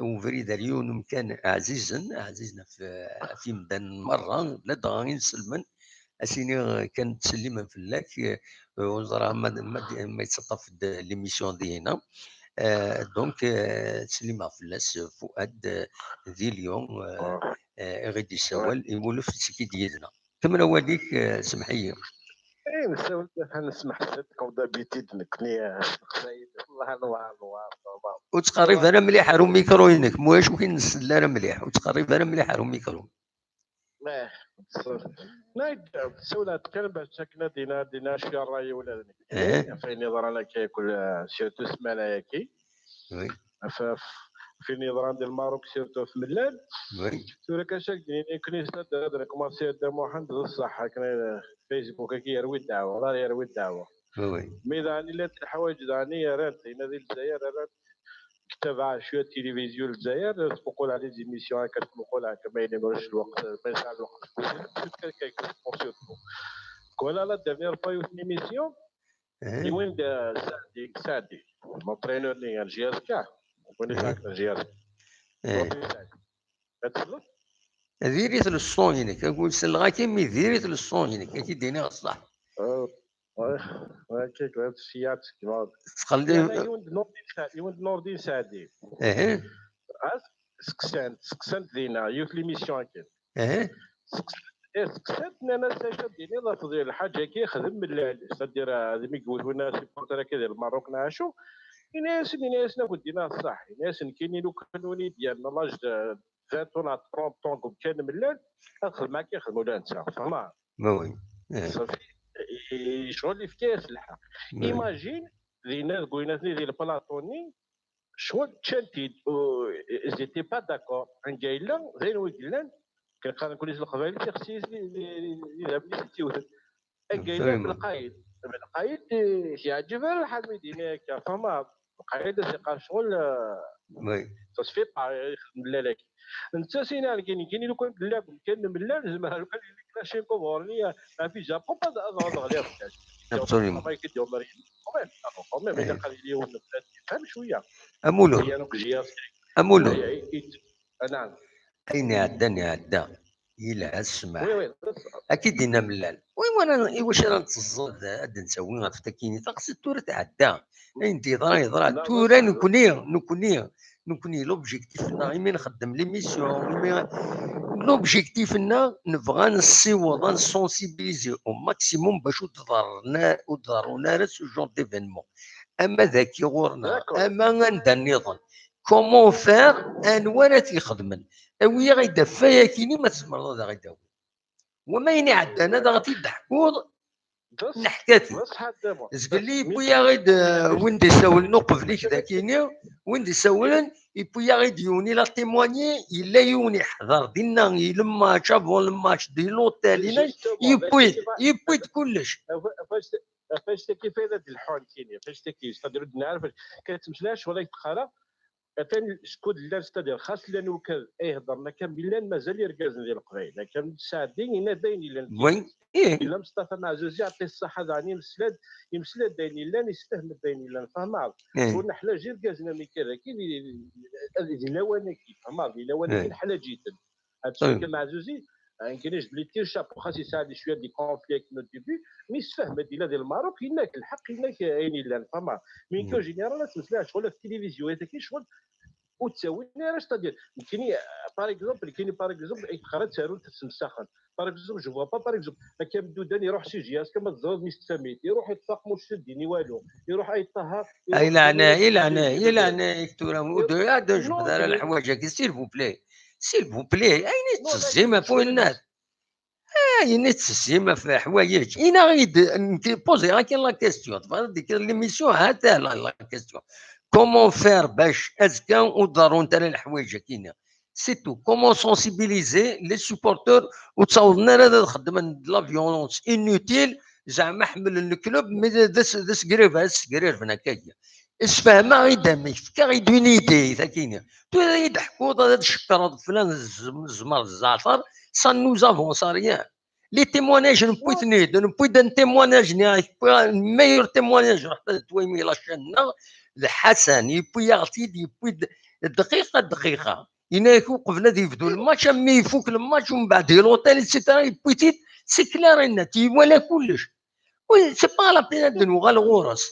ubrid ar yiwen umkan ɛzizen, ɛzizen ɣef yimdanen merra, ladɣa inselmen. Ad s-iniɣ kan ttsellimen fell-ak, ur ẓriɣ ma yettaṭṭaf-d l'émission dihina. Donc ttsellimeɣ fell-as Fuad di Lyon, i ɣ-id-yessawal, imulef ttekki-d yid-neɣ. Kemmel awal-ik, semmeḥ-iyi. Nessawel kan, nesmeḥsed comme d'habitude nekkni Leqbayel, والله نوار نوار. Ur ttqerrib ara mliḥ ar umikru-inek, ma ulac ur k-nsell ara mliḥ, ur ttqerrib ara mliḥ ar umikru. Nayt, tessawleḍ kan bac akken ad d-iniɣ, ad d-iniɣ acu i ṛṛay ula d nekk. Ɣef ayen yeḍran akka yakk, surtout ssmana-yagi. Ɣef ayen yeḍran di Lmerruk, surtout ɣef Mellal. Tura kan ad d-iniɣ nekni ad nkumansi a Dda Muḥend, d ṣṣeḥ akken Facebook-agi yerwi ddeɛwa, ur yerwi ddeɛwa. Mi daɣen llant leḥwayeǧ daɣen i rran-t, dinna di Lezzayer rran-t. Ktabeɣ cwiya tilivizyu n Lezzayer, tmuqul ɛla les émissions akka, tmuqul ɛla kama yella ulac lweqt, ma yesɛa lweqt. Voilà la dernière fois yiwet n émission, yiwen d Saɛdi, Saɛdi, l'entraîneur-nni n J S K, win i sɛan J S K. Ad tessneḍ? Diri-t le son-inek, selleɣ-ak-in, mi diri-t le son-inek, ad k-id-iniɣ ṣṣeḥ. Ttxelli. Yiwen d Nurdin Saɛdi. Seqsan-t, seqsan-t dinna, yiwet l'émission akken. Seqsan-t, nnan-as acu ad d-tiniḍ ɣef lḥaǧa-agi yexdem Mellal, c'est-à-dire ad mi yewwet winna supporter akka di Lmerruk neɣ acu, ini-asen, ini-asen akk d-iniɣ ṣṣeḥ, ini-asen kini lukan win i d-yerna l'âge de vingt ans neɣ trente ans deg umkan Mellal, ad xedmeɣ akka yexdem ula netta, tfehmeḍ? Ṣafi, ccɣel yefka-yas lḥeqq. Imagine, dinna deg wayennat-nni di lplaṭu-nni, ccɣel ččan-t-id, ils étaient pas d'accord. Anga yella, d ayen wi yellan, kan qqaren kul-is leqbayel tixsi d idammen-is i tt-iwten. Anga yella Belqayed, Belqayed, eh, yeɛǧeb ara lḥal mi d-yenna akka, tfehmeḍ? Belqayed ad s-iqqar ccɣel, eh, ça se fait pas, yexdem Mellal-agi. Netta sin ɛelgin, gini lukan d lɛeb kan Mellal, zemreɣ lukan yella Klashenko ɣur-ni, eh, ɣef Japon, ad, ad, ad ɣliɣ. Absolument. Quand même, quand même, quand même, ilaq ad yili yiwen n bnadem yefhem cwiya. Amulud. Yan akk J S K. Amulud. Naam. Ayen iɛeddan iɛedda. Yelha ssmaḥ. Akka i d-yenna Mellal. Wi wala iwacu ara netteẓẓad ad d-ntawi ɣef takini? Taqsiṭ tura tɛedda. Ayen d-yeḍra yeḍra. Tura nekkni, nekkni, nekkni l'objectif-nneɣ imi nxeddem l'émission, imi l'objectif-nneɣ nebɣa nessiweḍ, ad nsensibiliser au maximum bac ur d-ḍerren, ur d-ḍerrun ara ce genre d'événement. Ama d aki ɣur-neɣ, ama anda nniḍen. Comment faire, anwa ara t-ixedmen? Awi-yaɣ-id ɣef wayakini ma tzemreḍ ad aɣ-id-tawiḍ. Wama ayen iɛeddan ad aɣ-t-id-teḥkuḍ, neḥka-t-id. Zgelli yewwi-yaɣ-id, euh, win d-isawlen uqbel-ik dakini, win d-isawlen, yewwi-yaɣ-id yiwen il a témoigné, yella yiwen iḥḍer dinna, i le match, avant le match, di l'hôtel, yewwi-d, yewwi-d kullec. Fac tagi fayda d lḥu nekkini, fac tagi, c'est-à-dire ur d-neɛref, kan tettmeslay ccɣel ay teqqar, atan skud llan, c'est-à-dire xas llan ukad ay heddren akka, mi llan mazal irgazen di Leqbayel, akka Saɛdi yenna-d ayen yellan. Wi, ih. Yella Mustafa Maɛzuzi, yeɛṭi ṣṣaḥa daɣen, yemsel-d, yemsel-d ayen yellan, yessefhem-d ayen yellan, tfehmeḍ? Ur neḥlaǧ irgazen am akka dagi di, di, di lawan-agi, tfehmeḍ? Di lawan-agi neḥlaǧ-iten. Ad tfekkem Ɛzuzi, nekkini je lui tire chapeau, xas yesɛa di cwiya di conflit avec nos débuts, mi yessefhem-d yella di Lmerruk, yenna-k lḥeqq, yenna-k ayen yellan, tfehmeḍ? Mi nekk en général ad ttmeslayeɣ ccɣel ɣef tilivizyu, ataki ccɣel ur ttawin ara, c'est-à-dire, nekkini, par exemple, nekkini, par exemple, ay teqqar ad tarunt ad ttemsaxent. Par exemple, je vois pas, par exemple, akka Mdudan iruḥ si J S K, ma teẓriḍ mi s-tsamit, iruḥ yeṭṭef aqmuc s ddin i walu, iruḥ ay ṭṭaha, ay leɛnaya, ay leɛnaya, ay leɛnaya-k tura, ur d-, ur d-jbed ara leḥwayeǧ-agi, s'il vous plaît. S'il vous plaît, ayen i tettezim ɣef winnas. Ayen i tettezim ɣef leḥwayeǧ. Inaɣ-id, nekk poser-ak la question. Tebɣiḍ ad d-tekkiḍ l'émission, ha-t-a la, la question. Comment faire bac azekka ur d-ḍerrunt ara leḥwayeǧ-agi-nni? C'est tout. Comment sensibiliser les supporters ur ttawḍen ara ad xeddmen de la violence inutile, zeɛma ḥemmlen le club, mais d, d, d asegrir, ad ssegrarben akka-agi. Issefhem-aɣ-id amek, fek-aɣ-id une idée, takini. Tura ad yi-d-teḥkuḍ, ad d-tcekkreḍ flan zzem-, zzmer d zzeɛter, ça ne nous avance à rien. Les témoignages, newwi-ten-id, newwi-d un témoignage, nniɣ-ak, wwiɣ le meilleur témoignage, ruḥ ad twayem la chaîne-nneɣ, d Ḥasan, yewwi-yaɣ-t-id, yewwi-d dqiqa, dqiqa. Yenna-yak uqbel ad yebdu le match, am mi ifuk le match, umbeɛd di l'hôtel, et cetera, yewwi-t-id, c'est clair et net, iwala kullec. Oui, c'est pas la peine ad nuɣal ɣur-s.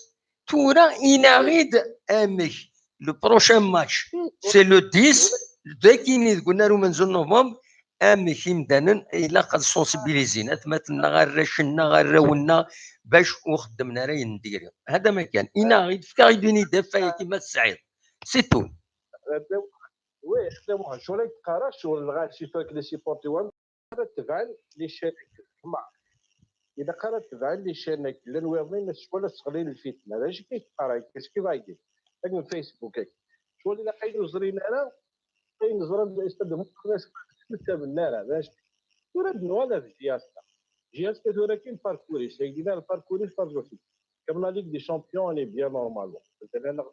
Tura inaɣ-id amek le prochain match, c'est le dix, dakini deg unnar umenzu n novembre, amek imdanen ilaq ad sensibilisin, atmaten-nneɣ, arrac-nneɣ, arraw-nneɣ, bac ur xeddmen ara ayen n diri. Hada ma kan, inaɣ-id, fek-aɣ-id une idée ɣef wayagi, ma tesɛiḍ. C'est tout. Oui, xdem ccɣel ay teqqar-aɣ, ccɣel lɣaci, fek les supporters, ara tebɛen les chaînes-agi. Ilaq ara tebɛen les chaînes-agi. Llan wiyaḍ-nni, ma s ccɣel ad sseɣlin lfitna. D acu i teqqar-agi? Qu'est-ce qui va dire? Akken Facebook-agi. Ccɣel ilaq ayen ur ẓrin ara, ayen ẓran d istadem, ur ttamen ara. D acu? Tura ad nuɣal ar J S K. J S K tura kan parcours-is, yak dina le parcours-is, parcours-is. Comme la Ligue des Champions, on est bien normalement. Mazal-aneɣ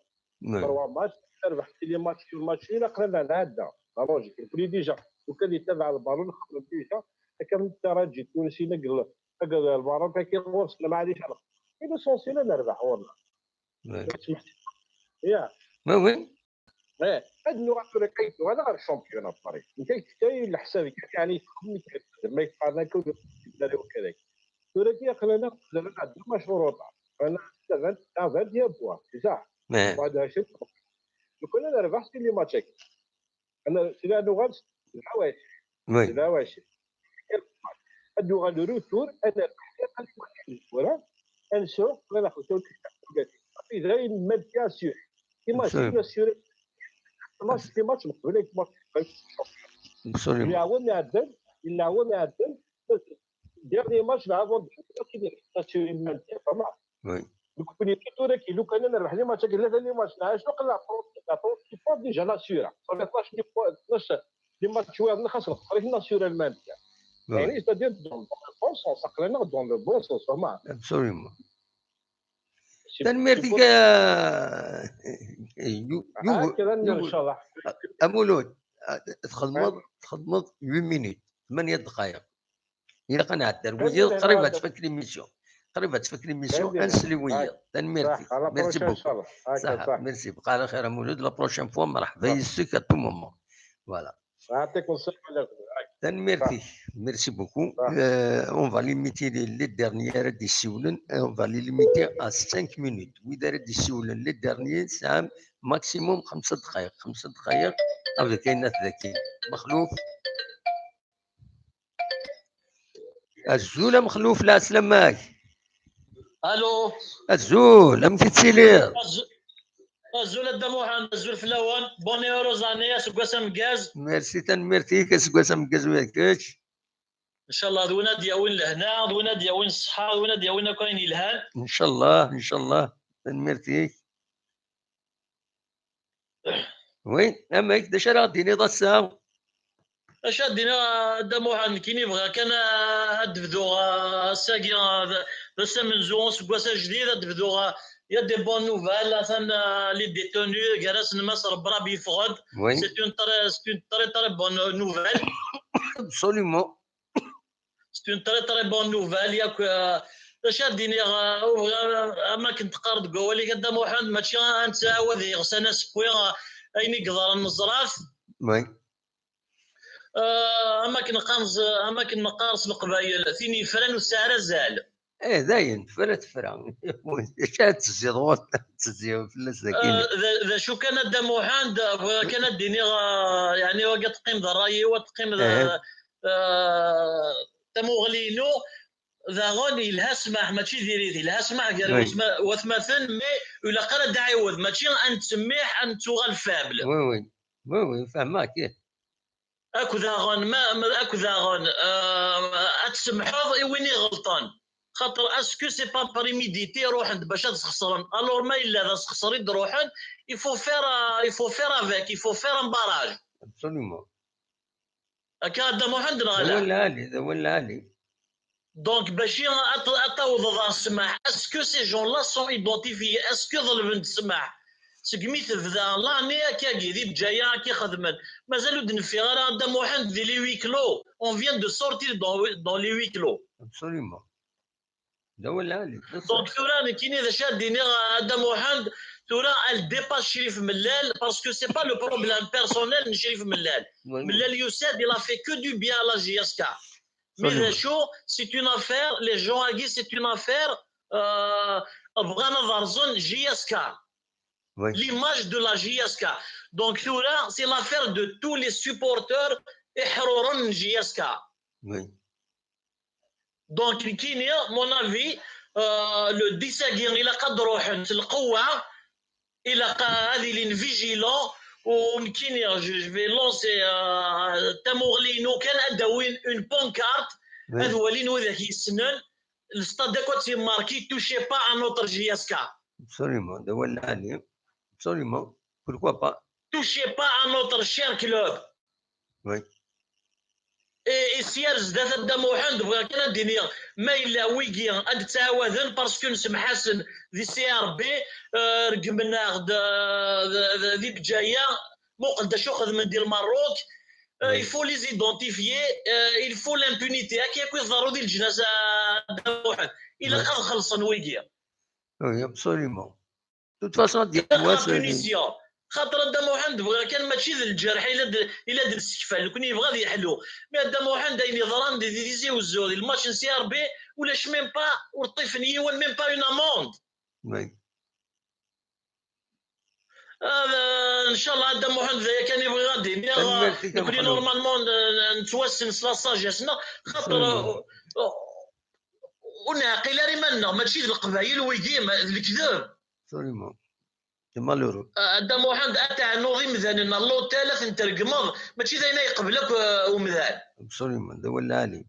trois matchs, terbeḥ les matchs, les matchs, ilaq ad nɛedda. La logique. Nekkni déjà, lukan yettabaɛ lbalun, nxemmem déjà, akka nettaraǧi Tunis, nag, nag lbalun, akka ɣur-s, maɛlic, ala. Et l'essentiel ad nerbeḥ ɣur-neɣ. Ya. Oui, oui. Eh, ad nuɣal tura kan, nuɣal ɣer championnat, Paris. Nekk ay tefka leḥsab kan, yeɛni, txemmem kan, ma yeqqaren akka, ur d-, d-, d-, d-, d-, tura kan aql-aneɣ, aql-aneɣ deux matchs en retard. Aql-aneɣ vingt, à vingt points, c'est ça. Wa d acu? Lukan ad nerbeḥ si les matchs-agi. Ana, sila nuɣal s lḥawaci. Oui. S lḥawaci. Ad nuɣal retour, ad nerbeḥ tura, ad nesɛu, ad nexdem tura. Dayen, maintien sûr. Imagine sûr. Sûr. Match, les matchs, mqbel, les matchs. Absolument. Leɛwam iɛeddan, leɛwam iɛeddan, dernier match, avant de, maintien, pas mal. Oui. Donc, on est plutôt là, qui, lukan nerbeḥ les matchs, les matchs, là, je crois que la pro-, la pro-, déjà l'assurance. Ça fait tnac, tnac, les matchs, ouais, on a, on a assuré le maintien. Oui. يعني, c'est-à-dire, dans le bon sens, ça, on est dans le bon sens, vraiment. Absolument. Tanemmirt-ik, a, Yu-, Yu-, Yu-, a Mulud, a, txedmeḍ, txedmeḍ huit minutes, ثمانية دقائق. Ilaq ad nɛeddi ar wiyaḍ, qrib ad tfak l'émission. Qrib ad tfak l'émission, ad nsel i wiyaḍ. Tanemmirt-ik. Merci beaucoup. Ṣaḥa, merci beaucoup. Ala xir a Mulud, la prochaine fois, merḥba yes-k à tout moment. Voilà. Merci beaucoup. Euh, on va limiter les, les derniers à dix minutes. On Va les limiter à cinq minutes. Wid ara d-yessiwlen, les derniers, c'est un maximum خمسة دقائق. خمسة دقائق. Avec un Maklouf. Azul a Maklouf, lɛeslama-k. Allô. Azul, amek i tettiliḍ? Azul a Dda Muḥend, azul fell-awen. Bonne et heureuse année, aseggas ameggaz. Merci, tanemmirt-ik, aseggas ameggaz ula d kečč. Ncallah d win ad d-yawin lehna, d win ad d-yawin ṣṣeḥḥa, d win ad d-yawin akk ayen yelhan. Ncallah, ncallah, tanemmirt-ik. Oui, amek, d acu ara ɣ-d-tiniḍ ass-a? Acu ad d-iniɣ a Dda Muḥend, nekkini bɣiɣ kan ad d-bduɣ ass-agi, d ass amenzu, aseggas ajdid, ad d-bduɣ, il y a des bonnes nouvelles, atan les détenus gar-asen Mass Rebrab yeffeɣ-d. C'est une très, c'est une très très bonne nouvelle. Absolument. C'est une très très bonne nouvelle. Yak, euh, d acu ad d-iniɣ, euh, ur bɣiɣ ara, am akken teqqareḍ deg wawal-ik a Dda Muḥend, mačči ad nettɛawad iɣsan asewwi, euh, ayen i yeḍran neẓra-t. Oui. Euh, am akken qqaren s, am akken neqqar s leqbayel, tin yefran ur tesɛi ara azal. Eh, dayen, tefra, tefra. Acu ara tezziḍ ɣur-, tezziḍ fell-as d akin. Euh, d, d acu kan a Dda Muḥend, bɣiɣ kan ad d-iniɣ, euh, yeɛni wagi ad teqqim d ṛṛay-iw, ad teqqim d, euh, tamuɣli-inu, daɣen yelha ssmaḥ, mačči diri-t, yelha ssmaḥ gar watmaten, mais ur ilaq ara ad d-ɛiwed, mačči ad nettsemmiḥ, ad nettuɣal faible. Oui, oui. Oui, oui, fehmeɣ-k, ih. Akk daɣen, ma, ma, akk daɣen, euh, ad tsemḥeḍ i win iɣelṭen. Xaṭer, est-ce que c'est pas prémédité, ruḥen-d bac ad sxeṣren? Alors, ma yella d asxeṣer i d-ruḥen, il faut faire, euh, il faut faire avec, il faut faire un barrage. Absolument. Akka a Dda Muḥend neɣ ala? D awal lɛali, d awal lɛali. Donc, bac ad, ad tawḍeḍ ɣer ssmaḥ, est-ce que ces gens-là sont identifiés? Est-ce que ḍelben-d ssmaḥ? Segmi tebda l'année akkagi, di Bǧaya akka xedmen. Mazal ur d-neffiɣ ara a Dda Muḥend di les huis clos. On vient de sortir dans, dans les huis clos. Absolument. D awal lɛali. Donc, tura, nekkini d acu ad d-iniɣ a Dda Muḥend, tura, elle dépasse Crif Mellal, parce que c'est pas le problème personnel n Crif Mellal. Oui, oui. Mellal yusa-d, il a fait que du bien à la J S K. Mais d acu, c'est une affaire, les gens-agi, c'est une affaire, euh, bɣan ad rẓen J S K. Oui. L'image de la J S K. Donc, tura, c'est l'affaire de tous les supporters iḥruren n J S K. Oui. Donc, nekkini, mon avis, euh, le dix-huit, ilaq ad ruḥen s lqewwa, ilaq ad ilin vigilant, u nekkini, je, je vais lancer, euh, tamuɣli-inu kan, ad d-awin une pancarte, oui, ad walin widak yessnen, le stade akk ad t-yemmarki, touchez pas à notre J S K. Absolument, d awal lɛali. Absolument, pourquoi pas? Touchez pas à notre cher club. Oui. Et, et sya ar zdat a Dda Muḥend, bɣiɣ kan ad d-iniɣ, ma yella wigi ad d-ttɛawaden, parce que nsemḥasen di C R B, euh, regmen-aɣ-d, euh, d, d, di Bǧaya, muqel d acu xedmen di Lmerruk, euh, oui, il faut les identifier, euh, il faut l'impunité. Akka akk i tḍerru di leǧnas a Dda Muḥend. Ilaq, oui, ad xellṣen wigi. Oui, absolument. De toute façon, ad d-yawi wass, euh, punition. Xaṭer a Dda Muḥend, bɣiɣ kan, mačči d lǧerḥ i la d, i la d-nessekfal, nekkni yebɣa ad yeḥlu. Mais a Dda Muḥend, ayen yeḍran di, di Tizi Wezzu, di lmatch n C R B, ulac même pas, ur ṭṭifen yiwen, même pas une amende. Oui. Ncallah a Dda Muḥend, d aya kan i bɣiɣ ad d-iniɣ. Tanemmirt-ik a Muḥend. Nekkni normalement n-, nettwassen s la sagesse-nneɣ, xaṭer, euh, ur neɛqil ara iman-nneɣ, mačči d leqbayel wigi, ma d lekdeb. Absolument. C'est malheureux. A Dda Muḥend, ad tɛennuḍ imdanen à l'hôtel, ad ten-tregmeḍ, mačči d ayen ay yeqbel akk, euh, umdan. Absolument, d awal lɛali.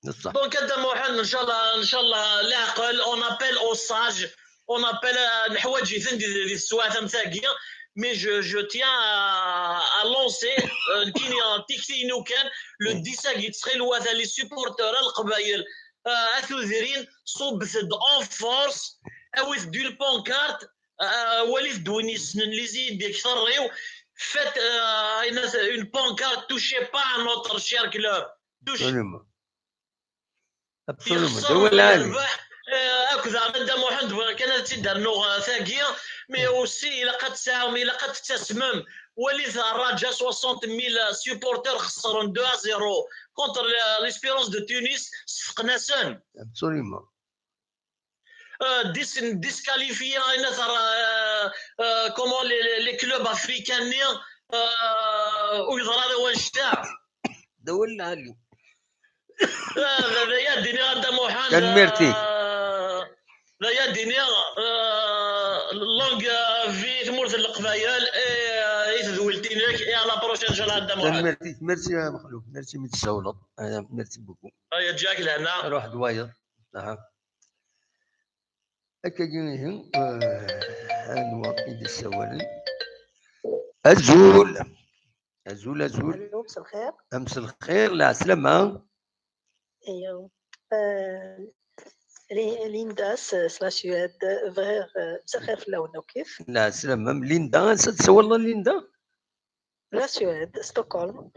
Donc a Dda Muḥend, ncallah, ncallah, leɛqel, on appelle aux sages, on appelle, euh, neḥwaǧ-iten di, di teswiɛt am tagi, mais je, je tiens à, à lancer, euh, nekkini, tikti-inu kan, le dix-huit agi, ttxil-wet, les supporters, a Leqbayel, euh, a tudrin, ṣubbet-d en force, awit-d une pancarte, euh, walit-d win yessnen les idées deg terriw, faites, euh, une, une pancarte, touchez pas à notre cher club. Touchez. Absolument. Absolument. D awal lɛali. Yerbeḥ, euh, akked Ɛmad Dda Muḥend, bɣiɣ kan ad tt-id-rnuɣ, euh, tagi. Mais aussi, ilaq ad tesɛam, ilaq ad tettasmem. Walit Raja, soixante mille supporters xeṣren deux à zéro contre la- l'Espérance de Tunis, sfeqen-asen. Absolument. Euh, dis- disqualifier, euh, euh, comment les, les- les clubs africains, euh, u yeḍra d wanect-a. D awal lɛali. D aya d-iniɣ a Dda Muḥend. Tanemmirt-ik. D aya d-iniɣ, longue vie tmurt n Leqbayel, i tedwilt-inek, et à la prochaine, inchallah, a Dda Muḥend. Tanemmirt-ik. Merci a Mexluf. Merci mi d-tessawleḍ. Merci beaucoup. Aya ǧǧak lehna. Ruḥ d wayeḍ. Aha. Akkagi ihi, anwa i d-issawalen? Azul. Azul, azul. Allô, مساء الخير. مساء الخير, lɛeslama. ايوا آه، لي- ليندا س- س la Suède. بغير آه، مساء الخير في اللون وكيف. Lɛeslama, Linda, ansa d-tsawaleḍ a Linda? La Suède, Stockholm.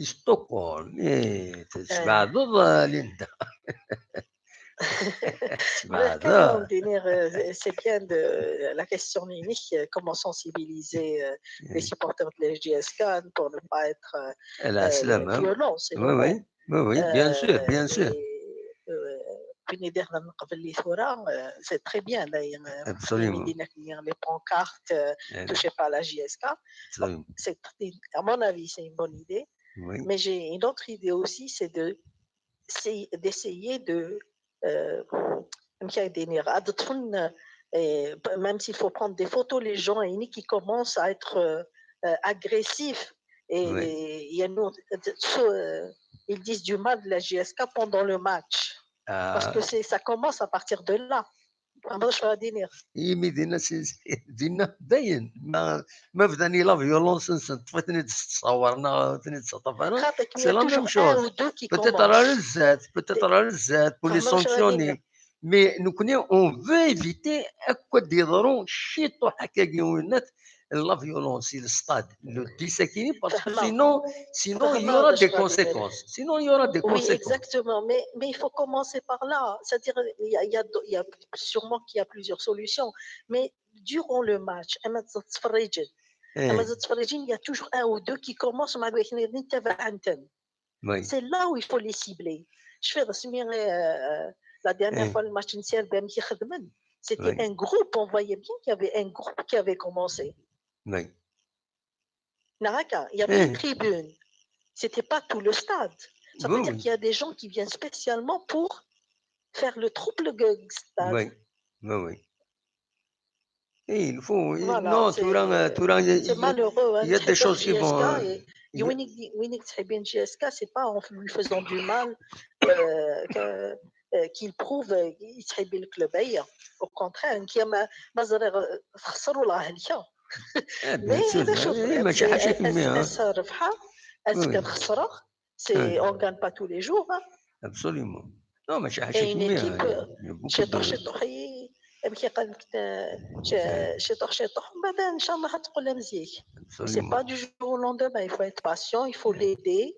Stockholm, eh, tessbeɛdeḍ a Linda. بغير كان دينير، آه، c'est bien de la question نينيك, آه، comment sensibiliser, آه, les supporters de la J S K pour ne pas être, euh, Lɛeslama. Violent, c'est Oui, oui, oui, oui, bien sûr, bien sûr. Puis نيدير من قبل لي ثورة, c'est très bien. Absolument. Les pancartes, touchez pas la J S K. C'est, à mon avis, c'est une bonne idée. Oui. Mais j'ai une autre idée aussi, c'est de, c'est d'essayer de, euh, même s'il faut prendre des photos, les gens qui commencent à être, euh, euh, agressifs. Et il y a, euh, ils disent du mal de la J S K pendant le match. Parce que c'est, ça commence à partir de là. Imi dinna, dinna dayen ma, ma bdan i la violence-nsen, ṭṭef-iten-id s ttṣawar neɣ ur ten-id-ttaṭṭaf ara, c'est la même chose. Peut-être ɣer zdat, peut-être ɣer zdat, pour les sanctionner. Mais nekkni, on veut éviter akk ad d-yeḍru ciṭuḥ akkagi, winnat, la violence i le stade, le dix akini, parce que sinon, sinon il y aura des conséquences. Sinon il y aura des conséquences. Oui, exactement. Mais, mais il faut commencer par là. C'est-à-dire, il y a, il y a, il y a sûrement qu'il y a plusieurs solutions. Mais durant le match, أما تتفرجين, أما تتفرجين, il y a toujours un ou deux qui commencent مع الوحدين تبع أنتم. C'est là où il faut les cibler. Je fais, euh, la dernière fois, le match initial, c'était un groupe, on voyait bien qu'il y avait un groupe qui avait commencé. Oui. Il y avait une tribune. C'était pas tout le stade. Ça veut dire qu'il y a des gens qui viennent spécialement pour faire le trouble au stade. Oui, oui, oui. Et il faut, non, tura, tura, il y a des choses qui vont. وين تحبين J S K, c'est pas en lui faisant du mal, euh, que, euh, qu'il prouve, euh, يتحبي الكلوب. Au contraire, كي ما ما زريغ تخسر ولا هلكا. Mais هذا شوف, ماشي حاجة كمية. ربحة, أسكن خسرة. C'est, on gagne pas tous les jours. Absolument. Non, ماشي حاجة كمية. شي طوح شي طوح, أمشي قال لك شي طوح شي طوح, ومن بعد إن شاء الله تقول لها مزيك. C'est pas du jour au lendemain, il faut être patient, il faut l'aider.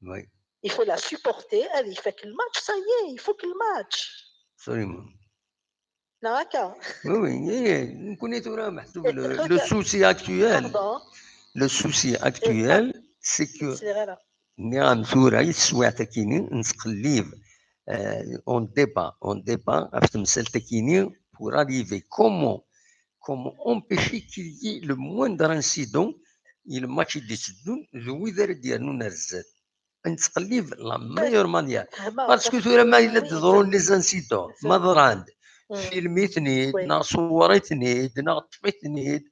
Oui. Il faut la supporter. هذه فاك الماتش, ça y est, il faut que le match. Absolument. هكا. Oui, oui, نكوني ثورة محسوب. Le souci actuel, le souci actuel, c'est que نعم, ثورة, التسويعة تاكيني نتقلب, on débat, on débat ɣef temsalt تاكيني pour arriver comment, comment empêcher qu'il y ait le moindre incident i le match i d-itteddun d wid ara d-yernun ar zdat. Nettqellib la meilleure manière. Parce que tura ma yella d-ḍrun les incidents, ma ḍran-d, filmi-ten-id, neɣ ṣewwer-iten-id, neɣ ṭṭef-iten-id,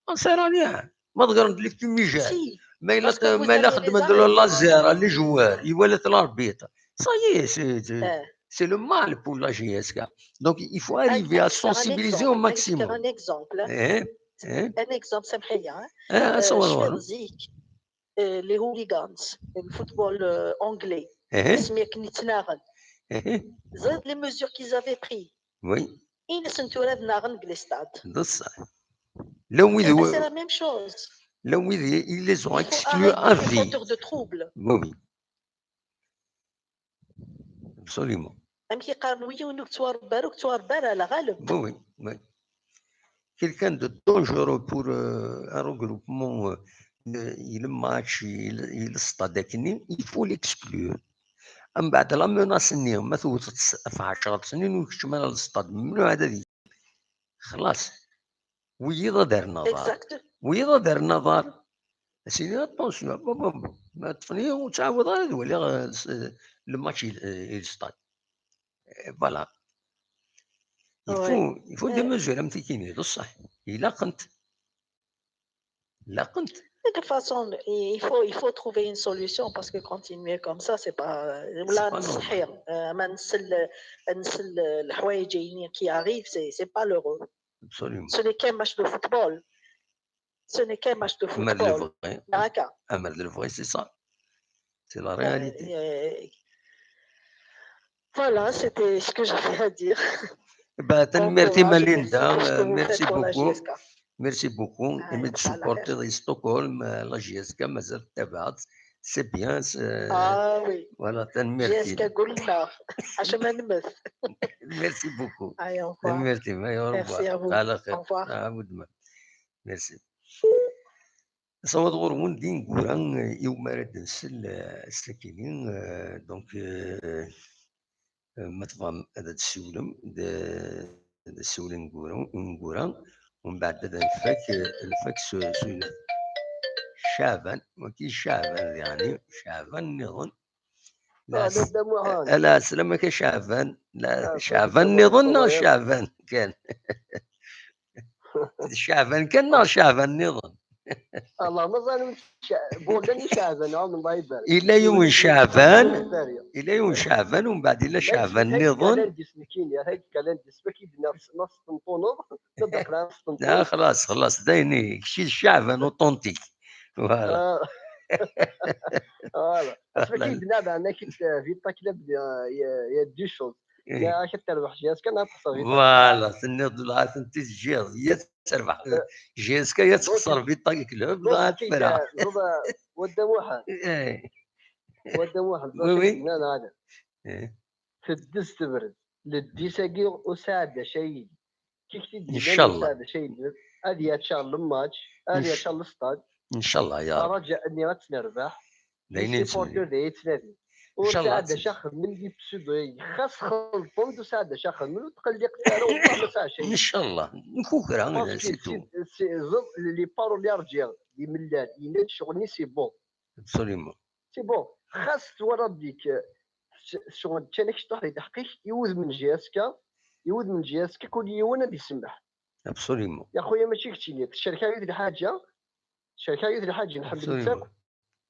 on sert à rien. Ma ḍeggren-d les fumigènes, ma yella, ma yella xedmen-d le laser à les joueurs, iwala-t l'arbitre. Ça y est, c'est, c'est le mal pour la J S K. Donc il faut arriver à sensibiliser au maximum. Un exemple, سمحي لي, ها. Les hooligans, le football anglais, سميك نتناغن. زاد les mesures qu'ils avaient pris. Oui. إنس نتورا ناغن les stades. بصح. لو ويدي, c'est la même chose. لو ويدي, ils les ont exclus à vie. Facteur de trouble. Oui, oui. Absolument. أمشي قارن ويونك توار باروك توار بارا لا غالب. Oui, oui, oui. quelqu'un de dangereux pour euh, un regroupement, euh, il match, il, il stade, il faut l'exclure. Mbeɛd la menace-nni ma tewteḍ ɣef ɛecṛa snin ur keččem ara lestad, mennuɛ ad xlaṣ. Wiyiḍ ad rren aḍar. Wiyiḍ ad rren aḍar. Asini attention, ma ṭṭfen-iyi ur ttɛawadeɣ ara ad waliɣ lmatch i lestad. Voilà. Il faut, il faut des mesures am tikini, d ṣṣeḥ. Ilaqent. Ilaqent. De toute façon, il faut, il faut trouver une solution parce que continuer comme ça, c'est pas. Là, qui arrive, c'est, c'est pas l'heureux. Absolument. Ce n'est qu'un match de football. Ce n'est qu'un match de football. D'accord. Un match de football, c'est ça. C'est la réalité. Voilà, c'était ce que j'avais à dire. Tanemmirt-im a Linda, merci beaucoup. Merci beaucoup. Imi d-tesupportiḍ i Stockholm, la J S K, mazal tettabaɛeḍ. C'est bien. Ah oui. Voilà, tanemmirt-im. J S K gulleɣ. Ḥaca ma nemmet. Merci beaucoup. Tanemmirt-im. Merci à vous. Au revoir. Merci. Asawaḍ ɣur-wen d ineggura iwumi ara d-nsel, eh, ass-akini, eh, donc, eh, eh, ma tebɣam ad d-tessiwlem, d, d ssiwel ineggura, ineggura, umbeɛd ad nfak, eh, nfak s, s Caɛban, wagi Caɛban, yeɛni Caɛban nniḍen. Ala, slam-ak a Caɛban. Caɛban nniḍen neɣ Caɛban kan? D Caɛban kan neɣ Caɛban nniḍen? Allah, ma ẓan bon, llan Caɛban, Allah ibarik. Ila yiwen Caɛban, ila yiwen Caɛban, umbeɛd ila Caɛban nniḍen. Ah, xlas, xlas, d ayen, kečč d Caɛban authentique. Voilà. Voilà. Asmi d-nniɣ, il y a, il y a deux choses. Ya ad terbeḥ J S K neɣ ad texser Vita. Voilà, tenniḍ-d dɣa ad tent-id-ǧǧiḍ, ya ad terbeḥ J S K, ya ad texser Vita Club, dɣa ad tefreɣ. Wadda Muḥend. Wadda Muḥend, oui, oui. Teddez tebrez. Le dix-agi ur sɛiɣ d acu ay yili. Kik-t-id-yennan ur sɛiɣ d acu ay yili. Ad yaččar le match, ad yaččar le stade. Incallah, ya Rab. Araǧa-nni ad tt-nerbeḥ. D ayen i nettmenni. Supporter d ayen ttnadin. Ur sɛiɣ d acu axedmen di pseudo. Xas xelṭen-d ur sɛiɣ d acu axedmen, ur tqelliqet ara, wallah ma sɛiɣ cay. Incallah. Nkukra, c'est tout. Parce que les paroles i rǧiɣ d imellal, yenna-d ccɣel-nni c'est bon. Absolument. C'est bon. Xas twalaḍ dik, eh, s-, s-, ččan-ak cṭuḥ di lḥeqq-ik, i wudem n J S K, i wudem n J S K kul yiwen ad isemmeḥ. Absolument. Ya xuya, mačči keččini, tcerka-yi-d lḥaǧa, tcerka-yi-d lḥaǧa, nḥemmel-itt akk.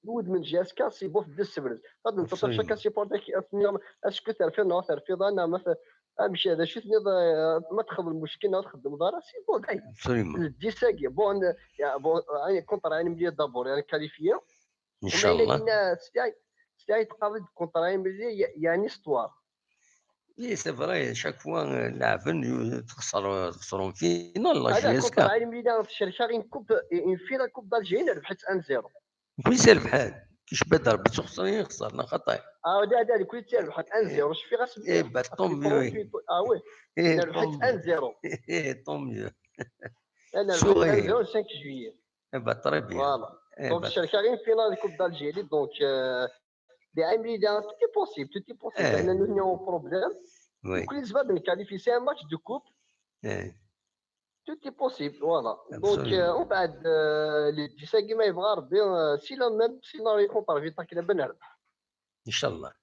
I wudem n J S K, c'est bon, teddez tebrez. Ad nteṭṭef chaque supporter ad s-nniɣ, est-ce que terfiḍ neɣ terfiḍ, neɣ ma t-, amek, d acu tenniḍ, eh, ma txedmeḍ lmuckil neɣ txeddmeḍ ara, c'est bon, dayen. Absolument. Le dix-agi, bon, ya, bon, eh, contre Ɛin Mliya d'abord, ya, qualifié. Incallah. Sliɣ teqqareḍ-d contre Ɛin Mliya, yeɛni histoire. Oui, c'est vrai, chaque fois, euh, laɛben, yu-, texser, texser en finale, la J S K. Contre Ɛin Mliya, tcerka une coupe, une finale Coupe d'Algérie, rebḥet un zéro. Nekni i rebḥen, kicba d Rebbi d tuxṣirin i nexṣer, neɣ xaṭi? Ah, da, da, nekni i rebḥen un zéro, cfiɣ-as mliḥ. Eh, bah, tant mieux. Ah oui, rebḥet un zéro. Eh, tant mieux. Rebḥet un zéro le cinq juillet. Eh ben, très bien. Voilà. Donc, tcerka une finale de Coupe d'Algérie. Donc, euh, des Américains, tout est possible, tout est possible. Il y a un problème. Oui. Donc, ils vont nous qualifier, c'est un match de coupe. Tout est possible, voilà. Donc, euh, on va, euh, les dix-sept qui m'ont bien, euh, si la même, si la réponse par vite, qu'il est bien. Inchallah.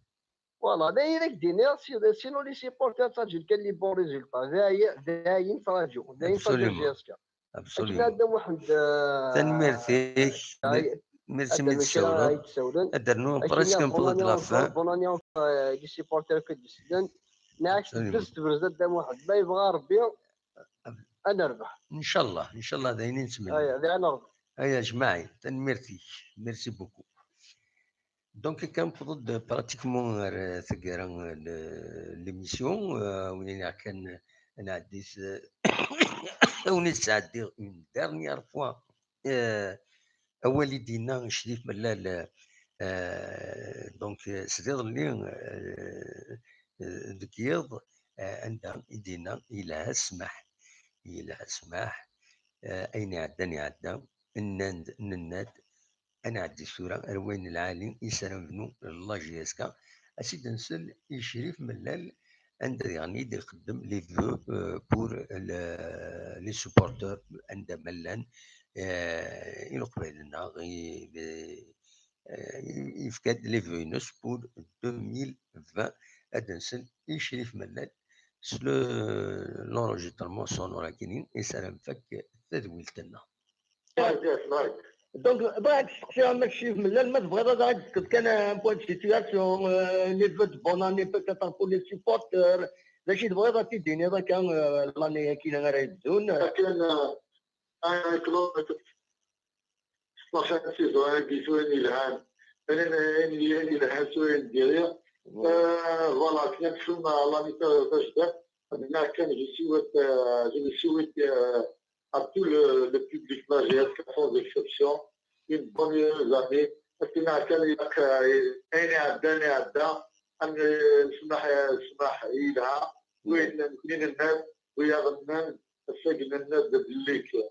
Voilà, d ayen i k-d-iniɣ, si-, sinon les supporters ttṛaǧun kan les bons résultats. D ayen, d ayen ttṛaǧun, d ayen ttṛaǧun. Absolument. J S K. Absolument. Akken a Dda Muḥend, euh, tanemmirt-ik. Merci, merci. Ad d-rnuɣ presque un peu de la fin. Bonne année, euh, les supporters akk i d-isellen. Nniɣ-ak teddez tebrez a Dda Muḥend. Ma yebɣa Rebbi, ad nerbeḥ. Inchallah, inchallah, d ayen i nettmenni. Aya, d ayen a Rebbi. Aya, jmaɛi, tanemmirt-ik. Merci beaucoup. Donc, akka newweḍ-d pratiquement ar taggara n l'émission, euh, win i kan ad nɛeddi s-, win i d-sɛeddiɣ une dernière fois, euh, awal i d-yenna Cdif Mellal, euh, donc, euh, s iḍelli, euh, euh, deg yiḍ, euh, anda i d-yenna yelha ssmaḥ, yelha ssmaḥ, eh, ayen iɛeddan iɛedda, nnan-d, nenna-d, ad nɛeddi tura ar wayen lɛali i s ara nebnu la J S K, ad tt-id-nsel i Crif Mellal, anda diɣen i d-ixeddem les vœux, euh, pour le, les supporters, anda ma llan, euh, i Leqbayel-nneɣ, i, euh, yefka-d les vœux-ines pour deux mille vingt, ad nsel i Crif Mellal s le, l'enregistrement sonore akini, i s ara nfak tadwilt-nneɣ. Donc, bɣiɣ ad k-steqsiɣ, ma Crif Mellal, ma tebɣiḍ ad aɣ-d-tefkeḍ kan un point de situation, euh, les vœux de bonne année peut-être pour les supporters, d acu i tebɣiḍ ad t-id-tiniḍ akka, euh, l'année-agi ara yeddun? Akken, euh, ayen Claude, la fin de saison-agi s wayen yelhan, ayen, ayen, ayen yelhan s wayen n diri. Euh, voilà, akken ad nefhem l'année ta-, tajdidt, ad nniɣ kan, je souhaite, euh, je souhaite, euh, à tout le, le public de la J S K sans exception, une bonne heureuse année. Akken kan ilaq, euh, ayen iɛeddan iɛedda, ad nesmeḥ, nesmeḥ yelha, wayen nekni nenna-d, wiyaḍ nnan, ass-agi nenna-d belli k-,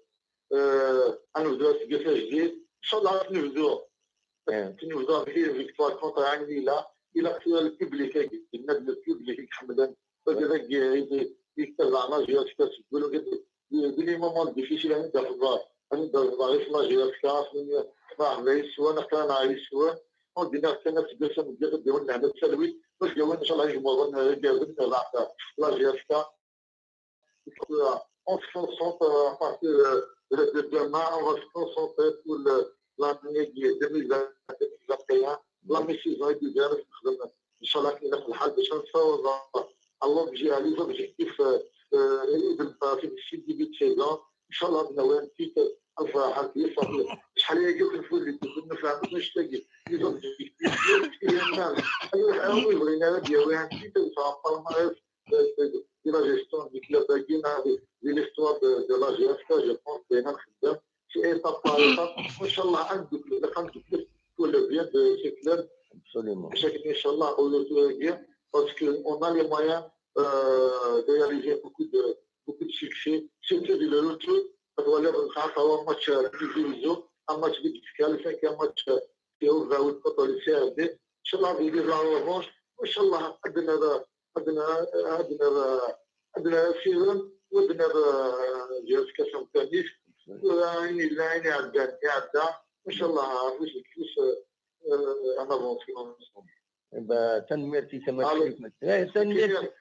euh, ad nebdu aseggas ajdid. Inchallah ad t-nebdu. Ad t-nebdu avec une victoire contre Ain Lila. Ilaq tura le public-agi, yenna-d le public i iḥemmlen. Wagi d agi i, i, i yettabaɛen la J S K seg wul, wagi d, d, d les moments difficiles, ad d-tafeḍ, ad d-tafeḍ la J S K, ma ɛemma yeswan, aql-aneɣ yeswan. Donc, dinna kan aseggas ameggaz, ad d-yawen lehna d talwit, ad d-yawen, inchallah, igmuḍen, eh, igerrzen, eh, la J S K. On se concentre à partir de, de demain, on va se concentrer pour le, l'année deux mille vingt, deux mille vingt et un. La mi-saison est ouverte, inchallah, كي يليق الحال باش نصوب à l'objet-, à les objectifs, euh, euh, de, de, de début de saison. Inchallah, بناوي un titre, الفرحة كي صافي. شحال هي قلت نفوت لي، كنت نفهم، كنت نشتاق. Les objectifs, les objectifs, les objectifs, les objectifs, les objectifs, les objectifs, les objectifs, les objectifs, de, de, de la gestion du club-agi, de, de l'histoire de, de la J S K, je pense, بينا نخدم شي étape par étape. وإن شاء الله غندوك، غندوك pour le bien de ce club. Absolument. Chaque, إن شاء الله, au retour-agi, parce que on a les moyens, euh, de réaliser beaucoup de, beaucoup de succès, surtout de le retour. Parce que on a un match, euh, plus de réseau, un match de fiscal, cinq, un match, euh, qui est au vingt août contre le C R D. إن شاء الله, on va la revanche. وإن شاء الله, عندنا هذا عندنا، عندنا، عندنا سيرم، وعندنا جهاز كاس التنس، وين لا، وين يعدى، يعدى. إن شاء الله، فلوس، فلوس، آه، أنا بون، سي بون. Bah, tanemmirt-ik a Mass Crif Mellal. Eh, tanemmirt.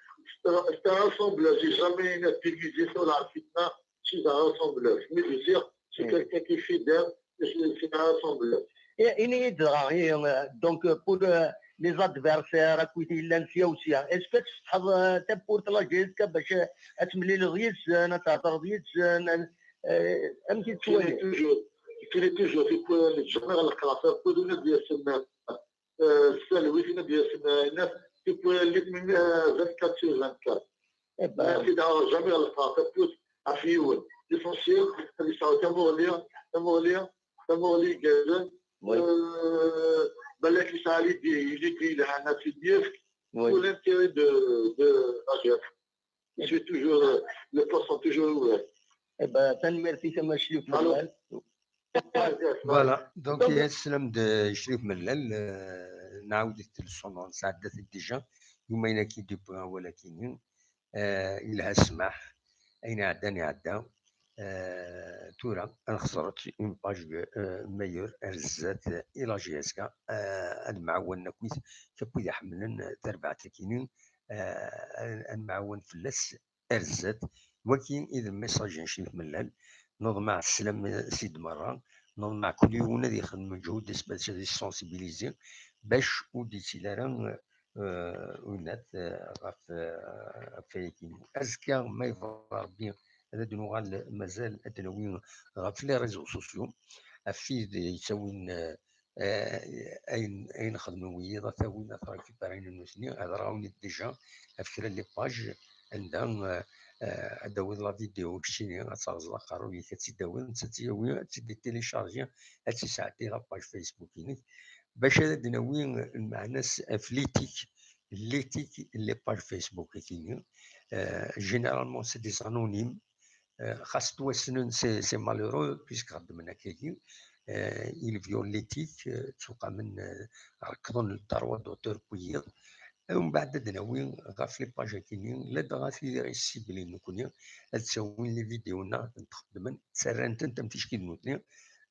C'est un rassembleur, j'ai jamais divisé sur la fitna, c'est un rassembleur. Je veux dire, c'est quelqu'un qui est fidèle, c'est un rassembleur. Eh, ini-yi-d dɣa, eh, donc, euh, pour, euh, les adversaires, akkit yellan sya u sya, est-ce que tfetḥeḍ, euh, tawwurt la J S K bac, euh, ad temlileḍ yid-sen, ad thedreḍ yid-sen, euh, amek i tettwaliḍ? Toujours, toujours, pour les joueurs, la classe, pour nous, bien sûr, euh, c'est le week-end, bien sûr, euh, c'est pour les, euh, vingt-quatre sur vingt-quatre. Eh ben. Mais c'est dans jamais la classe, pour, à Fioul. L'essentiel, c'est ça, c'est mort, c'est mort, c'est mort, les gars. Oui. Euh, بالك يسعى لي دي، يجي كي لهنا في الديسك. Oui. Pour l'intérêt de, de la G F. Je suis toujours, euh, les portes sont toujours ouvertes. Eh ben, tanemmirt-ik a Mass Crif Mellal. Voilà, donc, donc, yeslam-d Crif Mellal, euh, nɛawed-it leṣon, nesɛedda-t déjà, yumayen-agi depuis awal-agi-nni. Eh, yelha ssmaḥ, ayen iɛeddan iɛedda. Eh, tura, ad nxeṣret une page, eh, meilleure ar zdat, eh, i la G S K, eh, ad mɛawanen akkit, akkit iḥemmlen tarbaɛt-agi-nni, eh, ad, ad mɛawan fell-as ar zdat. Wagi i d message n Crif Mellal. Neḍmeɛ sslam s-id merra. Neḍmeɛ kul yiwen ad yexdem lǧehud bac ad yessensibiliser, bac ur d-yettili ara, eh, unat, eh, ɣef, eh, ɣef wayagi. Azekka, ma yebɣa Rebbi, ad d-nuɣal, mazal ad d-nawi ɣef les réseaux sociaux, ɣef wid yettawin, eh, eh, ayen, ayen xedmen wiyiḍ, ad t-awin, ad t-récupérin nutni. Hedreɣ-awen-d déjà ɣef kra n les pages anda, eh, eh, ad d-tawiḍ la vidéo keččini, ad terẓeḍ aqerruy-ik, ad tt-id-tawiḍ, netta ad tt-yawi, ad tt-id-télécharger, ad tt-isɛeddi la page Facebook-inek, bac ad d-nawi lmeɛna-s ɣef l'éthique, l'éthique n les pages Facebook-agi-nni. Eh, généralement, c'est des anonymes. Eh, xas ttwassnen, c'est, c'est malheureux, puisque xeddmen akkagi. Eh, ils violent l'éthique, eh, ttuqamen, eh, rekḍen le droit d'auteur n wiyiḍ. Umbeɛd ad d-nawi ɣef les pages akini, ladɣa tid i ɣ-yessiblin nekkni, ad ttawin les vidéos-nneɣ ad tent-xeddmen, ttarran-tent am ticki d nutni,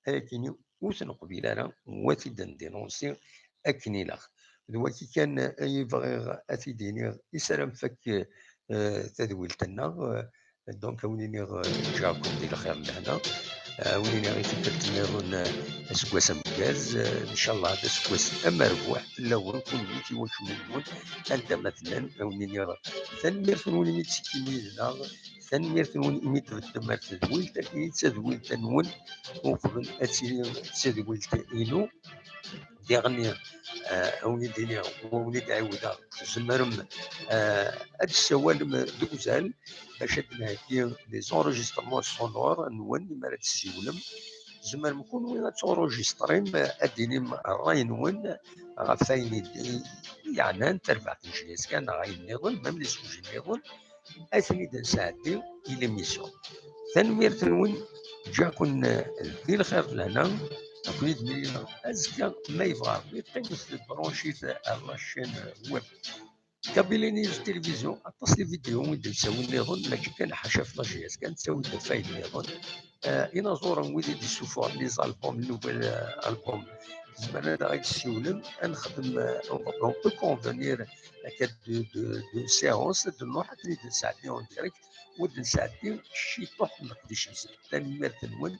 ayakini ur t-neqbil ara, wa t-id-ndinunsi akken ilaq. D waki kan ay bɣiɣ ad t-id-iniɣ, i s ara nfak, eh, tadwilt-nneɣ, eh, Donc, a wen-iniɣ, eh, ǧǧiɣ-ken di lxir d lehna. Eh, a wen-iniɣ i tikkelt nniḍen, eh, aseggas ameggaz, eh, ncallah d aseggas amerbuḥ fell-awen kunwi d tiwaculin-nwen, anda ma tellam. A wen-iniɣ tanemmirt-nwen imi d-tettekkim yid-neɣ, tanemmirt-nwen imi d-tbeddem ar tedwilt, akken d tadwilt-nwen, uqbel ad tili d tadwilt-inu. Diɣen, eh, a wen-id-iniɣ, a wen-id-ɛiwdeɣ, tzemrem, eh, ad d-tessawalem deg uzal bac ad d-nheggi les enregistrements sonores-nwen imi ara d-tessiwlem. Tzemrem kunwi ad tenregistrem, eh, ad d-tinim ṛṛay-nwen ɣef wayen i d-, i yeɛnan tarbaɛt n J S K neɣ ayen nniḍen, même les sujets nniḍen, ad ten-id-nesɛeddi i l'émission. Tanemmirt-nwen, ǧǧiɣ-ken, eh, di lxir d lehna, ad ken-id-mlileɣ azekka ma yebɣa Ṛebbi. Qqimet deg branchit ar la chaîne web Kabylie News Télévision, aṭas n les vidéos i d-nettawi nniḍen, mačči kan ḥaca ɣef la J S K, nettawi-d ɣef wayen nniḍen. Eh, inaẓuren wid i d-issufɣen les albums, nouvel, eh, album, zemren ad aɣ-d-ssiwlen, ad nexdem, eh, on peut convenir akka de, de, de séance, ad nruḥ ad ten-id-nesɛeddi en direct, u ad d-nesɛeddi ciṭuḥ n leqdic-nsen. Tanemmirt-nwen,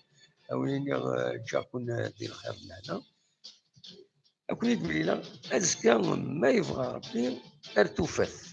a wen-iniɣ, eh, ǧǧiɣ-ken, eh, di lxir d lehna. Ad ken-id-mlileɣ azekka, ma yebɣa Ṛebbi, ar tufat.